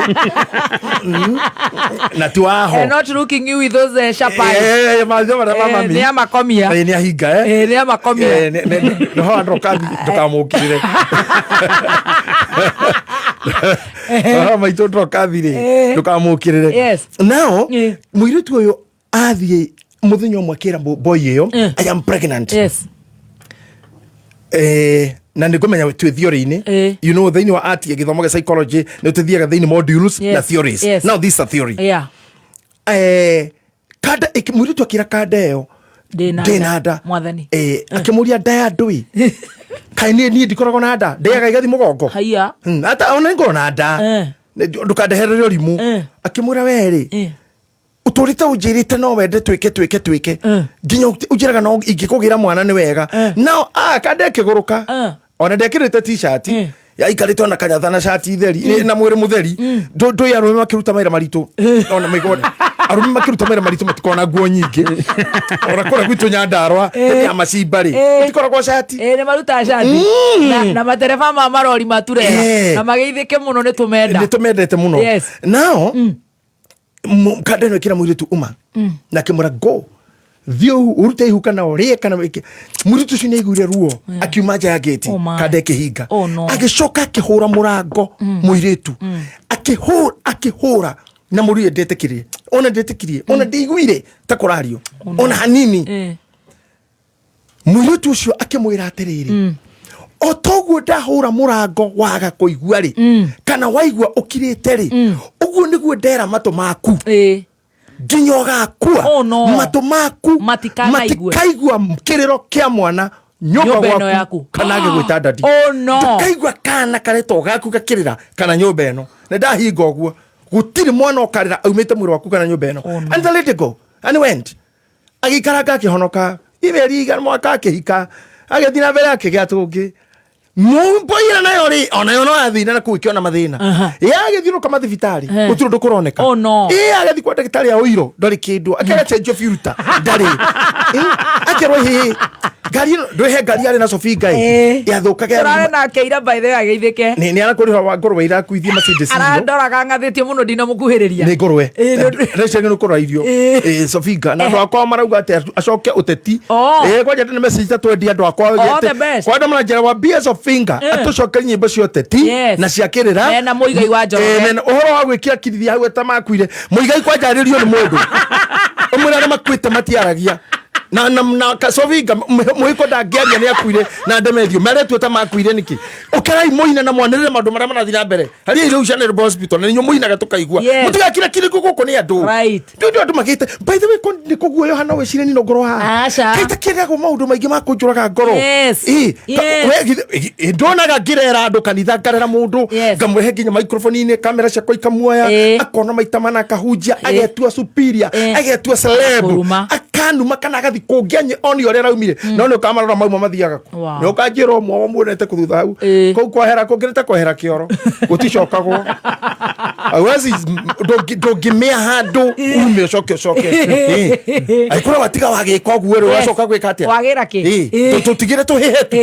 Na ti waho. And not looking you with those sharp eyes. Maitho marĩa ma mami. Nĩ amakomia. Nĩ ahinga. Nĩ amakomia. Nĩho andũ ndũkamũkĩrĩre. Haha maitũ ndũkathi rĩ, ndũkamũkĩrĩre. Now mũirĩtu ũyũ athiĩ mũthenya ũmwe akĩra boy ĩyo, "I am pregnant." Na nä ngåmenya twä theory-inä, you know, thä inä wa art, gĩthomo gĩa psychology, nä tũthiaga thä inĩ modules na theories. Now this is a theory. Kanda mũirĩtu akĩra kanda ĩyo, "Ndĩna "Ndĩna nda." Mwathani. Akĩmũria, "Nda ya ndũi? Kaĩ niĩ ndikoragwo na nda, ndĩaga igathi mũgongo?" Haiya. Ata ona ngorwo na nda, ndũkandeherere ũrimũ. Akĩmwĩra, "Werĩ ũtũrĩte ũnjĩrĩte no wende twĩke twĩke twĩke, nginya ũnjĩraga no ingĩkũgĩra mwana nĩ wega." Nao kanda ĩkĩgũrũka, ona ndekĩrĩte t-shirt, yaikarĩte ona kanyatha na cati theri na mwĩrĩ mũtheri. Ndũĩ arũme makĩruta mawĩra maritũ, ona mĩgũnda, arũme makĩruta mawĩra maritũ matikoragwo na nguo nyingĩ. Ona kũrĩa gwitũ Nyandarua, hĩndĩ ya macimba rĩ, gũtikoragwo cati. Nĩ marutaga cati. Na matereba ma marori maturera. Na mageithĩke mũno, nĩ tũmenda. Nĩ tũmendete mũno. Nao kanda ĩno ĩkĩra mũirĩtu uma na akĩmwĩra, "Go, thiĩ ũrute ihu kana ũrĩe kana wĩke." Mũirĩtu ũcio nĩ aiguire ruo, akiuma nja ya gĩti. Oh my. Kanda ĩkĩhinga. Oh no. Agĩcoka akĩhũra mũrango mũirĩtu, akĩhũra, akĩhũra, na mũirĩtu ndetĩkirie, ona ndetĩkirie, ona ndĩiguire ta kũrario ona hanini. Mũirĩtu ũcio akĩmwĩra atĩrĩrĩ, "O toguo ndahũra mũrango waga kũigua rĩ, kana waigua ũkirĩte rĩ, ũguo nĩguo ndera matũ maku nginya ũgakua." Oh no. Matũ maku Matikanaigue. matikaigua kĩrĩro kĩa mwana nyũmba Nyũmba ĩno gwaku yaku. kana agĩgwĩta daddy. Oh no. Ndũkaigua kana karetwo gaku gakĩrĩra kana nyũmba ĩno. Nĩ ndahinga ũguo, gũtirĩ mwana ũkarĩra aumĩte mwĩrĩ waku kana nyũmba ĩno. And the lady go and went, agĩikaranga, akĩhonoka imeri igana mwaka, akĩhika, agĩthiĩ na mbere, akĩgĩa tũngĩ. Mboira nayo rĩ, onayo no yathire na kũu ĩkĩona mathĩna, yagĩthiũrũka mathibitarĩ, gũtirĩ ũndũ kũroneka. Oh no. Ĩ agĩthiĩ kwa ndagĩtarĩ ya ũiro, ndarĩ kĩndũ, akĩgacenjio filter, ndarĩ. Akĩrwo, "Hĩ, ngari ĩno ndwĩhe ngari yarĩ na Sofinga ĩ yathũkaga." Tũrare nake ira, by the way, ageithĩke. Nĩ arakũrĩha wa ngũrwe irakuithie Mercedes irio. Arandoraga ng'athĩtie mũno ndinamũkuhĩrĩria. Nĩ ngũrwe rĩcio nĩ kũrora irio. Sofinga na andũ akwa marauga atĩ acoke ũteti. Kwanja nĩ message ta twendi andũ akwa. All the best. Kwanja maranjĩra wambie Sofinga atũcokerie nyĩmbo cia ũteti na cia kĩrĩra. Mena Mũigai wa Njoroge. Mena ũhoro wa gwĩkĩra kirithia hau atamakuire. Mũigai kwanja arĩrio nĩ mũndũ ũmwĩre arĩa makuĩte matiaragia na Sofinga mũhĩko ndangĩaria, nĩ akuire na ndemethio maretwo ta makuire nĩkĩ. Ũkerai mũine na mwanĩrĩre maũndũ marĩa marathiĩ na mbere harĩa irio cia Nairobi Hospital, na inyuĩ mũinaga tũkaigua. Mũtigakira kirĩkũ gũkũ nĩ andũ ndũ andũ magĩte. By the way, nĩ kũguoyoha no wĩcirie nino ngoro haha. Aca. Kaita kĩragwo maũndũ maingĩ ma kũnjũraga ngoro. We ndonaga ngĩrera andũ kanitha, ngarera mũndũ, ngamũrehe nginya microphone-inĩ, kamera ciakwa ikamuoya, akona maita mana akahunjia, agetua superior, agetua celeb. Kũruma. Akanuma kana agathi kũngĩ anye oni ũrĩa araumire, no nĩ ũkamarora mauma mathiaga kũ. Nĩ ũkanjĩra ũmwe muonete kũ thutha hau kũu kwahera kũngĩrĩte kwehera kĩoro gũticokagwo. Awezi ndũngĩmĩa handũ ume ũcoke ũcoke. Angĩkorwo watiga wagĩka ũguo rĩ, ũgacoka gwĩka atĩa? Wagĩra kĩ? Tũtigĩre tũhĩhe tu.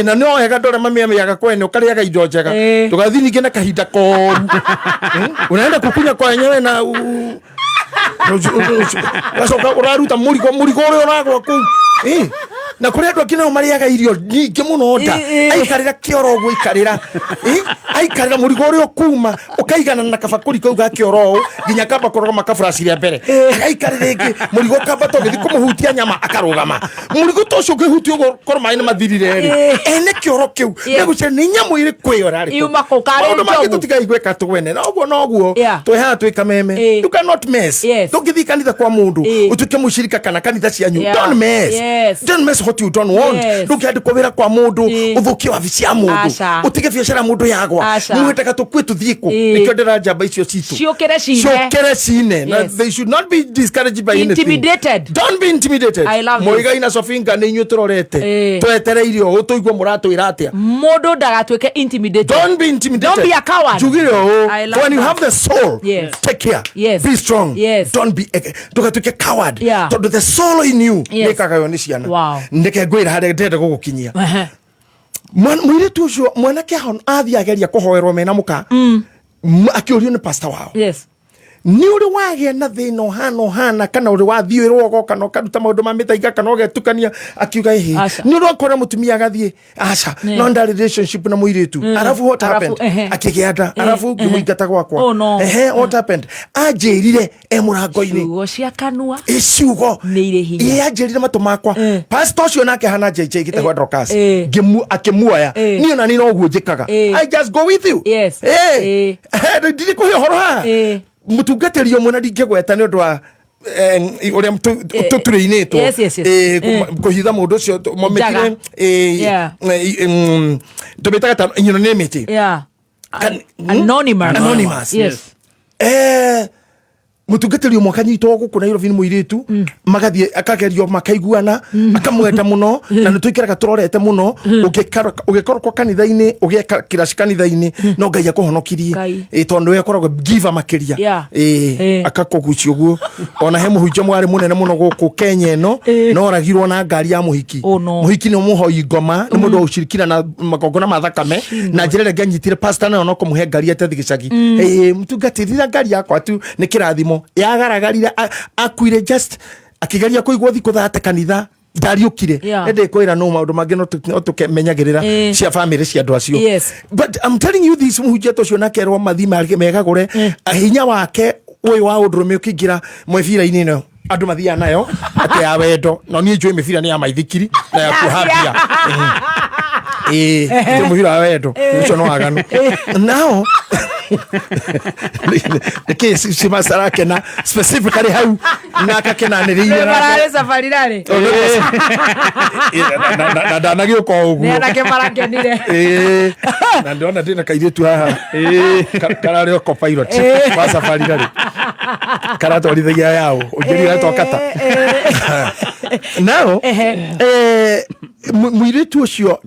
Na no wega andũ arĩa mamĩamĩaga kwene, ũkarĩaga indo njega, ndũgathiĩ ningĩ na kahinda koru. Unaenda kukunya kwa wenyewe na ũgacoka ũraruta mũrigo, mũrigo ũrĩa ũragwa kũu. Na kũrĩ andũ angĩ nao marĩaga irio nyingĩ mũno nda. Aikarĩra kĩoro ũguo aikarĩra. Aikarĩra mũrigo ũrĩa ũkuma ũkaigana na kabakũri kau ga kĩoro ũũ nginya kamba kũrũgama kaburaci rĩa mbere. Agaikarĩra ĩngĩ mũrigo ũkambata ũgĩthiĩ kũmũhutia nyama akarũgama. Mũrigo ta ũcio ũngĩhutia ũguo korwo maĩ nĩ mathirire rĩ. Ene kĩoro kĩu megũciria nĩ nyamũ ĩrĩkũ ĩyo ĩrarĩ kũu. Yuma kũ, karĩ Maũndũ mangĩ njogu. tũtigai gwĩka twene na ũguo noguo twĩ haha twĩ kameme. You cannot mess. Ndũngĩthiĩ kanitha kwa mũndũ ũtuĩke mũcirika kana kanitha cianyu. Don't mess. Don't mess what you don't want. Ndũngĩandĩkwo wĩra kwa mũndũ ũthũkie wabici ya mũndũ Aca. ũtige biacara mũndũ yagwa. Aca. Mwĩtaga tũkue tũthiĩ kũ. Nĩkĩo ndĩra njamba icio citũ Ciũkĩre cine. ciũkĩre cine. Na they should not be discouraged by anything. Intimidated. Don't be intimidated. I love this. Mũigai na Sofinga nĩ inyuĩ tũrorete. Twetereire ũũ tũigue mũratwĩra atĩa. Mũndũ ndagatuĩke intimidated. Don't be intimidated. Don't be a coward. Njugire ũũ. I love When you that. have the soul, take care. Be strong. Don't be ndũgatuĩke coward. Tondũ the soul in you nĩkagaywo nĩ ciana. Ndeke ngwĩra harĩa ndĩrenda gũgũkinyia. Mũirĩtu ũcio mwanake athiĩ ageria kũhoerwo mena mũka akĩũrio nĩ pastor wao. Nĩ ũrĩ wagĩa na thĩna ũhana ũhana kana ũrĩ wathiĩ rũogo kana ũkaruta maũndũ ma mĩthaiga kana ũgetukania akiuga ĩhĩ nĩ ũrĩ wakora mũtumia agathiĩ aca no ndarĩ relationship na mũirĩtu arabu what Arabu, happened akĩgĩa nda arabu ngĩmũingata gwakwa. Oh, no. Ehe, what happened anjĩrire e mũrango-inĩ. Ciugo cia kanua ĩ ciugo nĩ irĩ hinya. Ĩ anjĩrire matũ makwa pastor ũcio nake hana JJ gĩtagwo Dorcas akĩmuoya niĩ ona niĩ noguo njĩkaga. I just go with you. Ndirĩ kũhe ũhoro haha mũtungatĩri ũmwe na ndingĩgweta nĩ ũndũ wa ũrĩa tũturĩinĩtwo kũhitha mũndũ ũcio Njaga. mamĩtire tũmĩtaga ta anonymity. Anonymous. Anonymous. Mũtungatĩri ũmwe akanyitwo gũkũ Nairobi nĩ mũirĩtu magathiĩ akagerio makaiguana akamwenda mũno na nĩ tũikaraga tũrorete mũno ũngĩkorwo kwa kanitha-inĩ ũgĩka kiraci kanitha-inĩ no Ngai akũhonokirie. Tondũ nĩwe akoragwo giver makĩria. Akakũgucia ũguo ona he mũhunjia mwarĩ mũnene mũno gũkũ Kenya ĩno no oragirwo na ngari ya mũhiki. Mũhiki nĩ mũhoi ngoma nĩ mũndũ wa ũcirikina na magongona ma thakame na njĩra ĩrĩa ngĩanyitire pastor nayo no kũmũhe ngari atethi gĩcagi. Mũtungatĩri na ngari yakwa tu nĩ kĩrathimo yagaragarire akuire just akĩgeria kũigwo thikũ thate kanitha ndariũkire. Ĩndĩ kwĩra no maũndũ mangĩ no tũkemenyagĩrĩra cia family cia andũ acio. But I'm telling you this mũhunjia ta ũcio nakerwo mathi megagũre hinya wake ũyũ wa ũndũrũme ũkĩingĩra mwebira-inĩ ĩno andũ mathiaga nayo atĩ ya wendo no niĩ njũĩ mĩbira nĩ ya maithikiri na ya kuoha mbia. Ĩ mũbira wa wendo ũcio no waganu nao nĩkĩ cimacarakena specifically hau na akakenanĩrĩire Mararĩ safari rarĩ. Na ndanagĩũka o Nĩ ũguo. anake marakenire. Na ndĩrona ndĩna kairĩtu haha kararĩ o copilot wa safari rarĩ karatwarithagia yao ũnjĩrire etwo kata nao mũirĩtu ũcio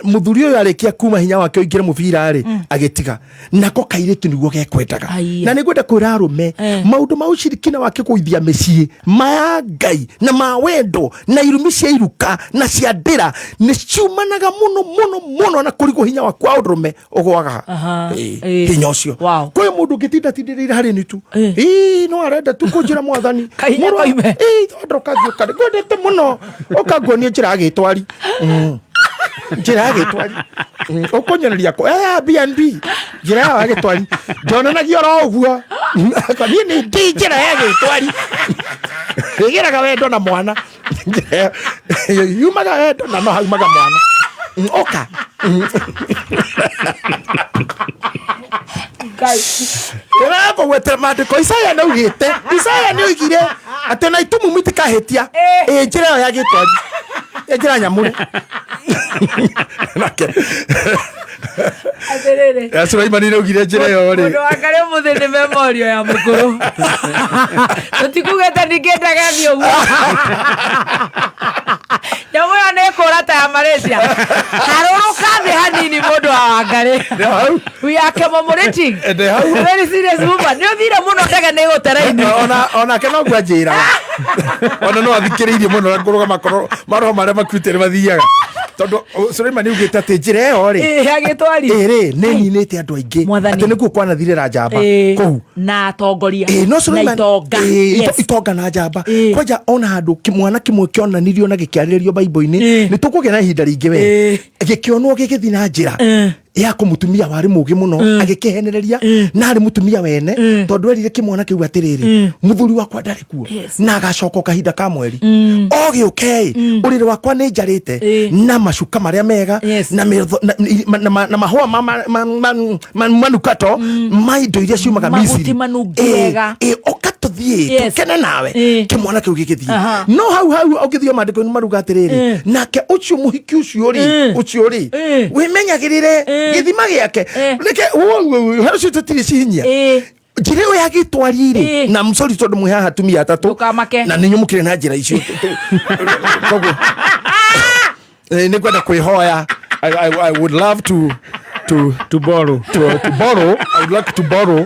mũthuri ũyũ arĩkia kuma hinya wake ũingĩre mũbira rĩ agĩtiga nako kairĩtu nĩguo gekwendaga. Na nĩngwenda kwĩra arũme maũndũ ma ũcirikina wake kũithia mĩciĩ maya Ngai na ma wendo na irumi cia iruka na cia ndĩra nĩ ciumanaga mũno mũno mũno na kũrigwo hinya waku wa ũndũrũme ũgwaga. Hinya ũcio kwĩ mũndũ ũngĩtinda tindĩrĩire harĩ nĩ tu ĩĩ no arenda tu kũnjĩra mwathani Kahinya koime. Ĩĩ ndoka ngwendete mũno ũkanguonia njĩra ya gĩtwari. Njĩra ya gĩtwari ũkũnyoneria kũ B&B njĩra ya gĩtwari ndonanagia oro ũguo niĩ nĩ ndĩ njĩra ya gĩtwari ĩgĩraga wendo na mwana yumaga wendo na no haumaga mwana ũka Ndĩrakũgwetera maandĩko Isaya nĩaugĩte Isaya nĩoigire atĩ na itumumu itikahĩtia ĩ njĩra ĩyo ya gĩtwari ĩ njĩra nyamũre nake Atĩrĩrĩ. Ya Sulaimani nĩaugire njĩra ĩyo rĩ Mũndũ wa karĩ ũmũthĩ nĩ memorio ya mũkũrũ tũtikugĩte ndingĩendaga thiĩ ũguo nyamũ ĩyo nĩ ĩkũra ta ya Malaysia harũrũka thĩ hanini mũndũ wa Wangarĩ we are commemorating Ndĩ hau. very serious woman nĩ ũthire mũno ndege nĩ ĩgũtereini onake noguo anjĩraga ona no athikĩrĩirie mũno na kũrũgama maroho marĩa makuĩte nĩ mathiaga. Tondũ Suleiman augĩte atĩ njĩra ĩyo rĩ Ĩ, agĩtwari. ĩ rĩ nĩ ninĩte andũ aingĩ Mwathani. atĩ nĩkuo kwanathirĩra njamba Ĩ, kũu na atongoria Ĩ, no na Suleiman itonga Ĩ, Yes. itonga na njamba kwanja ona handũ kĩmwana kĩmwe kĩonanirio na gĩkĩarĩrĩrio baibo-inĩ nĩ tũkũgĩa na ihinda rĩingĩ we gĩkĩonwo gĩgĩthiĩ na njĩra ya kũmũtumia warĩ mũgĩ mũno agĩkĩhenereria na arĩ mũtumia wene tondũ erire kĩmwana kĩu atĩrĩrĩ mũthuri wakwa ndarĩ kuo na agacoka o kahinda ka mweri o gĩũke ũrĩrĩ wakwa nĩ njarĩte na macuka marĩa mega na na mahũa manukato ma indo iria ciumaga Mahuti Misiri. manungi Ĩ, wega. ĩ, ũka tũthiĩ Yes. tũkene nawe Ĩ. kĩmwana kĩu gĩgĩthiĩ Aha. no hau hau ũngĩthiĩ maandĩko-inĩ maruga atĩrĩrĩ nake ũcio mũhiki ũcio rĩ ũcio rĩ wĩmenyagĩrĩre gĩthima gĩake reke haro cio tũtirĩ cihinyia njĩra ĩyo ya gĩtwari rĩ na msori tondũ mwĩ haha atumia atatũ Ndũkamake. na nĩ nyũmũkĩre na njĩra icio koguo nĩ ngwenda kwĩhoya I would love to borrow to borrow I would like to borrow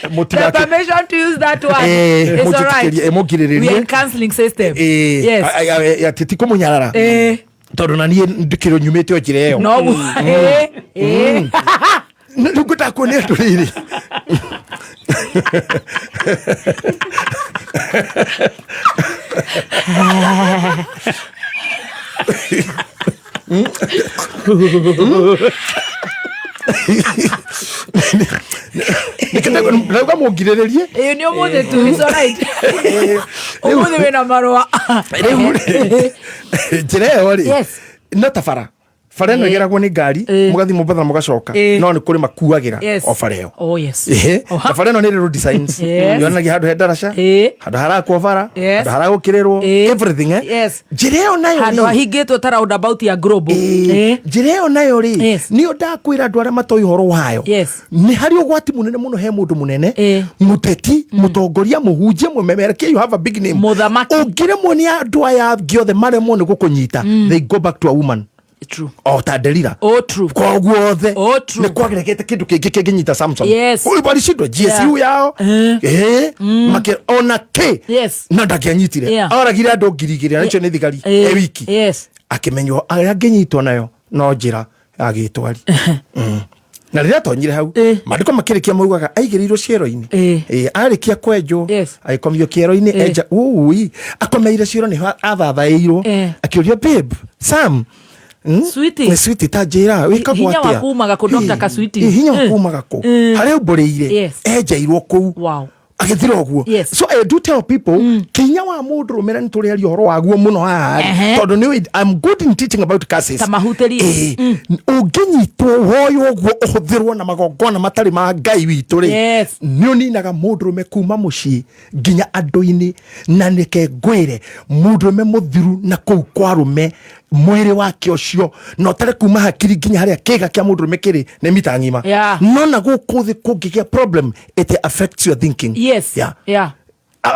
The mũtigake permission to use that one. Eh, It's all right. mũnjĩtĩkĩrie, mũngirĩrĩrie. We are in counseling system. Eh, Yes. atĩ ti kũmũnyarara Eh. tondũ na niĩ ndĩkĩrwo nyumĩte o njĩra ĩyo No. Eh, eh. Rĩu ngwendaga kuonia andũ rĩrĩ Ndauga mũngirĩrĩrie Ĩĩ nĩ ũmũthĩ tu. It's all right. Ũmũthĩ wĩna marũa. Rĩu rĩ, njĩra ĩyo rĩ Yes. no ta bara bara ĩno Eh. ĩgeragwo nĩ ngari mũgathiĩ Mombatha na mũgacoka Eh. no nĩ kũrĩ makuagĩra Yes. o bara ĩyo Oh yes. Ĩhĩ, na bara ĩno nĩ ĩrĩ road signs Yes. yonanagia handũ he ndaraca handũ harakwo bara Yes. handũ haragũkĩrĩrwo everything eh Yes. njĩra ĩyo nayo Handũ rĩ, hahingĩtwo ta roundabout ya Global. Ĩĩ, njĩra ĩyo nayo rĩ nĩyo ndakwĩra andũ arĩa matoĩ ũhoro wayo Yes. nĩ harĩ ũgwati mũnene mũno he mũndũ mũnene mũteti mũtongoria mũhunjia mũmemerekia you have a big name Mũthamaki. ũngĩremwo nĩ andũ aya angĩ othe maremwo nĩ gũkũnyita they go back to a woman True. o ta Delila Oh true. koguo othe Oh true. nĩ kwagerekete kĩndũ kĩngĩ kĩngĩnyita Samson Yes. Ũyũ walishindwa GSU Yeah. yao ĩĩ make ona kĩ Yes. na ndangĩanyitire Yeah. oragire andũ 2,000 na icio nĩ thigari Eh. e wiki Yes. akĩmenywo arĩa angĩnyitwo nayo no njĩra ya gĩtwari na rĩrĩa atonyire hau maandĩko makĩrĩkia maugaga aigĩrĩirwo ciero-inĩ Ĩ, arĩkia kwenjwo agĩkomio kĩero-inĩ Eh. enja ui akomeire ciero nĩho athathaĩirwo Eh. akĩũria babe Sam Sweetie. nĩ sweetie ta njĩra wĩkagwo Hinya atĩa waku umaga kũ Dr. Kaswiti? Ĩ, hinya Eh. waku umaga kũ Eh. harĩa umbũrĩire Yes. enjairwo kũu Wow. agĩthira ũguo Yes. so I do tell people kinya wa mũndũ rũme na nĩtũrĩaria ũhoro waguo mũno haha Ehe. tondũ nĩ I'm good in teaching about curses Ta mahutĩrie. Ĩ, ũngĩnyitwo woyo ũguo ũhũthĩrwo na magongona matarĩ ma ngai witũ rĩ Yes. nĩ ũninaga mũndũrũme kuma mũciĩ nginya andũ-inĩ na nĩke ngwĩre mũndũrũme mũthiru na kũu kwa rũme mwĩrĩ wake ũcio na ũtare kuma hakiri nginya harĩa kĩga kĩa mũndũrũme kĩrĩ nĩ mita ng'ima Yeah. no na gũkũ thĩ kũngĩgĩa problem it affects your thinking Yes. yeah. Yeah.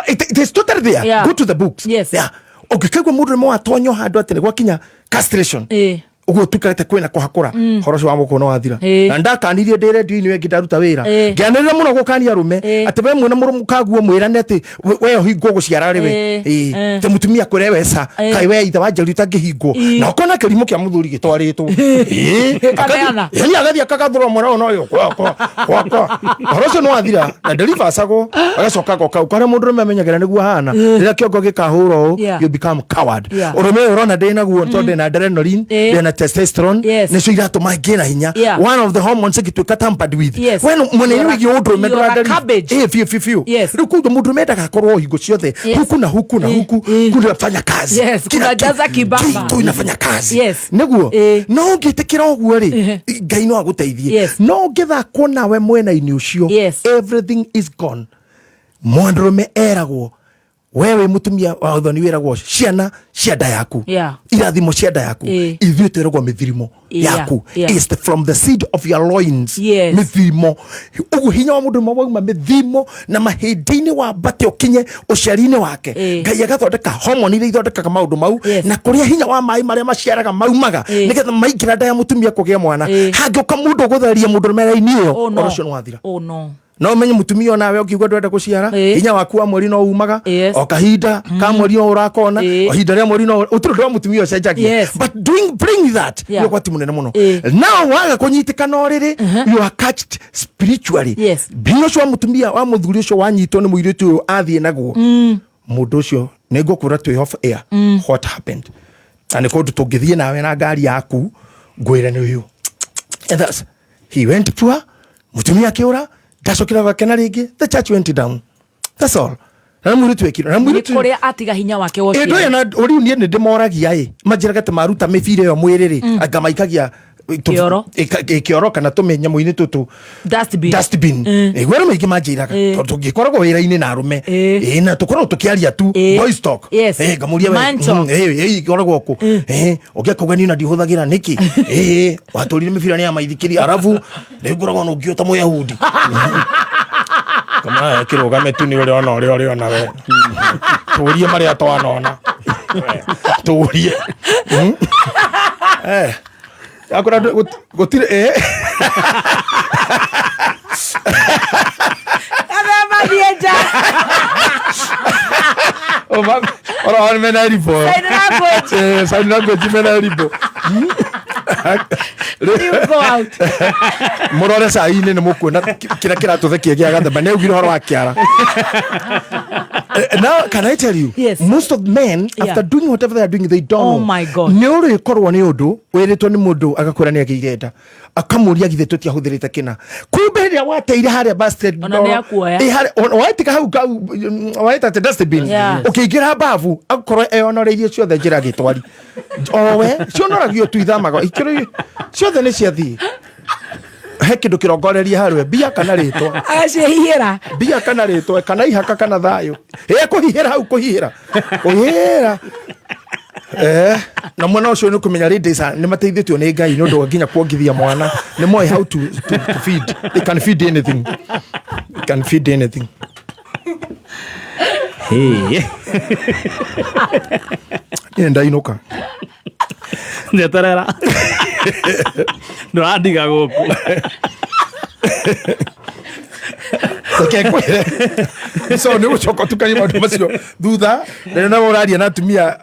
It is totally there Yeah. go to the books Yes. yeah. ũngĩkaigua mũndũrũme watonywo handũ atĩ nĩ gwakinya castration Eh. ũguo tukarĩte kwĩna kũhakũra horo ũcio wa mũkũ no wathira Ĩ. na ndakanirie ndĩ redio-inĩ ĩngĩ ndaruta wĩra Ĩ. ngĩanĩrĩra mũno gũkania arũme atĩ we mwĩna mũkaguo mwĩrane atĩ we ũhingwo gũciara rĩ we Ĩ. Ĩ. Ĩ. atĩ mũtumia kwĩre weca Ĩ. kaĩ we ithe wa njeri ũtangĩhingwo Ĩ. na ũkona kĩrimũ kĩa mũthuri gĩtwarĩtwo Ĩ. Gĩkaneana. Ĩ, agathiĩ akagathũra mwana ũyũ noyũ kwakwa kwakwa ũhoro ũcio nĩ wathira na nderivacagwo agacoka agoka ũkarĩa mũndũrũme amenyagĩra nĩguo ahana rĩrĩa kĩongo gĩkahũra ũũ Yeah. you become coward Yeah. ũrũme ũyũ ũrona ndĩ naguo tondũ ndĩna adrenaline Ĩ. ndĩna testosterone Yes. nĩcio iratũma ngĩe na hinya Yeah. one of the hormones ĩngĩtuĩka tampered with Yes. we mwena-inĩ You are a- wĩgiĩ ũndũrũme you are a ndũrandari cabbage. ĩ biũ biũ biũ Yes. rĩu koguo mũndũrũme endaga akorwo hingo ciothe Yes. huku na huku na huku kunafanya kazi Yes, Kila kunajaza kibaba. kitu inafanya kazi Yes. nĩguo no ũngĩtĩkĩra ũguo rĩ ngai no agũteithie Yes. no ũngĩthakwo nawe mwena-inĩ ũcio Yes. everything is gone mũndũrũme eragwo we wĩ mũtumia wa ũthoni wĩragwo ciana cia nda yaku Yeah. irathimo cia nda yaku Ĩ. ithuĩ twĩragwo mĩthirimo Yeah, yaku yeah. is from the seed of your loins Yes. mĩthimo ũguo hinya wa mũndũ ũmwe wauma mĩthimo na mahĩndĩ-inĩ wambate ũkinye ũciari-inĩ wake Ĩ. ngai agathondeka homoni iria ithondekaga maũndũ mau Yes. na kũrĩa hinya wa maĩ marĩa maciaraga maumaga Ĩ. nĩgetha maingĩra nda ya mũtumia kũgĩa mwana Ĩ. hangĩũka mũndũ ũgũtheria mũndũ ũrũme raini ĩyo Oh, no. ũhoro ũcio nĩ wathira Oh no. No menye mutumia onawe ũkiuga ndwenda gũciara, hinya waku wa mweri no umaga o kahinda ka mweri no ũrakona, o ihinda rĩa mweri no ũtirĩ ũndũ wa mutumia ũcenjagia. But doing bring that nĩ ũgwati mũnene mũno. Now waga kũnyitĩkana ũrĩrĩ, you are catched spiritually. Hinya ũcio wa mutumia wa mũthuri ũcio wanyitwo nĩ mũirĩtu ũyũ athiĩ naguo, mũndũ ũcio nĩ ngũkwĩra twĩ off air what happened, na nĩ kũndũ tũngĩthiĩ nawe na ngari yaku ngwĩre nĩ ũyũ. And that's, he went poor, mutumia akĩũra, ndacokire gakena rĩngĩ, the church went down, that's all. Na mũirĩtu ekirwo na nĩ mũirĩtu kũrĩa atiga hinya wake wa ĩndũ ũciari. ĩyo na rĩu niĩ nĩ ndĩmoragia ĩ manjĩraga atĩ maruta mĩbira ĩyo mwĩrĩ rĩ, anga maikagia Kĩoro. Kĩoro kana tũmĩnyamũ-inĩ tũtũ dustbin. Dustbin ĩguo arũme aingĩ manjĩraga, tondũ tũngĩkoragwo wĩra-inĩ na arũme ĩ na tũkoragwo tũkĩaria tu boys talk. Ngamũria we, Man talk. Ĩ ikoragwo kũ ũngĩakauga niĩ na ndihũthagĩra nĩkĩ watũrire mĩbira nĩ ya maithikiri, arabu rĩu ngoragwo na ũngĩ ta mũyahudi kama kĩrũgame tu nĩ ũrĩa ona ũrĩa ũrĩona we tũrie marĩa twanona tũrie. Akora gũtirĩ Gathemba thiĩ nja. Ora mena ribo. Sign language. Sign language mena ribo. You go out. Mũrore cai-inĩ nĩ mũkuona kĩrĩa kĩratũthekia gĩa Gathemba nĩ augire ũhoro wa kĩara. Now can I tell you, Yes. most of men after doing whatever they are doing, they don't Oh know. my God. Nĩ ũrĩkorwo nĩ ũndũ wĩrĩtwo nĩ mũndũ agakwĩra nĩ agĩire nda, akamũria githĩ tũtiahũthĩrĩte kĩna, kumbe rĩrĩa wateire harĩa basket Ona nĩ akuoya. Watika hau waita atĩ dustbin, ũkĩingĩra babu akorwo eyonoreirie ciothe njĩra gĩtwari owe cionoragio tu ithamaga ikĩro ciothe nĩ ciathiĩ he kĩndũ kĩrongorerie harwe mbia kana rĩtwa. Agacihihĩra. Mbia kana rĩtwa kana ihaka kana thayũ, ĩ kũhihĩra hau kũhihĩra kũhihĩra. Na mwana ũcio nĩ kũmenya ladies nĩ mateithĩtio nĩ Ngai nĩ ũndũ wa nginya kuongithia mwana, nĩ moĩ how to feed, they can feed anything, they can feed anything. Hey. Niĩ ndainũka. Njeterera ndũrandiga gũkũ. Reke ngwĩre, so nĩ gũcoka ũtukanie maũndũ macio thutha rĩrĩa nawe ũraria na atumia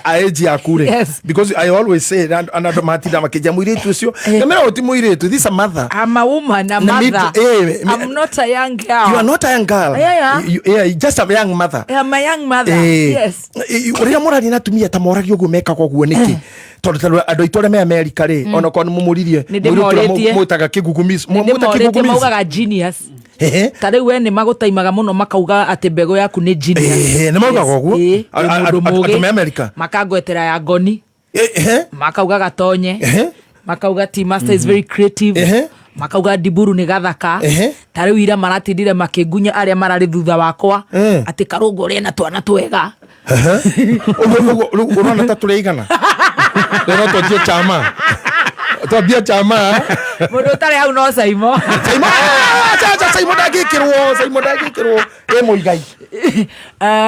a age yaku rĩ. Because I always say na andũ matinda makĩnjia mũirĩtu ũcio ngamera ũyũ ti mũirĩtu, this is a mother. I'm a woman, a Na mother. I'm not a young girl. You are not a young girl. Yeah. Yeah, just a young mother. I'm a young mother. Yes. Rĩrĩa mũraria na atumia ta moragio ũguo mekaga ũguo nĩkĩ, tondũ ta andũ aitũ arĩa me Amerika rĩ, onakorwo nĩ mũmũririe Nĩ mũirĩtu ũrĩa ndĩmorĩtie. mwĩtaga kĩgugumici Nĩ mwĩta ndĩmorĩtie kĩgugumici. Maugaga genius. Ta rĩu we nĩ magũtaimaga mũno makauga atĩ mbegũ yaku nĩ genius. Nĩ maugaga Yes. ũguo? Wĩ mũndũ mũũgĩ. Andũ me Amerika? Makangwetera ya ngoni, makauga gatonye, makauga Tea Master is very creative, makauga ndiburu nĩ gathaka. Ta rĩu ira maratindire makĩngunya arĩa mararĩ thutha wakwa atĩ karũngo ũrĩa na twana twega. Ũguo ũguo rĩu ũrona ta tũrĩ igana rĩro twanjie chama, twambie chama. Mũndũ ũtarĩ hau no Saimo. Saimo, acha acha, Saimo ndangĩkĩrwo, Saimo ndangĩkĩrwo ĩ mũigai.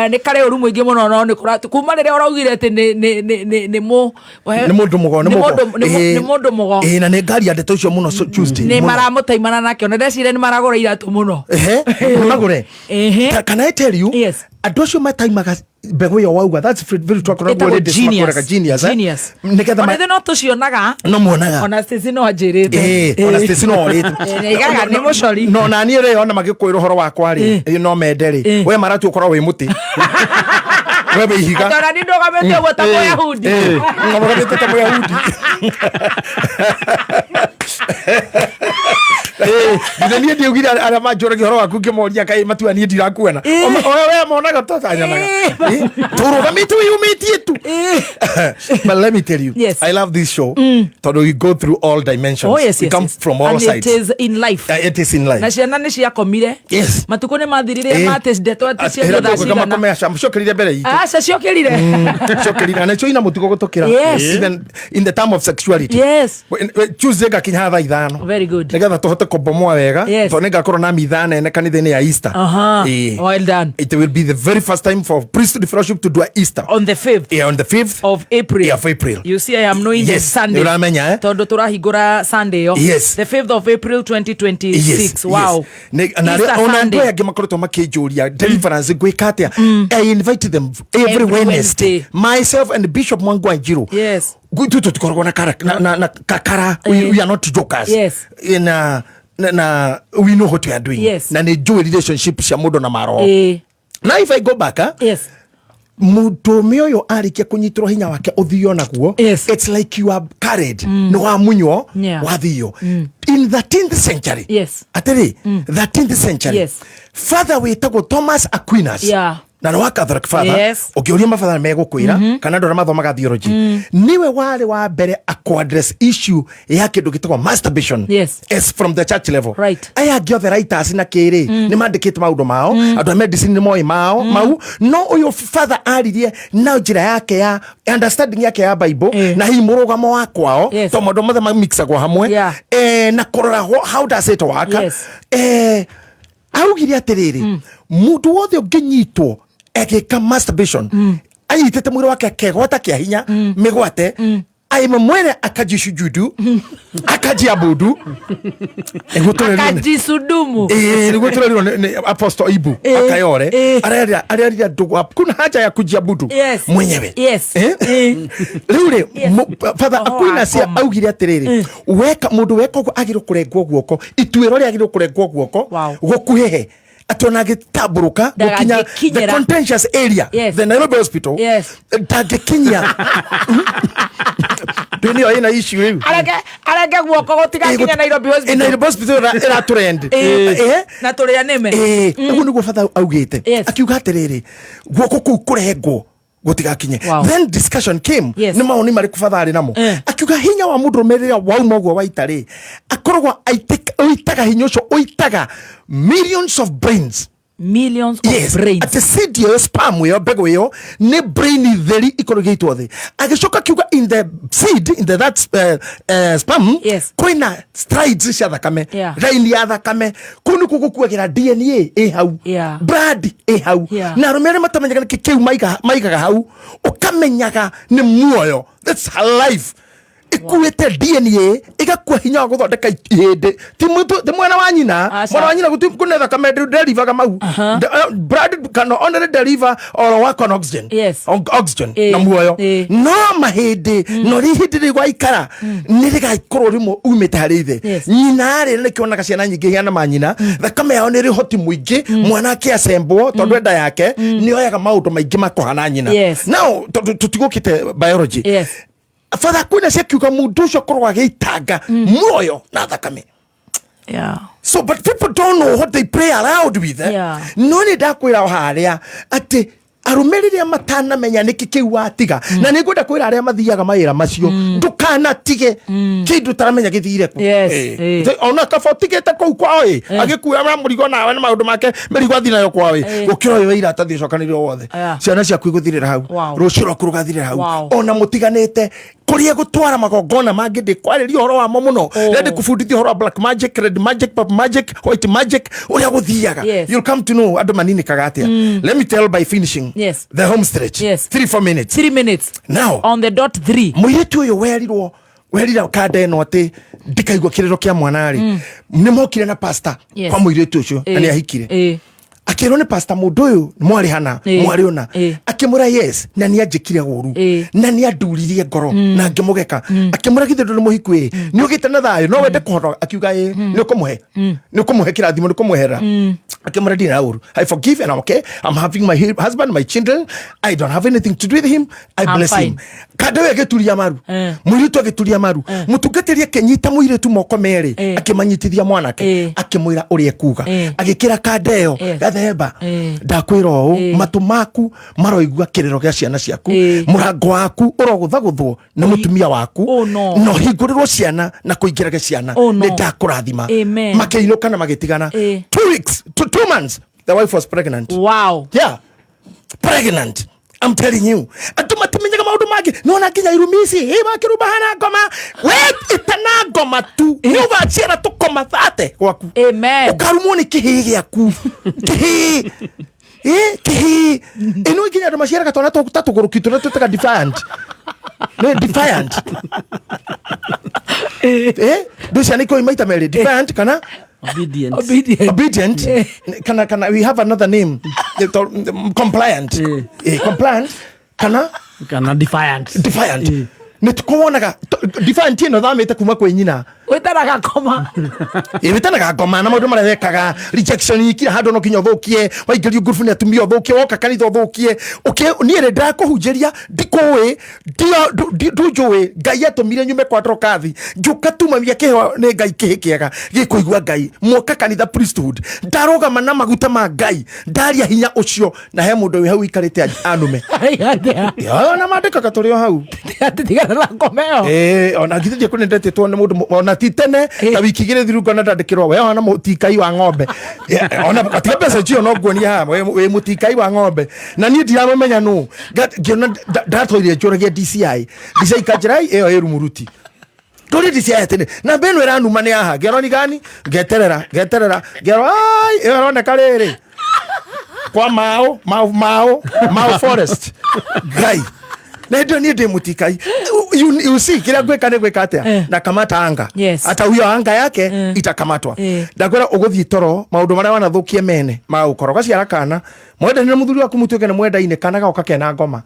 Nĩ karĩ ũru mũingĩ mũno, no nĩ kuma rĩrĩa ũraugire atĩ nĩ mũ Nĩ mũndũ mũgo, nĩ nĩ mũgo. Mũndũ nĩ mũndũ mũgo. Na nĩ ngaria ndeto icio mũno Tuesday Nĩ mũno. maramũtaimana nake, ona ndeciria nĩ maragũra iratũ mũno. Nĩ magũre. Can I tell you, andũ acio mataimaga mbegũ ĩyo wauga, that's very true, akoragwo Ĩtagwo ladies genius. makoraga genius, eh? Genius. Nĩgetha Ona ithuĩ no tũcionaga. No muonaga. Ona Stacy no anjĩrĩte. Ona Stacy no orĩte. Nĩaigaga nĩ mũcori. No na niĩ rĩ, ona magĩkwĩra ũhoro wakwa rĩ, no mende rĩ, we maratu ũkorwo wĩ mũtĩ, we wĩ ihiga. Atĩ ona niĩ ndũgamĩte ũguo ta Mũyahudi. Ndũgamĩte ta Mũyahudi. Githĩ niĩ ndiaugire arĩa manjũragia ũhoro waku ngĩmoria kaĩ matua niĩ ndirakuona. We monaga tũtanyanaga tũrũgamĩte wĩyũmĩtie tu. But let me tell you, Yes. I love this show tondũ we go through all dimensions. Oh, yes, We yes, come yes. from all And sides. it is in life. It is in life. Na ciana nĩ ciakomire. Yes. Matukũ nĩ mathirire matĩ ndeto atĩ ciathiĩ thaa cigana. Makome aca mbere itũ. Aca ciokĩrire. Ciokĩrire na nĩcio ina mũtugo gũtũkĩra. Yes. Even in the term of sexuality. Yes. Tuesday ngakinya thaa 5. Very good. Nĩgetha tũhote kũbomoa wega Yes. tondũ nĩngakorwo na mitha nene kanitha-inĩ ya Easter. Aha. Ĩĩ. Well done. It will be the very first time for priesthood fellowship to do a Easter. On the 5th. Yeah, on the 5th of April. Yeah, of April. You see, I am knowing the Yes, Sunday. nĩũramenya, eh? Tondũ tũrahingũra Sunday yo. Yes. The 5th of April 2026. Yes, Wow. yes. Na Easter arĩa- ona andũ Sunday. aya angĩ makoretwo makĩnjũria deliverance ngwĩka atĩa I invite them every Every Wednesday. Wednesday. Myself and Bishop Mwangu Wanjiru. Yes. Ithuĩ tũtikoragwo na kara, na kakara. We are not jokers. Yes. Na we know what we are doing. Yes. Na nĩ njũĩ relationship cia mũndũ na maroho. Eh. Now if I go back, Yes. mũndũrũme ũyũ arĩkia kũnyitĩrwo hinya wake ũthio naguo. Yes. It's like you are carried. Nĩ wamunywo Yeah. wathio. In 13th century. Yes. Atĩrĩ, 13th century. Yes. Father wĩtagwo Thomas Aquinas. Yeah. Na nĩ wa Catholic father. Yes. Ũngĩũria mabatha megũkwĩra kana andũ arĩa mathomaga theology. Niwe warĩ wa mbere akũ-address issue ya kĩndũ gĩtagwo masturbation. Yes. As from the church level. Right. Aya angĩ othe writers na kĩrĩ nĩ mandĩkĩte maũndũ mao andũ a medicine nĩ moĩ mao mau no ũyũ father aririe na njĩra yake ya understanding yake ya Bible na hihi mũrũgamo wa kwao Yes. to maũndũ mothe mamixagwo hamwe Yeah. na kũrora how does it work. Yes. Augire atĩrĩrĩ mũndũ wothe ũngĩnyitwo agĩka masturbation anyitĩte mwĩrĩ wake akegwata kĩa hinya mĩgwate aimwe akajicujudu akajiabudu nĩguo tũrerirwo nĩ- Akajisudumu. Ĩĩ, nĩguo tũrerirwo nĩ Apostle Ibu Akayore arerire andũ hakuna haja ya kujiabudu Yes. mwenyewe. Yes. Eh? Rĩu rĩ Father Roho Aquinas wakoma. augire atĩrĩrĩ weka mũndũ weka ũguo agĩrĩirwo kũrengwo guoko ituĩro rĩagĩrĩirwo kũrengwo guoko gũkuhĩhe atĩ ona agĩtambũrũka gũkinya the Ndagangĩkinyĩra. contentious area Yes. the Nairobi Hospital Yes. ndangĩkinyia ndĩ nĩyo ĩna issue rĩu Arenge guoko gũtigakinya Nairobi Hospital. Nairobi Hospital ĩratũrend. Eh. Na tũrĩa nĩme. Ũguo nĩguo batha augĩte akiuga atĩrĩrĩ guoko kũu kũrengwo gũtigakinye. Wow. Then discussion came. Yes. Nĩ mawoni marĩkũ batha arĩ namo akiuga hinya wa mũndũrũme rĩrĩa wauma ũguo waita rĩ akoragwo ũitaga hinya ũcio ũitaga millions of brains. Millions of Yes, brains. atĩ seed ĩyo sperm ĩyo mbegũ ĩyo nĩ brain theri ikorwo igĩitwo thĩ agĩcoka akiuga in the seed in the that sperm Yes. kwĩna strides cia thakame Yeah. raini ya thakame kũu nĩkuo gũkuagĩra DNA ĩ hau Yeah. blood ĩ hau Yeah. na arũme arĩa matamenyaga nĩkĩ kĩu maigaga hau ũkamenyaga nĩ muoyo, that's her life ikuĩte DNA ĩgakua hinya wa gũthondeka ihĩndĩ ti ti mwena wa nyina. Aca. Mwena wa nyina gũti kũne thakame nderivaga mau blood can only deliver or work on oxygen. Yes. Oxygen Eh, na muoyo eh. no mahĩndĩ no rĩ ihĩndĩ rĩ gwaikara nĩ rĩgakorwo rĩmwe umĩte harĩ ithe. Yes. Nyina rĩ nĩkĩonaga ciana nyingĩ hiana ma nyina thakame yao nĩ ĩrĩ ũhoti mũingĩ mwana akĩacembwo tondũ enda yake nĩ oyaga maũndũ maingĩ makũhana nyina. Yes. Now tondũ tũtigũkĩte biology. Yes. Father Aquinas akiuga mũndũ ũcio akorwo agĩitanga muoyo na thakame. Yeah. So but people don't know what they play around with, eh? Yeah. No nĩ ndakwĩra o harĩa atĩ arũme rĩrĩa matanamenya nĩkĩ kĩu watiga na nĩ ngwenda kwĩra arĩa mathiaga mawĩra macio ndũkanatige kĩndũ ũtaramenya gĩthire kũ. Yes, Eh. eh. Ona kaba ũtigĩte kũu kwao ĩ agĩkuoya na mũrigo nawe na maũndũ make mĩrigo athiĩ nayo kwao ĩ Eh. gũkĩra ũyũ wa iratathi ũcokanĩrĩrio wothe Yeah. ciana ciaku igũthirĩra hau Wow. rũciũ rwaku rũgathirĩra hau Wow. ona mũtiganĩte kũrĩa gũtwara magongona mangĩ ndĩkwarĩria ũhoro wamo mũno rĩrĩa ndĩkũbundithia ũhoro wa black magic, red magic, purple magic, white magic ũrĩa gũthiaga. Yes. You'll come to know andũ maninĩkaga atĩa. Let me tell by finishing Yes. the home stretch. Yes. 3-4 minutes. 3 minutes. Now On the dot 3. mũirĩtu ũyũ werirwo werira kanda ĩno atĩ ndikaigua kĩrĩro kĩa mwana rĩ nĩ mokire na pastor Yes. kwa mũirĩtu ũcio na nĩ ahikire akĩrwo nĩ pastor mũndũ ũyũ mwarĩ hana mwarĩ ũna akĩmwĩra yes na nĩ anjĩkire ũru na nĩ anduririe ngoro na ngĩmũgeka akĩmwĩra githĩ ndũrĩ mũhiku ĩ nĩ ũgĩte na thayũ no wende kũhoro akiuga ĩ nĩ ũkũmũhe nĩ ũkũmũhe kĩrathimo nĩ ũkũmweherera akĩmwĩra ndirĩ na ũru, I forgive and I'm okay, I'm having my husband, my children, I don't have anything to do with him, I I'm bless him. fine. Kanda ũyũ agĩturia maru mũirĩtu agĩturia maru mũtungatĩri akĩnyita mũirĩtu moko merĩ akĩmanyitithia mwanake akĩmwĩra ũrĩa ekuga agĩkĩra kanda ĩyo gathemba ndakwĩra ũũ matũ maku maroigua kĩrĩro gĩa ciana ciaku mũrango waku ũrogũthagũthwo nĩ mũtumia waku no. na ũhingũrĩrwo ciana na kũingĩrage ciana Oh, no. nĩ ndakũrathima Amen. makĩinũka na magĩtigana 2 weeks to 2 months the wife was pregnant. Wow. Yeah, pregnant, I'm telling you andũ matimenyaga Maũndũ mangĩ nona nginya irumi ici ĩ wakĩrumba hana ngoma we ĩtana ngoma tu nĩ ũgaciara tũkoma 30 gwaku. Amen. Ũkarumwo nĩ kĩhĩĩ gĩaku kĩhĩĩ ĩ kĩhĩĩ ĩno nginya andũ maciaraga twana ta tũgũrũki tũrĩa twĩtaga defiant, nĩ defiant, ndũ ciana ikũmi maita merĩ, defiant kana Obedient. Obedient. Obedient kana we have another name, compliant, compliant kana Kana defiant. Defiant nä tukuonaga defiant ĩno thamĩte kuma kwĩ nyina. Wĩtanaga ngoma. Ĩ wĩtanaga ngoma na maũndũ marĩa wekaga, rejection ikira handũ no kinya ũthũkie, waingĩrio ngurubu nĩ atumia ũthũkie, woka kanitha ũthũkie. Niĩ rĩ ndĩrakũhunjĩria ndikũĩ, ndunjũĩ Ngai atũmire nyume kwa Drokathi ngĩũka tumamia kĩheo nĩ Ngai kĩhĩ kĩega gĩkũigua Ngai mwoka kanitha priesthood ndarũgama na maguta ma Ngai ndaria hinya ũcio na he mũndũ wĩ hau ikarĩte anume. Ya, na mandĩkaga tũrĩ o hau. Tigana na ngoma ĩyo. Ĩĩ, ona githĩ ndiĩ kũnĩ ndetĩtwo nĩ mũndũ ona ti tene ta wiki igĩrĩ thiru ngona ndandĩkĩrwo we ona mũtikai wa ng'ombe. Ona gatiga mbeca icio no nguonia haha wĩ mũtikai wa ng'ombe na niĩ ndiramũmenya nũ. Ngĩona ndatwaire njũragia DCI, DCI kanjĩra, "Ai, ĩyo ĩ rumuruti." Ndũrĩ DCI atĩ namba ĩno ĩranuma nĩ haha, ngĩrwo ni gani, ngeterera ngeterera ngĩrwo ai ĩyo ĩroneka rĩrĩ kwa mao mao mao mao forest Ngai na ndio niĩ ndĩ mũtikai. You see kĩrĩa ngwĩka nĩ gwĩka atĩa na kamata anga. Hata huyo anga yake itakamatwa. Ndakwĩra ũgũthiĩ toro maũndũ marĩa wanathũkie mene magũkora ũgaciara kana mwendani na mũthuri waku mũtuĩke nĩ mwendaine kana goka kena ngoma.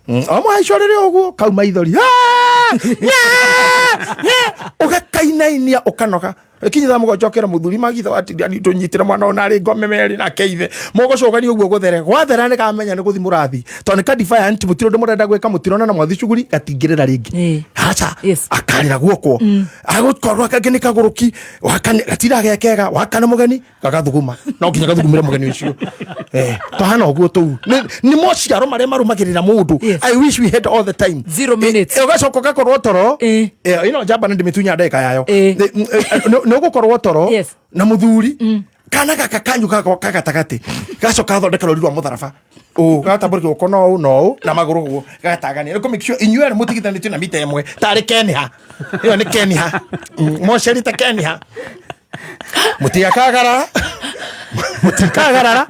O mũhaico rĩrĩ ũguo kau maithori. Ah! Yeah! Yeah! Ũgakainainia ũkanoga kinya thaa mũgwanja ũkĩra mũthuri magitha watindia tũnyitĩre mwana ona arĩ ngome merĩ nake ithe mũgũcũgania ũguo gũthere gwathera nĩ kamenya nĩ gũthi mũrathi tondũ nĩ ka defiant mũtirĩ ũndũ mũrenda gwĩka mũtirona na mwathi cuguri gatingĩrĩra rĩngĩ aca akarĩra guoko agũkorwo kangĩ nĩ kagũrũki gatinda gekega wakana mũgeni gagathuguma no nginya gathugumĩre mũgeni ũcio. Twahana ũguo tũu nĩ mociaro marĩa marũmagĩrĩra mũndũ. I wish we had all the time. 0 minutes. Ũgacoka ũgakorwo toro. Ĩno njamba nĩ ndĩmĩtunya ndagĩka yayo. Nĩ ũgũkorwo toro na mũthuri kana gaka kanyu ka gatagatĩ gacoka gathondeka rũri rwa mũtharaba ũ gagatambũrũkia guoko no ũ no ũ na magũrũ ũguo gagatagania nĩ kũ make sure inyuĩ erĩ mũtigithanĩtio na mita ĩmwe tarĩ Keniha ĩyo nĩ Keniha. Mocerite Keniha mũtigakagarara mũtikagarara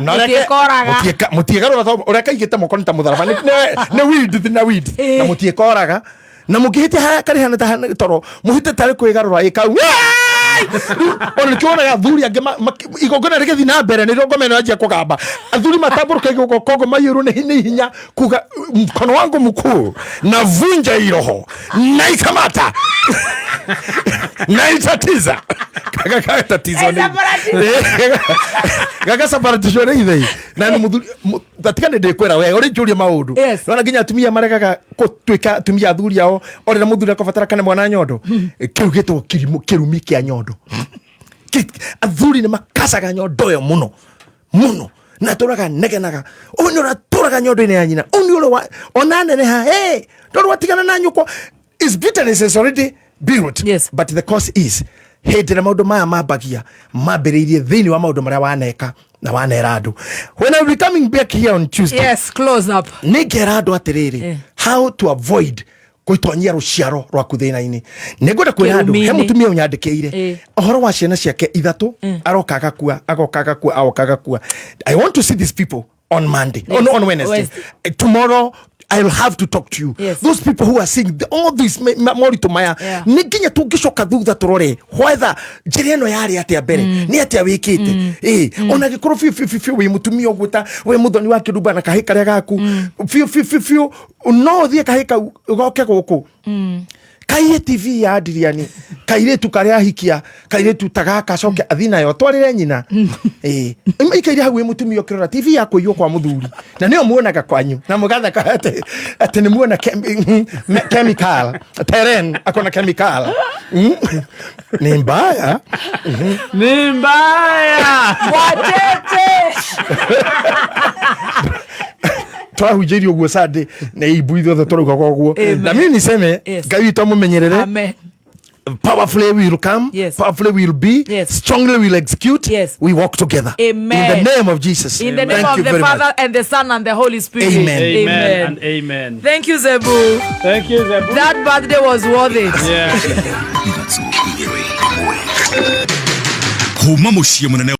na Mũtiĩkoraga. Mũtiĩgarũra tondũ ũrĩa kaigĩte moko nĩ ta mũtharaba nĩ weed na weed na mũtiĩkoraga na mũngĩhĩtia harĩa karĩ hana ta hana toro mũhĩte tarĩ kwĩgarũra ĩ kau. Ona nĩkĩo wonaga athuri angĩ igongona rĩgĩthiĩ na mbere nĩrĩo ngoma ĩno yanjia kũgamba athuri matambũrũkagia guoko koguo maiyũrwo nĩ hinya kuga mkono wangu mkuu navunja hii roho naikamata naitatiza kaka tatizo ni gagasambaratishwo nĩ ithei na nĩ mũthuri tatika nĩ ndĩkwĩra wega ũrĩ njũrie maũndũ nona nginya atumia maregaga gũtuĩka atumia athuri ao orĩra mũthuri akobatara kana mwana nyondo kĩu gĩtagwo kĩrumi kĩa nyondo. Athuri nĩ makacaga nyondo ĩyo mũno mũno na tũraga negenaga ũyũ nĩ ũratũraga nyondo-inĩ ya nyina ũyũ nĩ ũrĩa ona neneha hey, tondũ watigana na nyũkwa is bitterness is already built. Yes. But the cause is hĩndĩ ĩrĩa maũndũ maya mambagia mambĩrĩirie thĩinĩ wa maũndũ marĩa waneka na wanera andũ. When I will be coming back here on Tuesday, Yes, close up. Nĩ ngera andũ atĩrĩrĩ how to avoid gwĩtonyia rũciaro rwaku thĩna-inĩ. Nĩ ngwenda kwĩra andũ he Kĩrumi-inĩ. mũtumia ũnyandĩkĩire ũhoro wa ciana ciake ithatũ aroka agakua agoka agakua agoka agakua. I want to see these people on Monday, on Wednesday. Wednesday. Tomorrow I'll have to talk to you. Those people who are seeing all these moritũ maya nĩ nginya tũngĩcoka thutha tũrore whether njĩra ĩno yarĩ atĩa mbere nĩ atĩa wĩkĩte ĩ ona gĩkorwo biũ biũ biũ biũ wĩ mũtumia ũguo ta wĩ mũthoni wa kĩrumba na kahĩ karĩa gaku biũ biũ biũ biũ no ũthiĩ kahĩ kau goke gũkũ kaiye TV ya Adriani kairĩtu karĩa ahikia kairĩtu ta gaka acoke athi nayo atwarĩre nyina ĩ ikaire hau wĩ mũtumia ũkĩrora TV ya kũiywo kwa mũthuri na nĩyo muonaga kwanyu na mũgatheka atĩ nĩ muona chemical terrain akona chemical. Ni mbaya. Ni mbaya. Watete. Twahunjĩirio ũguo Sunday na ibu ithuothe tũrauga ũguo Amen. na mimi niseme Ngai witũ amũmenyerere. Amen. Powerfully we will come. Yes. Powerfully we will be. Yes. Strongly we will execute. Yes. We walk together. Amen. In the name of Jesus. In the name Thank of you the very Father much. and the Son and the Holy Spirit. Amen. Amen and amen. Thank you, Zebu. Thank you, Zebu. That birthday was worth it. Yeah. Kuma muciĩ mũnene.